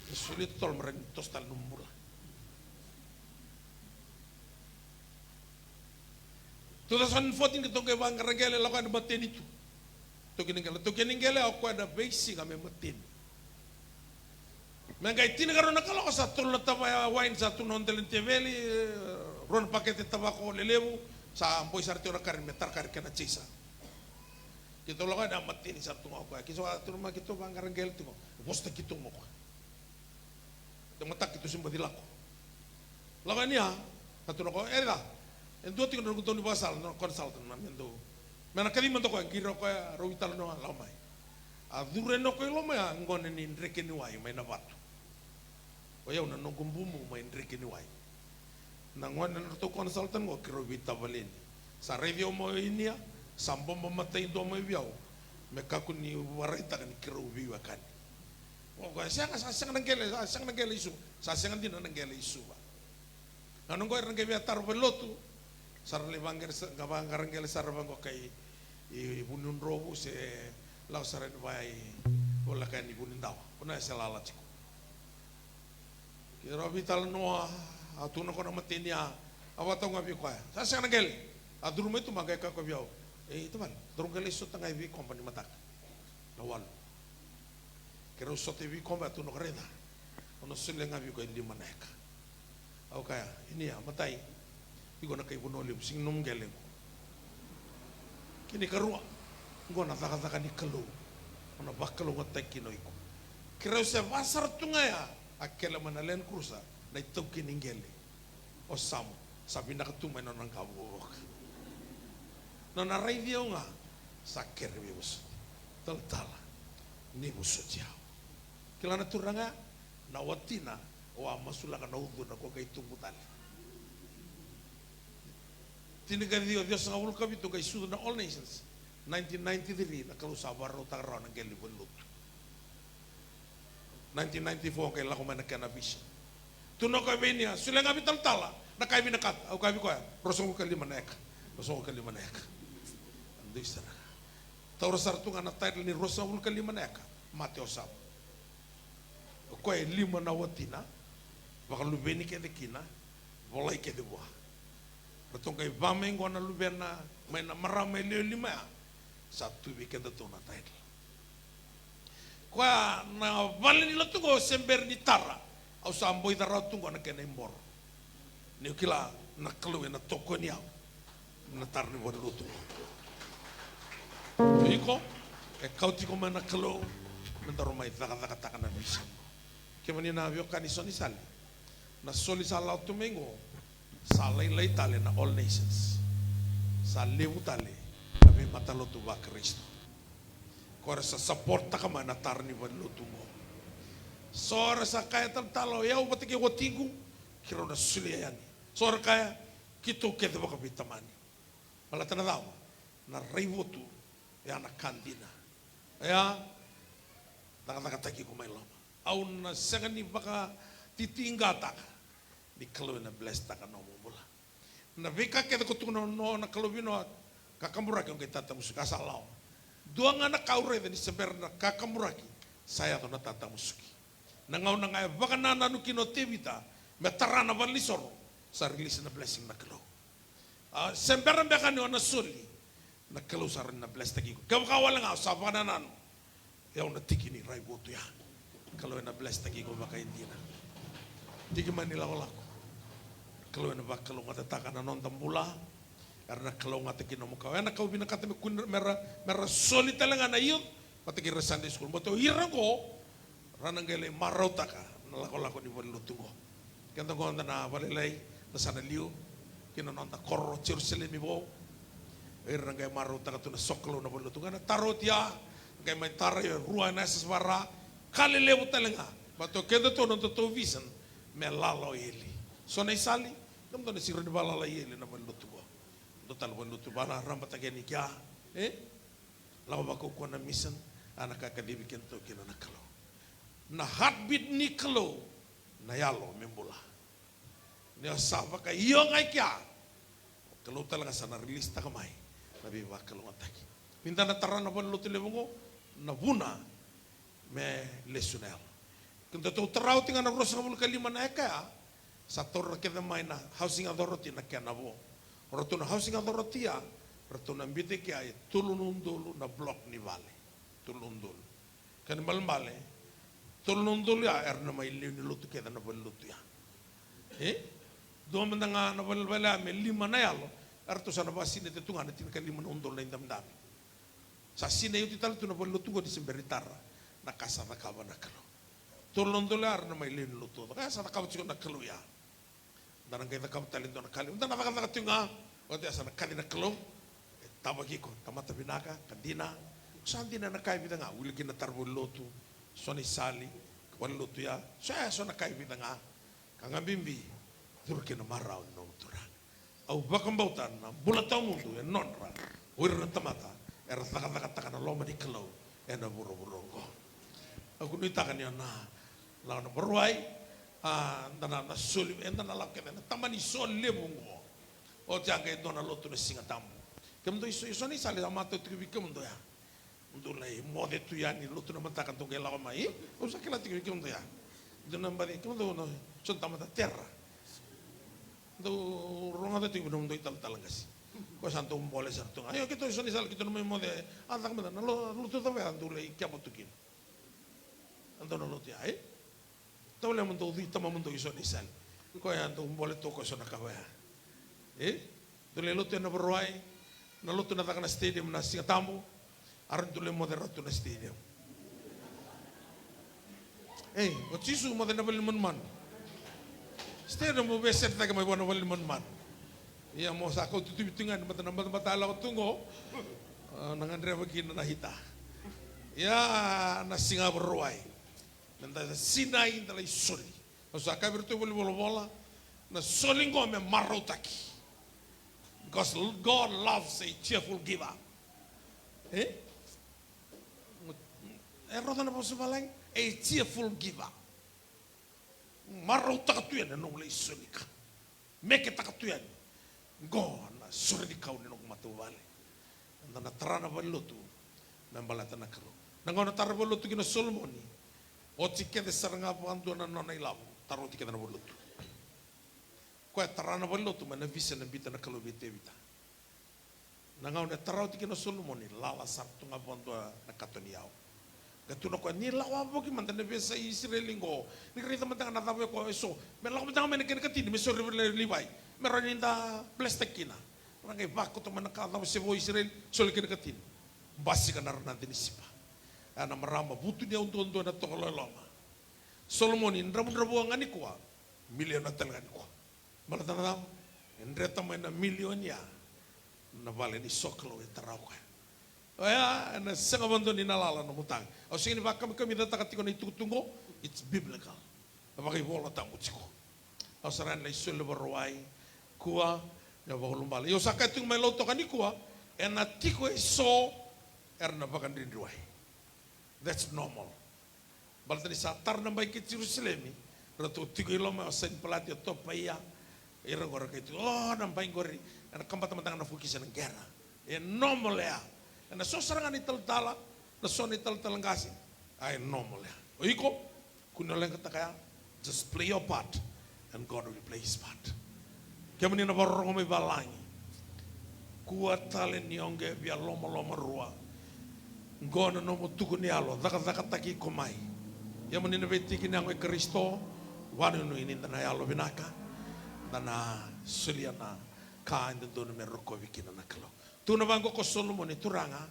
Na soli totolo me rawa ni toso tale nomu bula. Two thousand fourteen keitou qai vaqara qele, lako yani mateni tu. Taukei ni qele, taukei ni qele, o koya na veisiga me mateni. Me qai tinikarua na kaloko sa tolu na tavaya waini sa tu na dela ni teveli, e, rua na pakete tavako lelevu, sa boi sara tiko na kari me tara kari kena chaser. Keitou lako yani a mateni sara tu ga o koya. Keitou a tu na ma keitou vaqara qele tiko. Vosa keitou ga o koya. Dau mataka keitou se baci lako. Lako yani a, a tu na koya, e ca. E dua tiko na noqu daunivakasala, na consultant na me dau. Me na kaci mada o koya, qiri o koya, rau veitalanoa, lako mai. A curu yani o koya i loma ya, gone ni dreke ni wai mai na vatu. O yau na noqu bubu mai dreke ni wai. Na gone na nodratou consultant qo keirau veitavaleni. Sa raici au mai o Inia, sa bobo matai dua mai vei au. Me kakua ni vakaraitaka ni keirau veiwekani. O koya, sega, sa sega na qele, sa sega na qele i Suva. Sa sega dina na qele i Suva. Na noqu era na qai via tara valelotu. Sa ra lai vaqara sa, ga vaqara qele sa ra vaqo kai i, i Vunidrovu se lako sara ni vai voleka ni Vunidawa. Kona se lala tiko. Keirau veitalanoa, a tukuna ko na mateni a, a vakatau ga vei koya. Sa sega na qele. A curu mai tu ma qai kaya ko vei au. E, tavale, daru qai lai sota ga e veikoba ni mataka. Na walu. Keirau sota e veikoba, a tukuna ko raica. Au na solia ga vei iko e lima na eka. Au kaya, Inia, matai. Iko na kai Vanua Levu, sega ni nomu qele qo. Kena ikarua, qo na cakacaka ni Kalou. O na vakalougatataki kina o iko. Keirau se va sara tu ga ya, a kele mai na Land Cruiser, na itaukei ni qele. O Samu, sa vinaka tu mai nona qavo vakaoka. Nona raici au ga, sa kere veivosoti. Talatala, ni vosoti au. Kila na turaga, na watina, o a masulaka na ucuna ko qai tubu tale. Tinikaciwa ciwasagavulu ka vitu qai sucu na All Nations. Nineteen ninety-three na Kalou sa vakarautaka rawa na qele ni valelotu. Nineteen ninety-four qai lako mai na kena vision. Tukuna o koya vei Inia, solia ga vei talatala na ka e vinakata. Au kaya vei koya, ruasagavulu ka lima na eka. Ruasagavulu ka lima na eka. A dui sara. Taura sara tu ga na title ni ruasagavulu ka lima na eka. Mate o Samu. O koya e lima na watina, vakaluveni kece kina, volai kece vua. Ratou qai va mai qo na luvena, mai na marama e lewe lima ya, sa tu vei kedatou na title. Koya na vale ni lotu qo se bera ni tara, au sa boica rawa tu qo na kena iboro. Niu kila na Kalou ena tokoni au. Na tara ni valelotu. Iko, e kauti iko mai na Kalou, me daru mai cakacakataka na vision. Kemuni na veiwekani Sonisali, na soli sa lako tu mai qo, sa lailai tale na All Nations. Sa levu tale na veimatalotu vaKarisito. Ko era sa saportaka mai na tara ni valelotu qo. So era sa kaya talatala, o yau vata kei watiqu, keirau na solia yani. So era kaya, keitou kece vakaveitamani. Baleta na cava? Na raivotu, ya na ka dina. Ya, cakacakataki iko mai loma. Au na sega ni vakatitiqataka. Ni Kalou ena blesstaka na nomu bula. Na veika kece ko tukuna na Kalou vei Noa, kakaburaki o qai tatamusuki, a sa lawa. Dua ga na ka au raica ni se bera na kakaburaki, sa yaco na tatamusuki. Na gauna ga e vakanananu kina o Tevita me tara na valenisoro, sa release na blessing na Kalou. A, se bera beka ni o na soli, na Kalou sa rawa ni na blesstaki iko. Kevaka wale ga o sa vakanananu, e au na tiki ni raivotu ya. Kalou ena blesstaki iko vakaidina. Tiki mai ni lakolako. Kalou ena vakalougatataka na noda bula. Era na kalougata kina nomu kawa. Ena kau vinakata me kua ni, mera, mera soli tale ga na youth vata kei ira Sunday school. Baleta o ira qo, ra na qai lai marautaka na lakolako ni valelotu qo. Keda qo da na valelai, da sa na liu ki na noda koro Jerusalemi Vou. Ira na qai marautaka tu na sokalou na valelotu qo. Na tara oti ya, qai mai tara e rua na S S vara, ka lelevu tale ga. Baleta o kedatou, nodatou vision me lala o eli. So na isali, kemudou na siro ni valala i eli na valelotu qo. Dua tale valelotu vala rabataki yani kea, e? Lako vakaukauwa na mission, a na ka kacivi kedatou kina na Kalou. Na heartbeat ni Kalou, na yalo me bula. Ni o sa vakaio ga i kea, o Kalou tale ga sa na release taka mai na veivakalougatataki. Ni da na tara na valelotu levu oqo, na vuna me lesu na yalo. Kedatou tara oti ga na ruasagavulu ka lima na eka ya, sa taura kece mai na Housing Authority na kena vo. O ratou na Housing Authority ya, ratou na biuta e kea e tolu na udolu na block ni vale. Tolu na udolu. Kena ibalebale, tolu na udolu ya era na mai lewe ni lotu kece na valenilotu ya. E? Dua mada ga na valenilotu ya me lima na yalo, eratou sa na vakasinaita tu ga na tinikalima na udolu na idabedabe. Sa sinai oti tale tu na valenilotu qo ni se bera ni tara na ka sa cakava na Kalou. Tolu na udolu ya era na mai lewe ni lotu. Ka ya sa cakava tiko na Kalou ya. Da na qai cakava tale e dua na ka levu. Da na cakacaka tiko ga. Oti ya sa na kaci na Kalou. E tavaki iko, tamata vinaka, ka dina. Sa dina na ka e vica ga, wili kina na tara valenilotu, so na isali, valenilotu ya. So ya, so na ka e vica ga. Ka ga bibi, curu kina marau ni nomu Turaga. Au vakabauta na bula tawamudu e nodra o ira na tamata era cakacakataka na loma ni Kalou ena vuravura oqo. Au nuitaka ni o na lako na Vakarauwai, a, da na, na soli, eda na lako kece na tabana ni soli levu oqo. Oti ya qai dua na lotu na Siga Tabu. Kemudou e so, e so na isali a matau tiko vei kemudou ya. Dou lai moce tu yani lotu na mataka dou qai lako mai. Au sa kila tiko vei kemudou ya. Dou na baci kemudou na so na tamata tera. Dou rogoca tiko vei nomudou italatala qase. Ko sa dou bole sara tu ga. Io, keitou e so na isali keitou na mai moce. A caka mada na lo-, lotu cava ya dou lai keba tu kina. A dou na lotu ya, e? Tavale mo dou cui tamamudou e so na isali. Koya dou bole toka e so na ka vaya. E? Dou lai lotu ena Vakarauwai, na lotu na caka na stadium na Siga Tabu, a rawa ni dou lai moce rawa tu na stadium. Ei, o Jisu moce na vale ni manumanu. Stadium mo veisetaki mai vua na vale ni manumanu. Ia mo sa kauta tu vitu ga ni mata na batabata lako tu qo. A, na gadreva kina na hita. Ia na Siga Vakarauwai. Meda sinai, da lai soli. Au sa kaya vei iratou e valenivolavola, na soli qo me marautaki. Because God loves a cheerful giver. E? E roca na vosa valagi, a cheerful giver. Marautaka tu yani na nomu lai soli ka. Meketaka tu yani. Qo na soli ni kau ni noqu matavuvale. Eda na tara na valenilotu me baleta na Kalou. Na gauna tara na valenilotu kina o Solomoni, oti kece sara ga vakadua na nona ilavo, tara oti kece na valenilotu. Koya tara na valenilotu mai na visa na biuta na Kalou vei Tevita. Na gauna e tara oti kina o Solomoni, lala sara tu ga vakadua na kato ni yau. Qai tukuna o koya, ni lako wavoki mada na veiyasai Isireli qo, ni raica mada ga na cava e koya e so, me lako mada ga mai na kena ikatini me soli vei ira na Livai, me rawa ni da bless-taki kina. Ra qai vakoto mai na ka cava se vo Isireli, soli kena ikatini. Basika na ranadi ni sipa. Oya na marama vutuniyau duadua ena toka lo e loma. Solomoni dravudravua ga nikua, miliona tale ga nikua. Baleta na cava? E dreta mai na milioni ya na vale ni sokalou e tara o koya. Oya ena sega vakadua ni na lala na nomu taga. Au sega ni vakamikamicataka tiko na itukutuku qo, it's biblical. Na vakaivolatabu tiko. Au sa rawa ni lai soli Vakarauwai, kua, ia Vakalubale. Ia au sa kaya tiko mai Lautoka nikua, ena tiko e so era na vakadridriwai. That's normal. Baleta ni sa tara na bai kei Jerusalemi, ratou tiko i loma o Sanipalati, o Topaia, ira qori, ra qai tiko, o, na bai qori ena kabata mada ga na fokisi ena qera. E normal ya. Ena so sara ga na italatala, na so na italatala qase, a, e normal ya. O iko, kua ni o leqataka ya, just play your part and God will play his part. Kemuni na vakarorogo mai valagi, kua tale ni o qai via lomalomarua. Qo na nomu tuku ni yalo, cakacakataki iko mai. Kemuni na veitiki ni yago i Karisito, vakanuinui ni da na yalo vinaka, da na solia na ka e dodonu me rokovi kina na Kalou. Tukuna vaqo ko Solomoni, Turaga,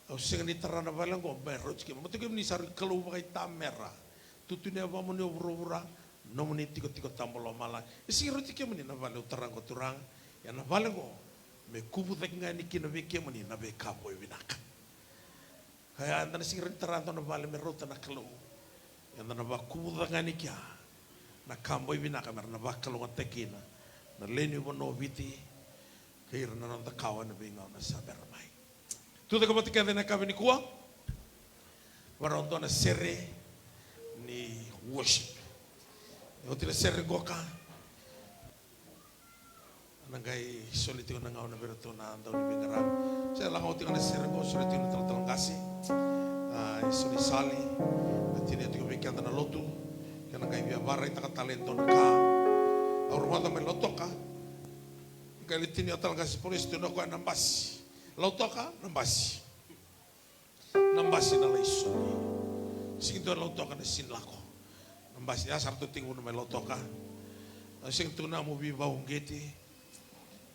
au sega ni tara na vale oqo me rauti keimami. Matai kemuni sa rui Kalou vakaitamera. Tutu ni yavamuni o vuravura, nomuni tikotiko tabu lomalagi. E sega ni rauti kemuni na vale au tara oqo Turaga. Ia na vale oqo, me kuvu cake ga yani kina vei kemuni na veika boi vinaka. Ia eda na sega ni rawa ni tara e dua na vale me rauta na Kalou. Eda na vakuvu cake ga yani kea na ka boi vinaka me ra na vakalougatataki kina na lewe ni vanua o Viti kei ira na noda kawa ena veigauna sa bera mai. Tucake vata kece ena yakavi nikua. Vakarau dua na sere ni worship. Oti na sere qoka, na qai soli tiko na gauna vei iratou na dau ni veiqaravi. Se lako oti ga na sere qo, soli tiko na talatala qase, a, e so ni sali, na tinia tiko vei keda na lotu. Kena qai via vakaraitaka tale e dua na ka. Au rogoca mai Lautoka. Kaila tini o tale qase polisi tu na koya na basi. Lautoka na basi. Na basi na lai soli. Sigi tu e Lautoka na sini lako. Na basi, ya sa ratou tiko vuna mai Lautoka. Au sigi tu na mo vivau qeti.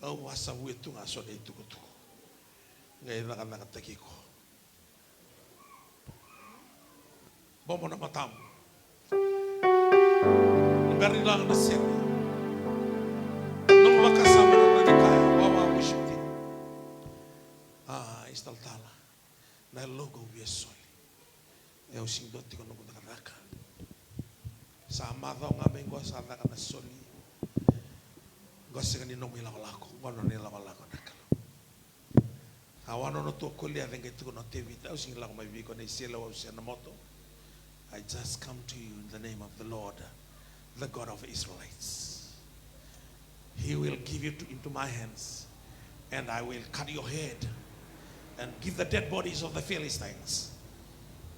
Au a sa vue tu ga so na itukutuku. Qai cakacakataki iko. Bobo na matamu. Bera ni laga na sere. Nomu vakasama na rani kaya, wawa mo shuti. A, istalatala. Na logo via soli. E au sigi dua tiko noqu cakacaka. Sa macawa ga mai qo sa caka na soli. Qo sega ni nomu ilakolako, qo nona ilakolako na Kalou. A wanono tu o Koliaci e qai tukuna o Tevita, au sega ni lako mai vei iko na iseleiwau se na moto. I just come to you in the name of the Lord, the God of Israelites. He will give you to, into my hands, and I will cut your head and give the dead bodies of the Philistines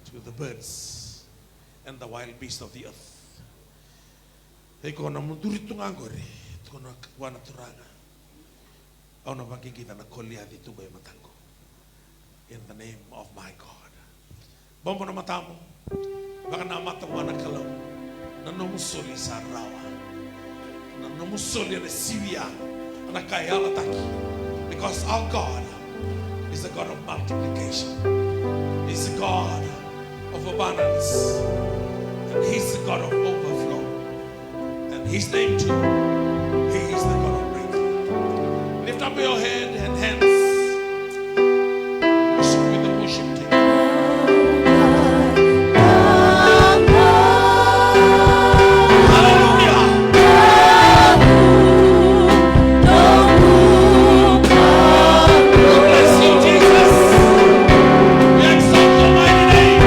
to the birds and the wild beasts of the earth. Iko na muduri tu ga qori, tukuna vua na Turaga. Au na vaqiqica na Koliaci tu qo e mataqu. In the name of my God. Bobo na matamu. Vakanamata vua na Kalou. Na nomu soli sa rawa. Na nomu soli ena sivia na ka e yalataki. Because our God is a God of multiplication. He's a God of abundance. And He's a God of overflow. And His name too, He is the God of breakthrough. Lift up your head and hands. Worship with the worship team. Hallelujah. We bless you, Jesus. We exalt your mighty name.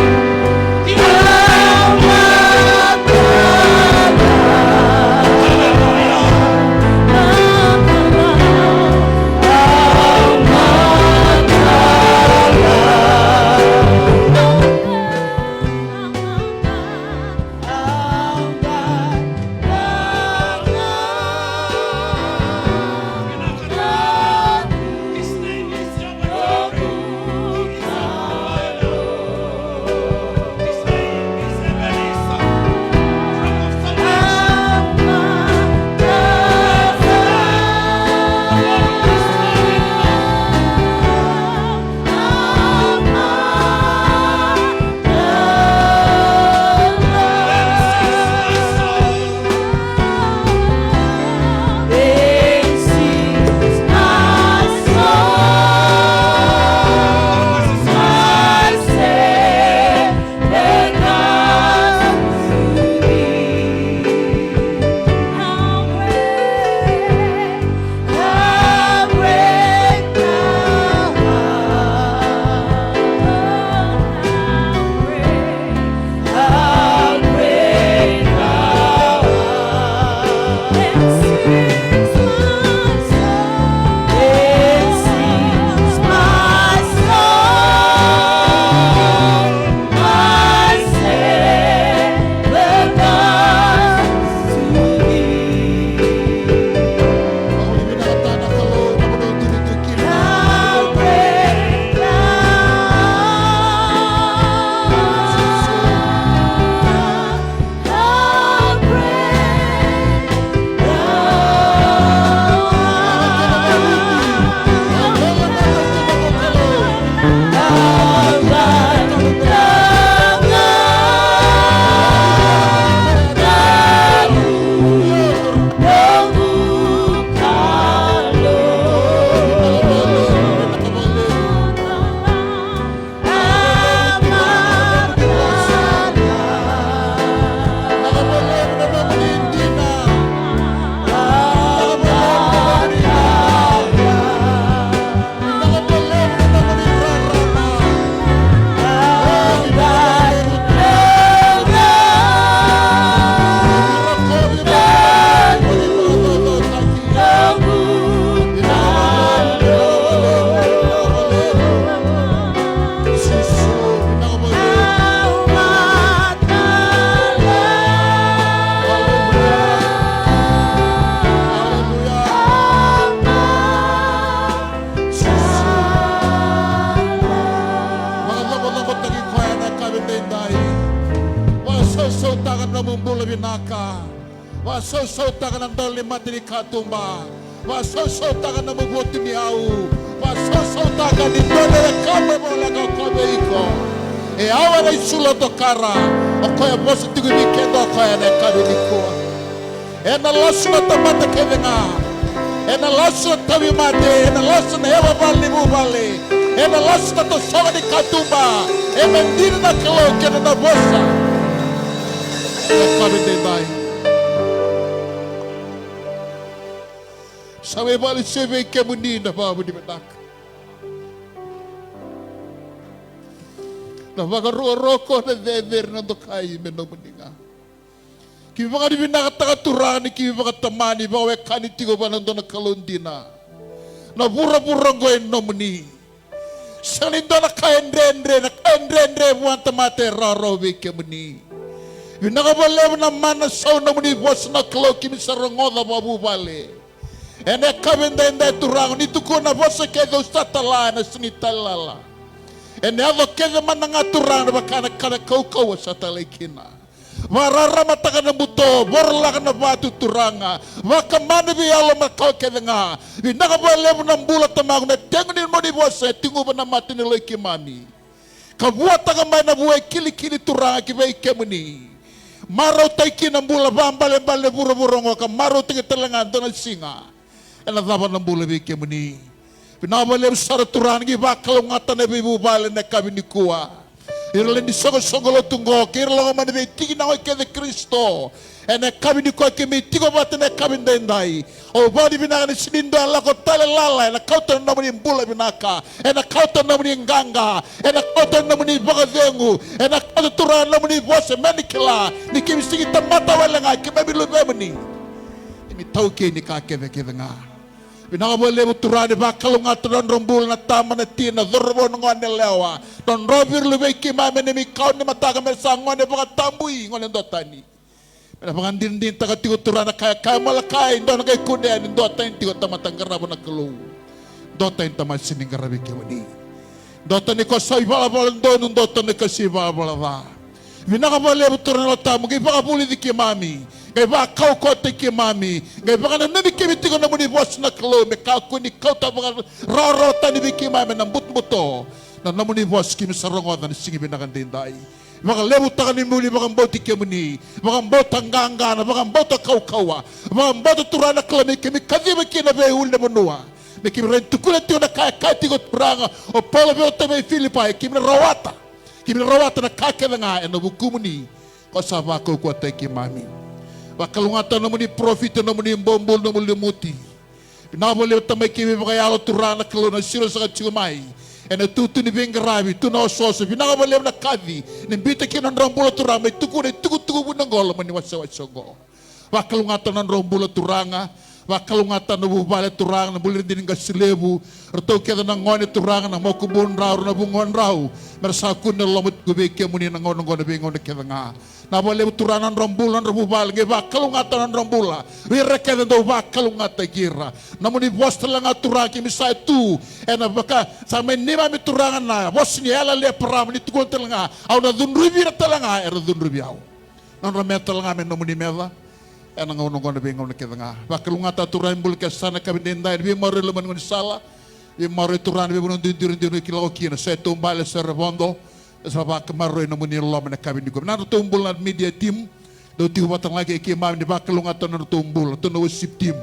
Vakasausautaka na nomu bula vinaka. Vakasausautaka na dole ni mata ni katuba. Vakasausautaka na nomu votu ni yau. Vakasausautaka ni dua na wekaqu e voleka o koya vei iko. E au ena isulu o tokara. O koya e vosa tiko vei keda o koya ena yakavi nikua. Ena lasu na tamata kece ga. Ena lasu na tauvimate, ena lasu na yavavale ni vuvale, ena lasu na tosoga ni katuba. Ena dina na Kalou kei na nona vosa. Ena yakavi edaidai, sa veivale sivia vei kemuni na vakavinavinaka. Na vakarokoroko, na cecere, na dokai me nomuni ga. Keimami vakavinavinakataka Turaga ni keimami vakatamani, vakawekani tiko vua na dua na Kalou dina. Na vuravura oqo e nomuni. Sega ni dua na ka e dredre, na ka e dredre vua na tamata e rawarawa vei kemuni. Vinaka vakalevu na mana, sa nomuni vosa na Kalou keimami sa rogoca vakavuvale. Ena yakavi edaidai Turaga, ni tukuna na vosa kece au sa tala ena sega ni talilala. Ena yaco kece mada ga Turaga na vaka na kana kaukauwa sa talai kina. Vakararamataka na buto, vorolaka na vatu Turaga. Vakamana veiyalo makawa kece ga. Vinaka vakalevu na bula Tamaqu, na tegu ni nomuni vosa e tiguva na mata ni yaloi keimami. Ka vuataka mai na vua e kilikili Turaga ki vei kemuni. Marautaki kina na bula vakaibalebale e vuravura oqo ka marautaki tale ga e dua na siga. Ena cava na bula vei kemuni. Vinaka vakalevu sara Turaga ni vakalougatataka na veivuvale ena yakavi nikua. Ira lewe ni soqosoqo lotu oqo kei ira lako mai na veitikina oqo kece Karisito. Ena yakavi nikua keimami tiko vata ena yakavi edaidai. Au vakavinavinaka ni sega ni dua e lako tale lala ena kauta na nomuni bula vinaka. Ena kauta na nomuni qaqa. Ena kauta na nomuni vakacegu. Ena kauta Turaga na nomuni vosa me ni kila ni keimami sega ni tamata wale ga, keimami luvemuni. Keimami taukei ni ka kecekece ga. Vinaka vakalevu Turaga ni vakalougatataka na nodra bula na tama, na tina, na cauravou, na goneyalewa. Drodro vei ira luvei keimami ena neimami kawa ni mataka me ra sa gone vakatabui, gone duatani. Me na vakadinadinataka tiko Turaga na ka e kaya o Malakai, dua na qai kunea ni duatani tiko tamata qarava na Kalou. Duatani tamata sega ni qaravi kemuni. Duatani ko sa ivalavala donu, duatani ko sa ivalavala ca. Vinaka vakalevu Turaga na Yalo Tabu, qai vakavulici keimami, qai vakaukauwataki keimami, qai vakananumi keimami tiko na nomuni vosa na Kalou, me kakua ni kauta vakarawarawatani vei keimami ena butobuto na nomuni vosa keimami sa rogoca ena siga vinaka edaidai. Vakalevutaka na nomuni vakabauti kemuni, vakabauta qaqa, na vakabauta kaukauwa, vakabauta Turaga na Kalou me keimami kaciva kina na veiulunivanua. Me keimami rawa ni tukuna tiko na ka e kaya tiko Turaga o Paula vei iratou mai Filipai, keimami na rawata. Keimami na rawata na ka kece ga ena vukumuni. Ko sa vakaukauwataki keimami. Vakalougatataka na nomuni parofita, na nomuni bobula, na nomuni lumuti. Vinaka vakalevu Tamai keimami vakayalo Turaga na Kalou na siro saka tiko mai. Ena itutu ni veiqaravi, tu na osooso, vinaka vakalevu na kaci ni biuta kina na nodra bula Turaga, me tukuna na itukutuku vuni oqo, loma ni wasewase oqo. Vakalougatataka na nodrau bula Turaga. Vakalougatataka na vuvale Turaga, na bula ni Qase Levu. Ratou kece na gone Turaga, na makubudrau, na vugodrau. Me ra sa kune na loloma tiko vei kemuni na gauna oqo, na veigauna kece ga. Vinaka vakalevu Turaga na nodra bula, na nodra vuvale, qai vakalougatataka na nodra bula. Vei ira kece dou vakalougatataki ira. Na nomuni vosa tale ga Turaga keimami sa tu. Ena vaka, sa mai neimami Turaga na vosa ni yalayala i Eparama, ni tukuna tale ga, au na cudruvi ira tale ga era cudruvi au. Na nodra meca tale ga me nomuni meca. Ena gauna oqo, na veigauna kece ga. Vakalougatataka Turaga na bula kece sara ena yakavi edaidai, na veimaroroi loma ni gaunisala. Veimaroroi Turaga na veivanua duidui era dui lako kina, se taubale se revodo. Sa vakamaroroi na nomuni loloma ena yakavi nikua. Na nodratou bula na media team, dou tiko vata ga kei keimami, ni vakalougatataka na nodratou bula, ratou na worship team.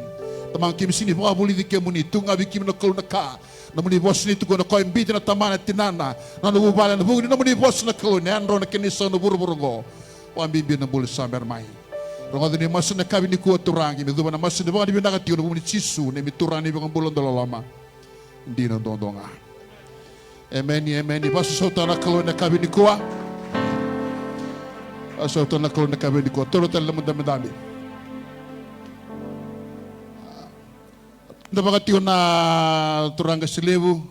Tamaqu keimami sega ni vakavulici kemuni, tu ga vei keimami na Kalou na ka. Na nomuni vosa ni tukuna, o koya e biuti na tamana, na tinana, na nona vuvale ena vuku ni nomuni vosa na Kalou, na yadrau, na kena isau ena vuravura oqo. Vakabibi na bula sa bera mai. Rogoca na masu ena yakavi nikua Turaga, keimami cuva na masu ni vakavinavinaka tiko ena vuku ni Jisu, na neimami Turaga, na iVakabula dau loloma. Dina duadua ga. Emeni, emeni. Vakasausauta na Kalou ena yakavi nikua. Vakasausauta na Kalou ena yakavi nikua. Taura tale na nomu dabedabe. Da vaka tiko na turaga Qase Levu.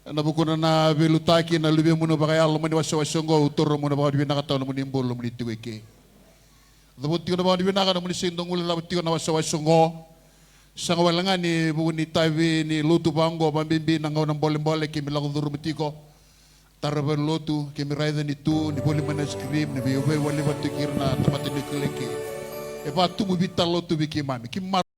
Ena vukuna na veiliutaki, na luvemuni vakayalo, loma ni wasewase oqo, au taura na nomuni vakavinavinakataka na nomuni bula, nomuni tiko eke. Cavuta tiko na vakavinavinaka na nomuni sega ni dau guilecava tiko na wasewase oqo. Sega wale ga ni vuku ni itavi ni lotu vaqo, vakabibi na gauna bolebole keimami lako curuma tiko. Tara vei lotu, keimami raica ni tu, ni voli mai na ice cream, ni vei, veiwali vata kei ira na tamata ni kile ke. E vatubu vita lotu vei keimami. Keimami